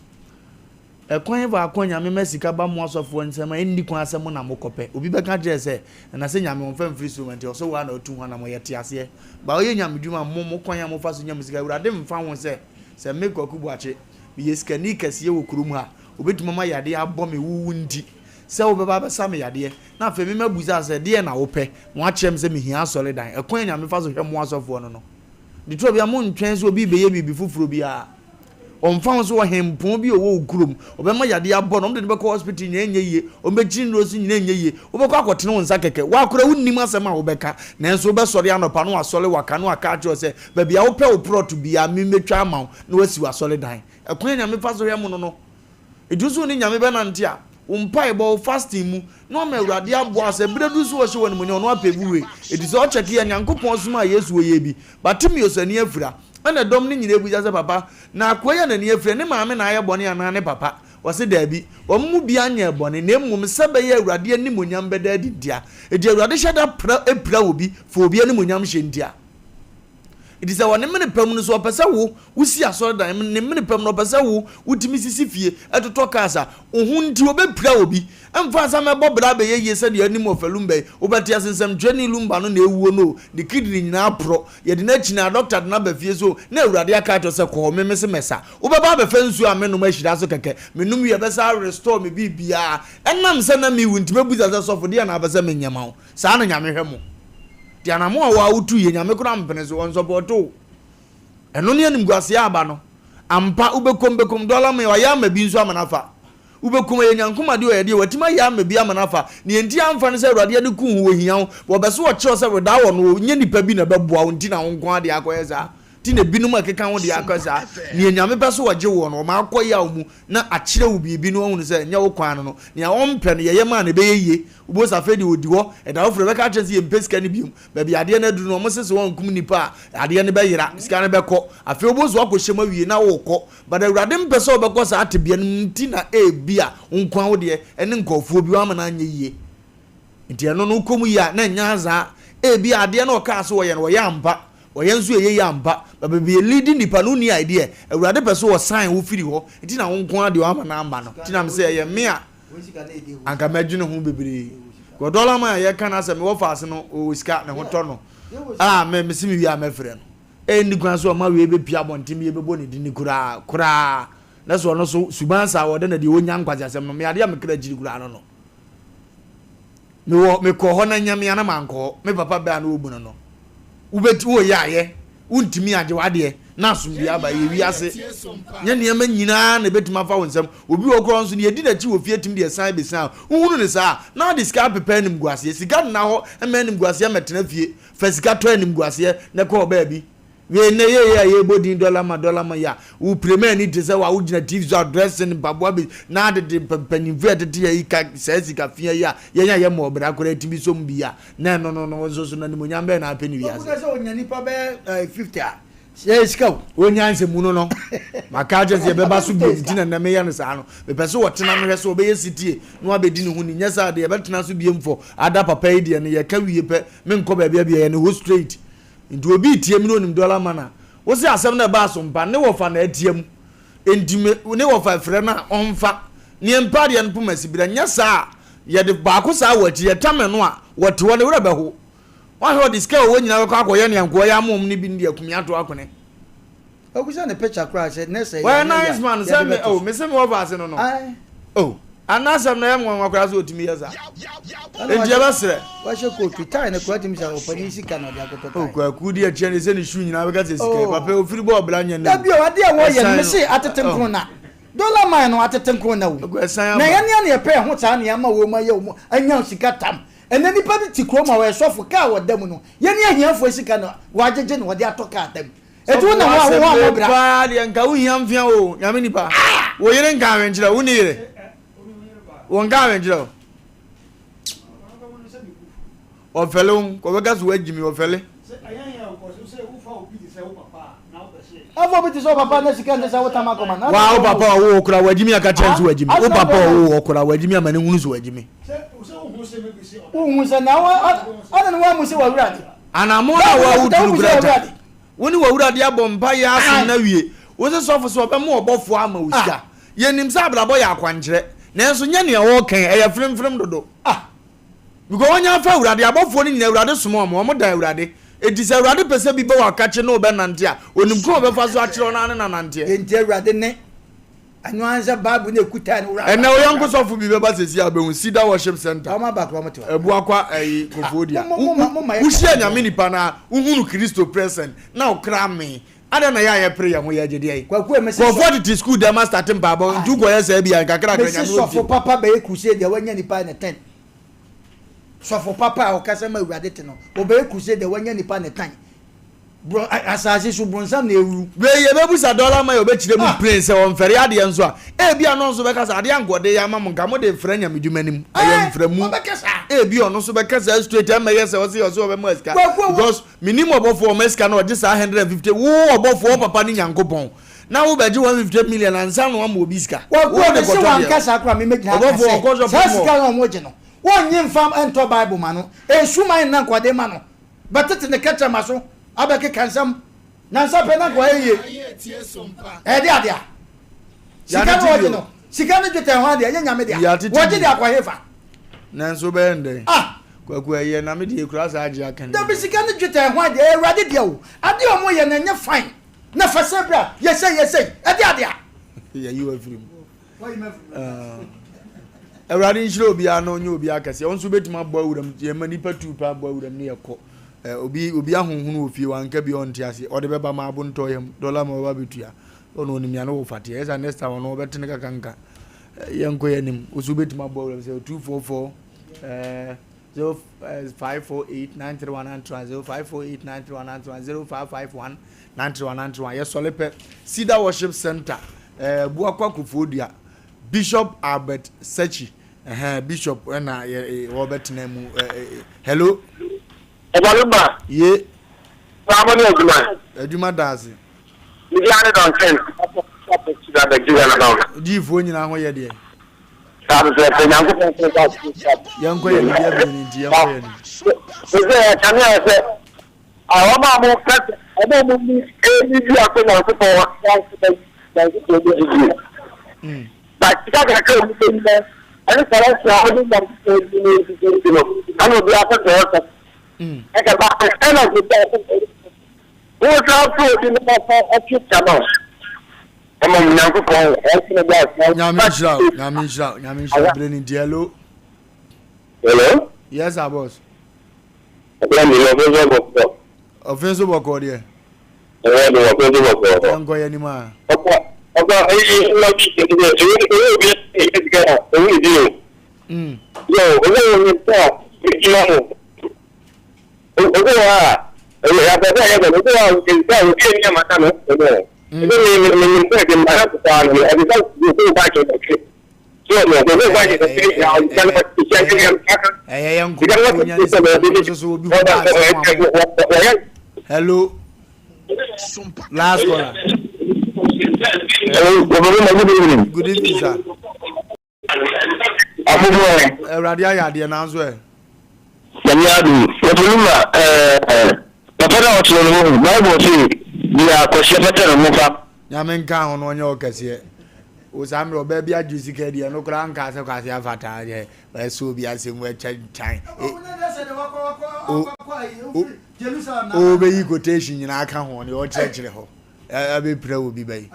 A: Ɛkwan baako a Nyame ma sika ba mo asɔfoɔ nsam a ɛnni kwan sɛ mo na mokɔpɛ. Obi bɛka kyerɛ sɛ ɛna sɛ Nyame ɔmfa mfiri soro ma nti ɔsɛ wo ara na wotu ho anamɔ yɛte aseɛ but woyɛ Nyame dwuma a mo mo kwan a mofa so nya mo sika Awurade mfa ho sɛ Sɛ me, Kwaku Boakye, meyɛ sikani kɛseɛ wɔ kurom ha, wobɛtumi ama yadeɛ abɔ me wo wo nti, sɛ wobɛba abɛsa me yadeɛ, na afei me mabisa sɛ, deɛn na wopɛ, na woakyerɛ me sɛ mehia asɔredan. Ɛkwan a Nyame fa so hwɛ mo asɔfoɔ no no, detorɔ biara montwɛn sɛ obi rebɛyɛ biribi foforɔ biara. Ɔmfa ho sɛ ɔhempɔn bi a ɔwɔ wo kurom, ɔbɛma yadeɛ abɔ no, wɔde no bɛkɔ hospital nyinaa ɛnyɛ yie, wɔbɛkyini nnuro so nyinaa ɛnyɛ yie, wobɛkɔ akɔtene wo nsa kɛkɛ, wo ara koraa wonnim asɛm a wobɛka, nanso wobɛsɔre anɔpa na wasɔre waka na waka akyerɛ wo sɛ, Baabi a wopɛ wo prɔto biara, me mɛtwa ama wo na woasi w'asɔredan. Ɛkwan a Nyame fa so hwɛ mo no no. Ɛduru sɛ wo ne Nyame bɛnante a, wo mpaebɔ, wo fasting mu, na wama Awurade aboa wo sɛ berɛ duru sɛ ɔhyɛ wo animuonyam, ɔno apave way. Ɛti sɛ ɔkyɛke a, Nyankopɔn somaa Yesu ɔyɛɛ bi. Bartimeus ani afira. Ɛna dɔm no nyinaa bisa sɛ, Papa, na akoa yi a n'ani afira yi, ne maame na ayɛ bɔne anaa ne papa? Ɔse, Daabi, wɔn mu biara nyɛɛ bɔne, na mmom sɛ ɛbɛyɛ a Awurade animuonyam bɛda adi ntia. Enti Awurade hyɛ da pra pira obi fa obi animuonyam hyɛ ntia. Enti sɛ wɔ ne mene pa mu no, sɛ ɔpɛ sɛ wo, wosi asɔredan, ne mene pa mu no, ɔpɛ sɛ wo, wotumi sisi fie, totɔ cars a, wo ho nti ɔbɛpira obi. Ɛmfa nsa mmɛbɔ bra abɛyɛ yie sɛdeɛ anim ɔfɛ Lumba yi. Wobɛte ase nsɛmtwerɛni Lumba no na ɛwuo no o, ne kidney nyinaa aporɔ. Yɛde no akyi no a, dɔkta de no aba fie so na Awurade aka akyerɛ wo sɛ kɔ hɔ, me mese mɛsa. Wobɛba abɛfa nsuo a menom ahyira so kɛkɛ. Menom wie a, ɛbɛsan arestore me biribiara. Ɛnam sɛ na mewu nti, mɛbusa sɛ, Sɔfo, deɛn na wopɛ sɛ menyɛ ma wo? Saa na Nyame hwɛ mo. Nti anamon a woa wotu yɛ Nyame koraa mpene so, ɔnsɔpɔto wo. Ɛno ne animguaseɛ aba no. Ampa, wobɛkom bɛkom, dɔla me, wayɛ ama bi nso ama no afa. Wobɛkom, ɛyɛ Nyankom adeɛ ɔyɛ deɛ, watumi ayɛ ama bi ama no afa. Neɛ nti amfa ne sɛ Awurade ade ku ho, ɔhia wo. Wɔbɛ so ɔkyerɛ wo sɛ wedaa wɔ no, nyɛ nipa bi na ɛbɛboa wo nti na wo nko ara deɛ akɔyɛ saa. Nti na binom a ɛkeka ho deɛ akɔyɛ saa. Neɛ Nyame pɛ so ɔgye woɔ no, ɔma akɔ yaw mu na akyerɛ wo biribi na wahunu sɛ nyɛ wo kwan no no. Nea ɔmpɛ no, yɛyɛ maa no ɛbɛyɛ yie. Wobɛhu sɛ afei deɛ ɔdi hɔ, ɛda foforɔ yɛbɛka akyerɛ no sɛ yɛmpɛ sika no biom. Baabi a adeɛ no aduru no, wɔse sɛ wɔankum nnipa a, adeɛ no bɛyera, sika no bɛkɔ. Afei wobɛhu sɛ woakɔhyɛ mu awie na worekɔ. But Awurade mpɛ sɛ wobɛkɔ saa tebea no mu nti na ebia wo nko ara wo deɛ ne nkurɔfoɔ bi woama no anyɛ yie. Nti ɛno no wokɔ mu yie a na ɛnyɛ azaa. Ebia adeɛ no ɔkaa sɛ ɔyɛ no ɔyɛ ampa, ɔyɛ nso ɛyɛ yie ampa. But baabi a ɛleadi nnipa no wonni idea. Awurade pɛ sɛ ɔsan wo firi hɔ nti na wo nko ara deɛ woama no amma no. Nti na mesɛ ɛyɛ me a anka mɛdwene ho bebree. Because dollar man a yɛka no asɛ mewɔ faase no ɔwɔ sika ne ho tɔ no a me mese me wie a mɛfrɛ no. Ɛnni kwan sɛ ɔma wei bɛpue abɔnten ma yɛbɛbɔ ne din koraa koraa na sɛ ɔno so suban saa ɔdɛ na deɛ ɔnya nkwaseasɛm no me adeɛ a mekra akyiri koraa no no mewɔ mekɔ hɔ na nyamea na mankɔ hɔ me papa bɛɛ a na ɔbu no no wobɛti woyɛ ayɛ wontumi agye w'adeɛ na asomdue aba yɛ wiase nyɛ nneɛma nyinaa na ɛbɛtumi afa wo nsam obi wɔ koraa nso deɛ ɛdi n'akyi wɔ fie tumi deɛ san bɛsan wohunu ne saa na ade sika apepa animguaseɛ sika nna hɔ mma animguaseɛ mɛtena fie Fa sika tɔ animguaseɛ na kɔ baabi. Wei nnɛ yɛ yɛ a yɛbɔ din dɔla ma dɔla ma yi a, wo prema ani te sɛ wa wogyina TV so a dressing mpaboa bi na adede mpanyimfo a ɛtete yɛ yi ka saa sika fia yi a yɛn a yɛmmɔ ɔbra koraa tumi som bi a na ɛno no no nso so no animuonyam bɛn na apɛ ne wiase.
B: Woka sɛ onya nipa bɛyɛ 50 a, sɛ ɛyɛ sika o.
A: Onya nsɛmmu no no, maka akyerɛ sɛ yɛbɛba so biom nti na nnɛ meyɛ no saa no. Mepɛ sɛ ɔtena mehwɛ sɛ ɔbɛyɛ setie na wabɛdi ne ho ni. Nyɛ saa deɛ yɛbɛtena so biom fɔ ada papa yi deɛ no yɛka wie pɛ Menkɔ baabi a bia yɛ ne hɔ straight. Nti obi retie me na onim dollar man a, Wo se asɛm no ɛbaa so mpa, ne wɔfa na atia mu. Enti me ne wɔfa frɛ no a, ɔmfa. Neɛ mpa adeɛ no poma si berɛ, nyɛ saa a, yɛde baako saa wɔ akyi, yɛtame no a, wɔte hɔ, ne werɛ bɛho. Woahwɛ ɔde sika a ɔwɔ nyinaa bɛkɔ akɔyɛ nea nkoa yɛ ama wɔn no bi no de akumi ato akone.
B: Ɔbisa ne picture koraa sɛ nurse ɛyɛ
A: Wɔyɛ
B: anyɛ
A: nice
B: yɛ
A: man
B: a
A: sɛ
B: yɛde
A: me
B: bɛto
A: oh
B: so.
A: me se me wɔ faase no no
B: Ae.
A: oh ana asɛm no ɛyɛ me nwanwa koraa sɛ ɔtumi yɛ saa
B: Ɛna
A: enti
B: wahyɛ
A: yɛbɛsrɛ.
B: wahyɛ coat tie no koraa tumi sɛ ɔpanin sika na ɔde akɔtɔ
A: Oh
B: tie.
A: kwaku di akyia ne sɛ ne shoe nyinaa bɛka sɛ sika yi
B: Oh.
A: papa ofiri bɔɔ bra nyɛ ne o
B: Dabi o adeɛ a wɔyɛ no
A: ɛsan
B: me se atete
A: oh
B: nkrona dollar mine no atete nkrona o
A: ɛsan
B: na
A: aba.
B: yɛn nea na yɛpɛ ɛho saa nea ama wɔn ayɛ wɔn anya sika tam ɛnɛ nipa bi te kurom a ɔyɛ sɔfo kaa wɔda mu no yɛn ne ahiafoɔ sika na wɔagyegye na wɔde atɔ kaa da mu Eti wo
A: Sɔfo
B: na wo a
A: w'asɛm
B: wo ho
A: wei
B: ammɔ bra.
A: paa deɛ nka wo hia mfea o nyame nipa wo yere nka ahwenkyerɛ wo ni yere wo nka ahwenkyerɛ o ɔfɛle wo kɔ bɛka so wagyimi ɔfɛle.
B: Afɔ bi te sɛ wo papa na sika nte sɛ wo tam akɔma no.
A: Wa wo papa ɔwo wo kora wagyimi aka kyerɛ nso wagyimi wo papa ɔwo wo kora wagyimi ama ne hunu so wagyimi.
B: Wohu sɛ na ɔne ne woamu sɛ wawurade.
A: Anammɔn a woawo duru kura ta. Wo ne w'Awurade abɔ mpaeɛ asom no awie. Wo se sɔfo sɛ ɔbɛma ɔbɔfoɔ ama wo sika. Yɛnim sɛ abrabɔ yɛ akwankyerɛ, nanso nyɛ nea ɔreka yi, ɛyɛ fremfrem dodo. Because wɔnya afa Awurade, abɔfoɔ no nyinaa Awurade soma wɔn, wɔn dan Awurade. Enti sɛ Awurade pɛ sɛ bi bɛ wɔ akakye ne wo bɛnante a, ɔnim kwan a ɔbɛfa so akyerɛ wo na ne no ananteɛ.
B: Enti Awurade ne. Ɛno ara ne sɛ Bible no ekuta no wura.
A: Ɛnɛ wo yɔnko sɔfo bi bɛba sɛsi a wobɛhu Cedar Worship Center.
B: Wɔn aba koraa wɔn te hɔ.
A: Abuakwa ɛyi Kofoɔ Dua. Wohyia Nyame nipa no a wohunu Kristo present na wo kra mee. Adɛn na yɛ a yɛpere yɛn ho yɛ gye deɛn?
B: Kwaku mese
A: Nkurɔfoɔ tete school dɛm astate mpaebɔ nti wokɔyɛ saa bi a nkakrakra
B: Mese
A: Nyame
B: sɔfo
A: ɔntie.
B: papa bɛyɛ crusade a wanya nipa ne ten. Sɔfo papa a ɔkasa ma Awurade te no ɔbɛyɛ crusade a wanya nipa ne tan. Bro asase so bronsam na ewuru.
A: Wei yɛbɛbusa Dollar Mine ɔbɛkyerɛ mu plain sɛ ɔmfɛre adeɛ nso a, ebia ɔno nso bɛka sɛ adeɛ a nka ɔde yɛ ama mo nka mode refra nyamedwuma no mu, ɛyɛ mframu. Ebia ɔno nso bɛka saa straight ɛmmɛyɛ sɛ ɔse ɔse ɔbɛma sika because menim ɔbɔfoɔ ɔma sika na ɔgye saa 150 wo ɔbɔfoɔ wo papa ne Nyankopɔn na wobɛgye 150 million ansa na wama obi sika
B: Kwaku
A: wo de
B: mese
A: kɔtɔ
B: wanka
A: deɛ
B: saa koraa memɛgyina aka
A: ɔbɔfoɔ
B: sɛ
A: ɔkɔ
B: saa
A: shopping
B: sika
A: mall.
B: no a wɔgye no wɔnnye mfa ntɔ bible ma no ɛsuman na nka ɔde ma no. Bɛtete ne kɛtrɛma so abɛkeka nsɛm. Nansa pɛ na nka ɔyɛ yie. Ɛyɛ de adea. Sika no wɔgye no. Sika no dwetɛ ho adeɛ, ɛnyɛ nyame dea. Wɔgye de akɔ hefa?
A: Nanso wobɛyɛ no dɛn?
B: Ah!
A: Kwaku ɛyɛ na me deɛ ekura saa agye aka ni.
B: Dabi sika no dwetɛ ho adeɛ, ɛyɛ awurade dea o. Adeɛ a wɔyɛ no ɛnyɛ fine. Na fa sɛ bra, yɛ sei yɛ sei, ɛde adea.
A: Yɛyi wo afiri mu. Awurade nhyira obiara na ɔnyɛ obiara kɛseɛ. Wo nso wobɛtumi abɔ awuram. Yɛma nnipa tu pɛ abɔ awuram ne yɛkɔ. Obi obi ahonhono wɔ fie wanka bi ɔnte aseɛ. Ɔde bɛba ma abontɔ yam. Dɔla ma ɔba bɛtua. Ɔno ɔnim nea ne wo fateɛ. Ɛsa next time ɔno ɔbɛtene kakanka. Yɛnkɔ yɛn anim. Wo nso wobɛtumi abɔ awuram sɛ 244 0548 931 931 0548 931 931 0551 Nantrewa nantrewa yɛ sɔle pɛ Cedar Worship Center eh, Buakwa Kofoɔdua Bishop Albert Sechi eh, Bishop ɛna yɛ wɔbɛtena mu eh, eh, hello.
G: Ɔbɔne ba.
A: Ye.
G: Saa mo ne adwuma.
A: Adwuma da ase.
G: Medi ane dɔnten.
A: Diifoɔ nyinaa ho yɛ deɛ.
G: Saa pɛpɛɛpɛ Nyankopɔn sɛ ba.
A: Yɛnkɔ yɛ ne deɛ bere ne nti yɛnkɔ yɛ ne.
G: Sɛ ɛkame ayɛ sɛ Wɔn a wɔka sɛ wɔn a wɔnni nidi ato Nyankopɔn adanse bɛyi Nyankopɔn mu gyidie. Na sika kakra a wɔbɛnya ne sɛlɛnse a wɔde Nyankopɔn din no resisi nti no, ɛna obiara pɛ sɛ ɔsɔ. Ɛka ba ɛna sɛ obi a wosan so obi no bɛfa ɔtwe kama ɛma mu Nyankopɔn ɛnso no bɛ asena.
A: Nyame nhyira wo, Nyame nhyira wo, Nyame nhyira wo. Bere ne nti, hello.
G: Hello.
A: Yes, sir, boss.
G: Ɔbɛn mi ɔfɛn so bɔkɔ.
A: Ɔfɛn so bɔkɔ deɛ.
G: Ɛwɔ de ɔfɛn so bɔkɔ.
A: Yɛn nkɔ yɛn anim a.
G: Ɔkɔ ɔkɔ eyi nna bi sɛ ɛsɛ ewu ewu obi ɛyɛ sika a ewu ne bi o. Yɛ o obi wɔ ne nsa a egyina mu. Obi wɔ ha a ɛyɛ abɛbɛ a yɛ bɛ obi wɔ ha a nsa a obi ani ama na no ɛmɔ. Ebi mi mi mi mi mpɛ de mma na paa no ɛde sa obi ba kyɛ ɔtwe.
A: Ɛyɛ yɛn nko wonya ne sika no nso so obi ho ba asɛm a mo. Hello. Last caller.
E: Hello, good evening.
A: Good evening, sir. Awurade ayɛ adeɛ nanso ɛ.
E: Nyame adom. Wɔfɛ no ma ɛɛ papa no a ɔkyerɛ no ho Bible se.
C: Bia kɔhyɛ fɛtɛ no mofa.
A: Nyame nka ho na ɔnyɛ wo kɛseɛ. Wo saa mmerɛ ɔbaa bi agye sika adi ɛno koraa nkaa sɛ kwase afata yɛ ɛsɛ obi asɛm mu ɛkyɛ kyan. O bɛyi quotation nyinaa ka ho ne ɔkyerɛkyerɛ hɔ ɛbɛpira obi bɛyi.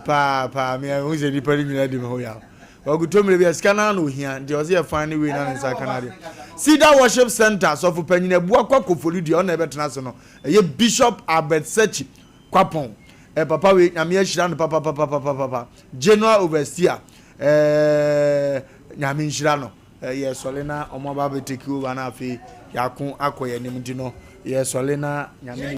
A: Paa paa me ahu sɛ nipa no nyinaa di me ho yaw. Waguto mmerɛ bi a sika no ara na ohia nti ɔsɛ yɛ fan ne wei na ne nsa ka no adeɛ. Cedar Worship Center sɔfo panyin Abuakwa Koforidua ɔno na ɛbɛtena ase no ɛyɛ Bishop Albert Sechi Kwapong eh, papa wei Nyame ahyira no papapapapapa General Overseer eh, Nyame nhyira no eh, yɛsɔle na ɔmo aba abɛ take over na afei yɛako akɔ yɛn anim nti no yɛsɔle na Nyame.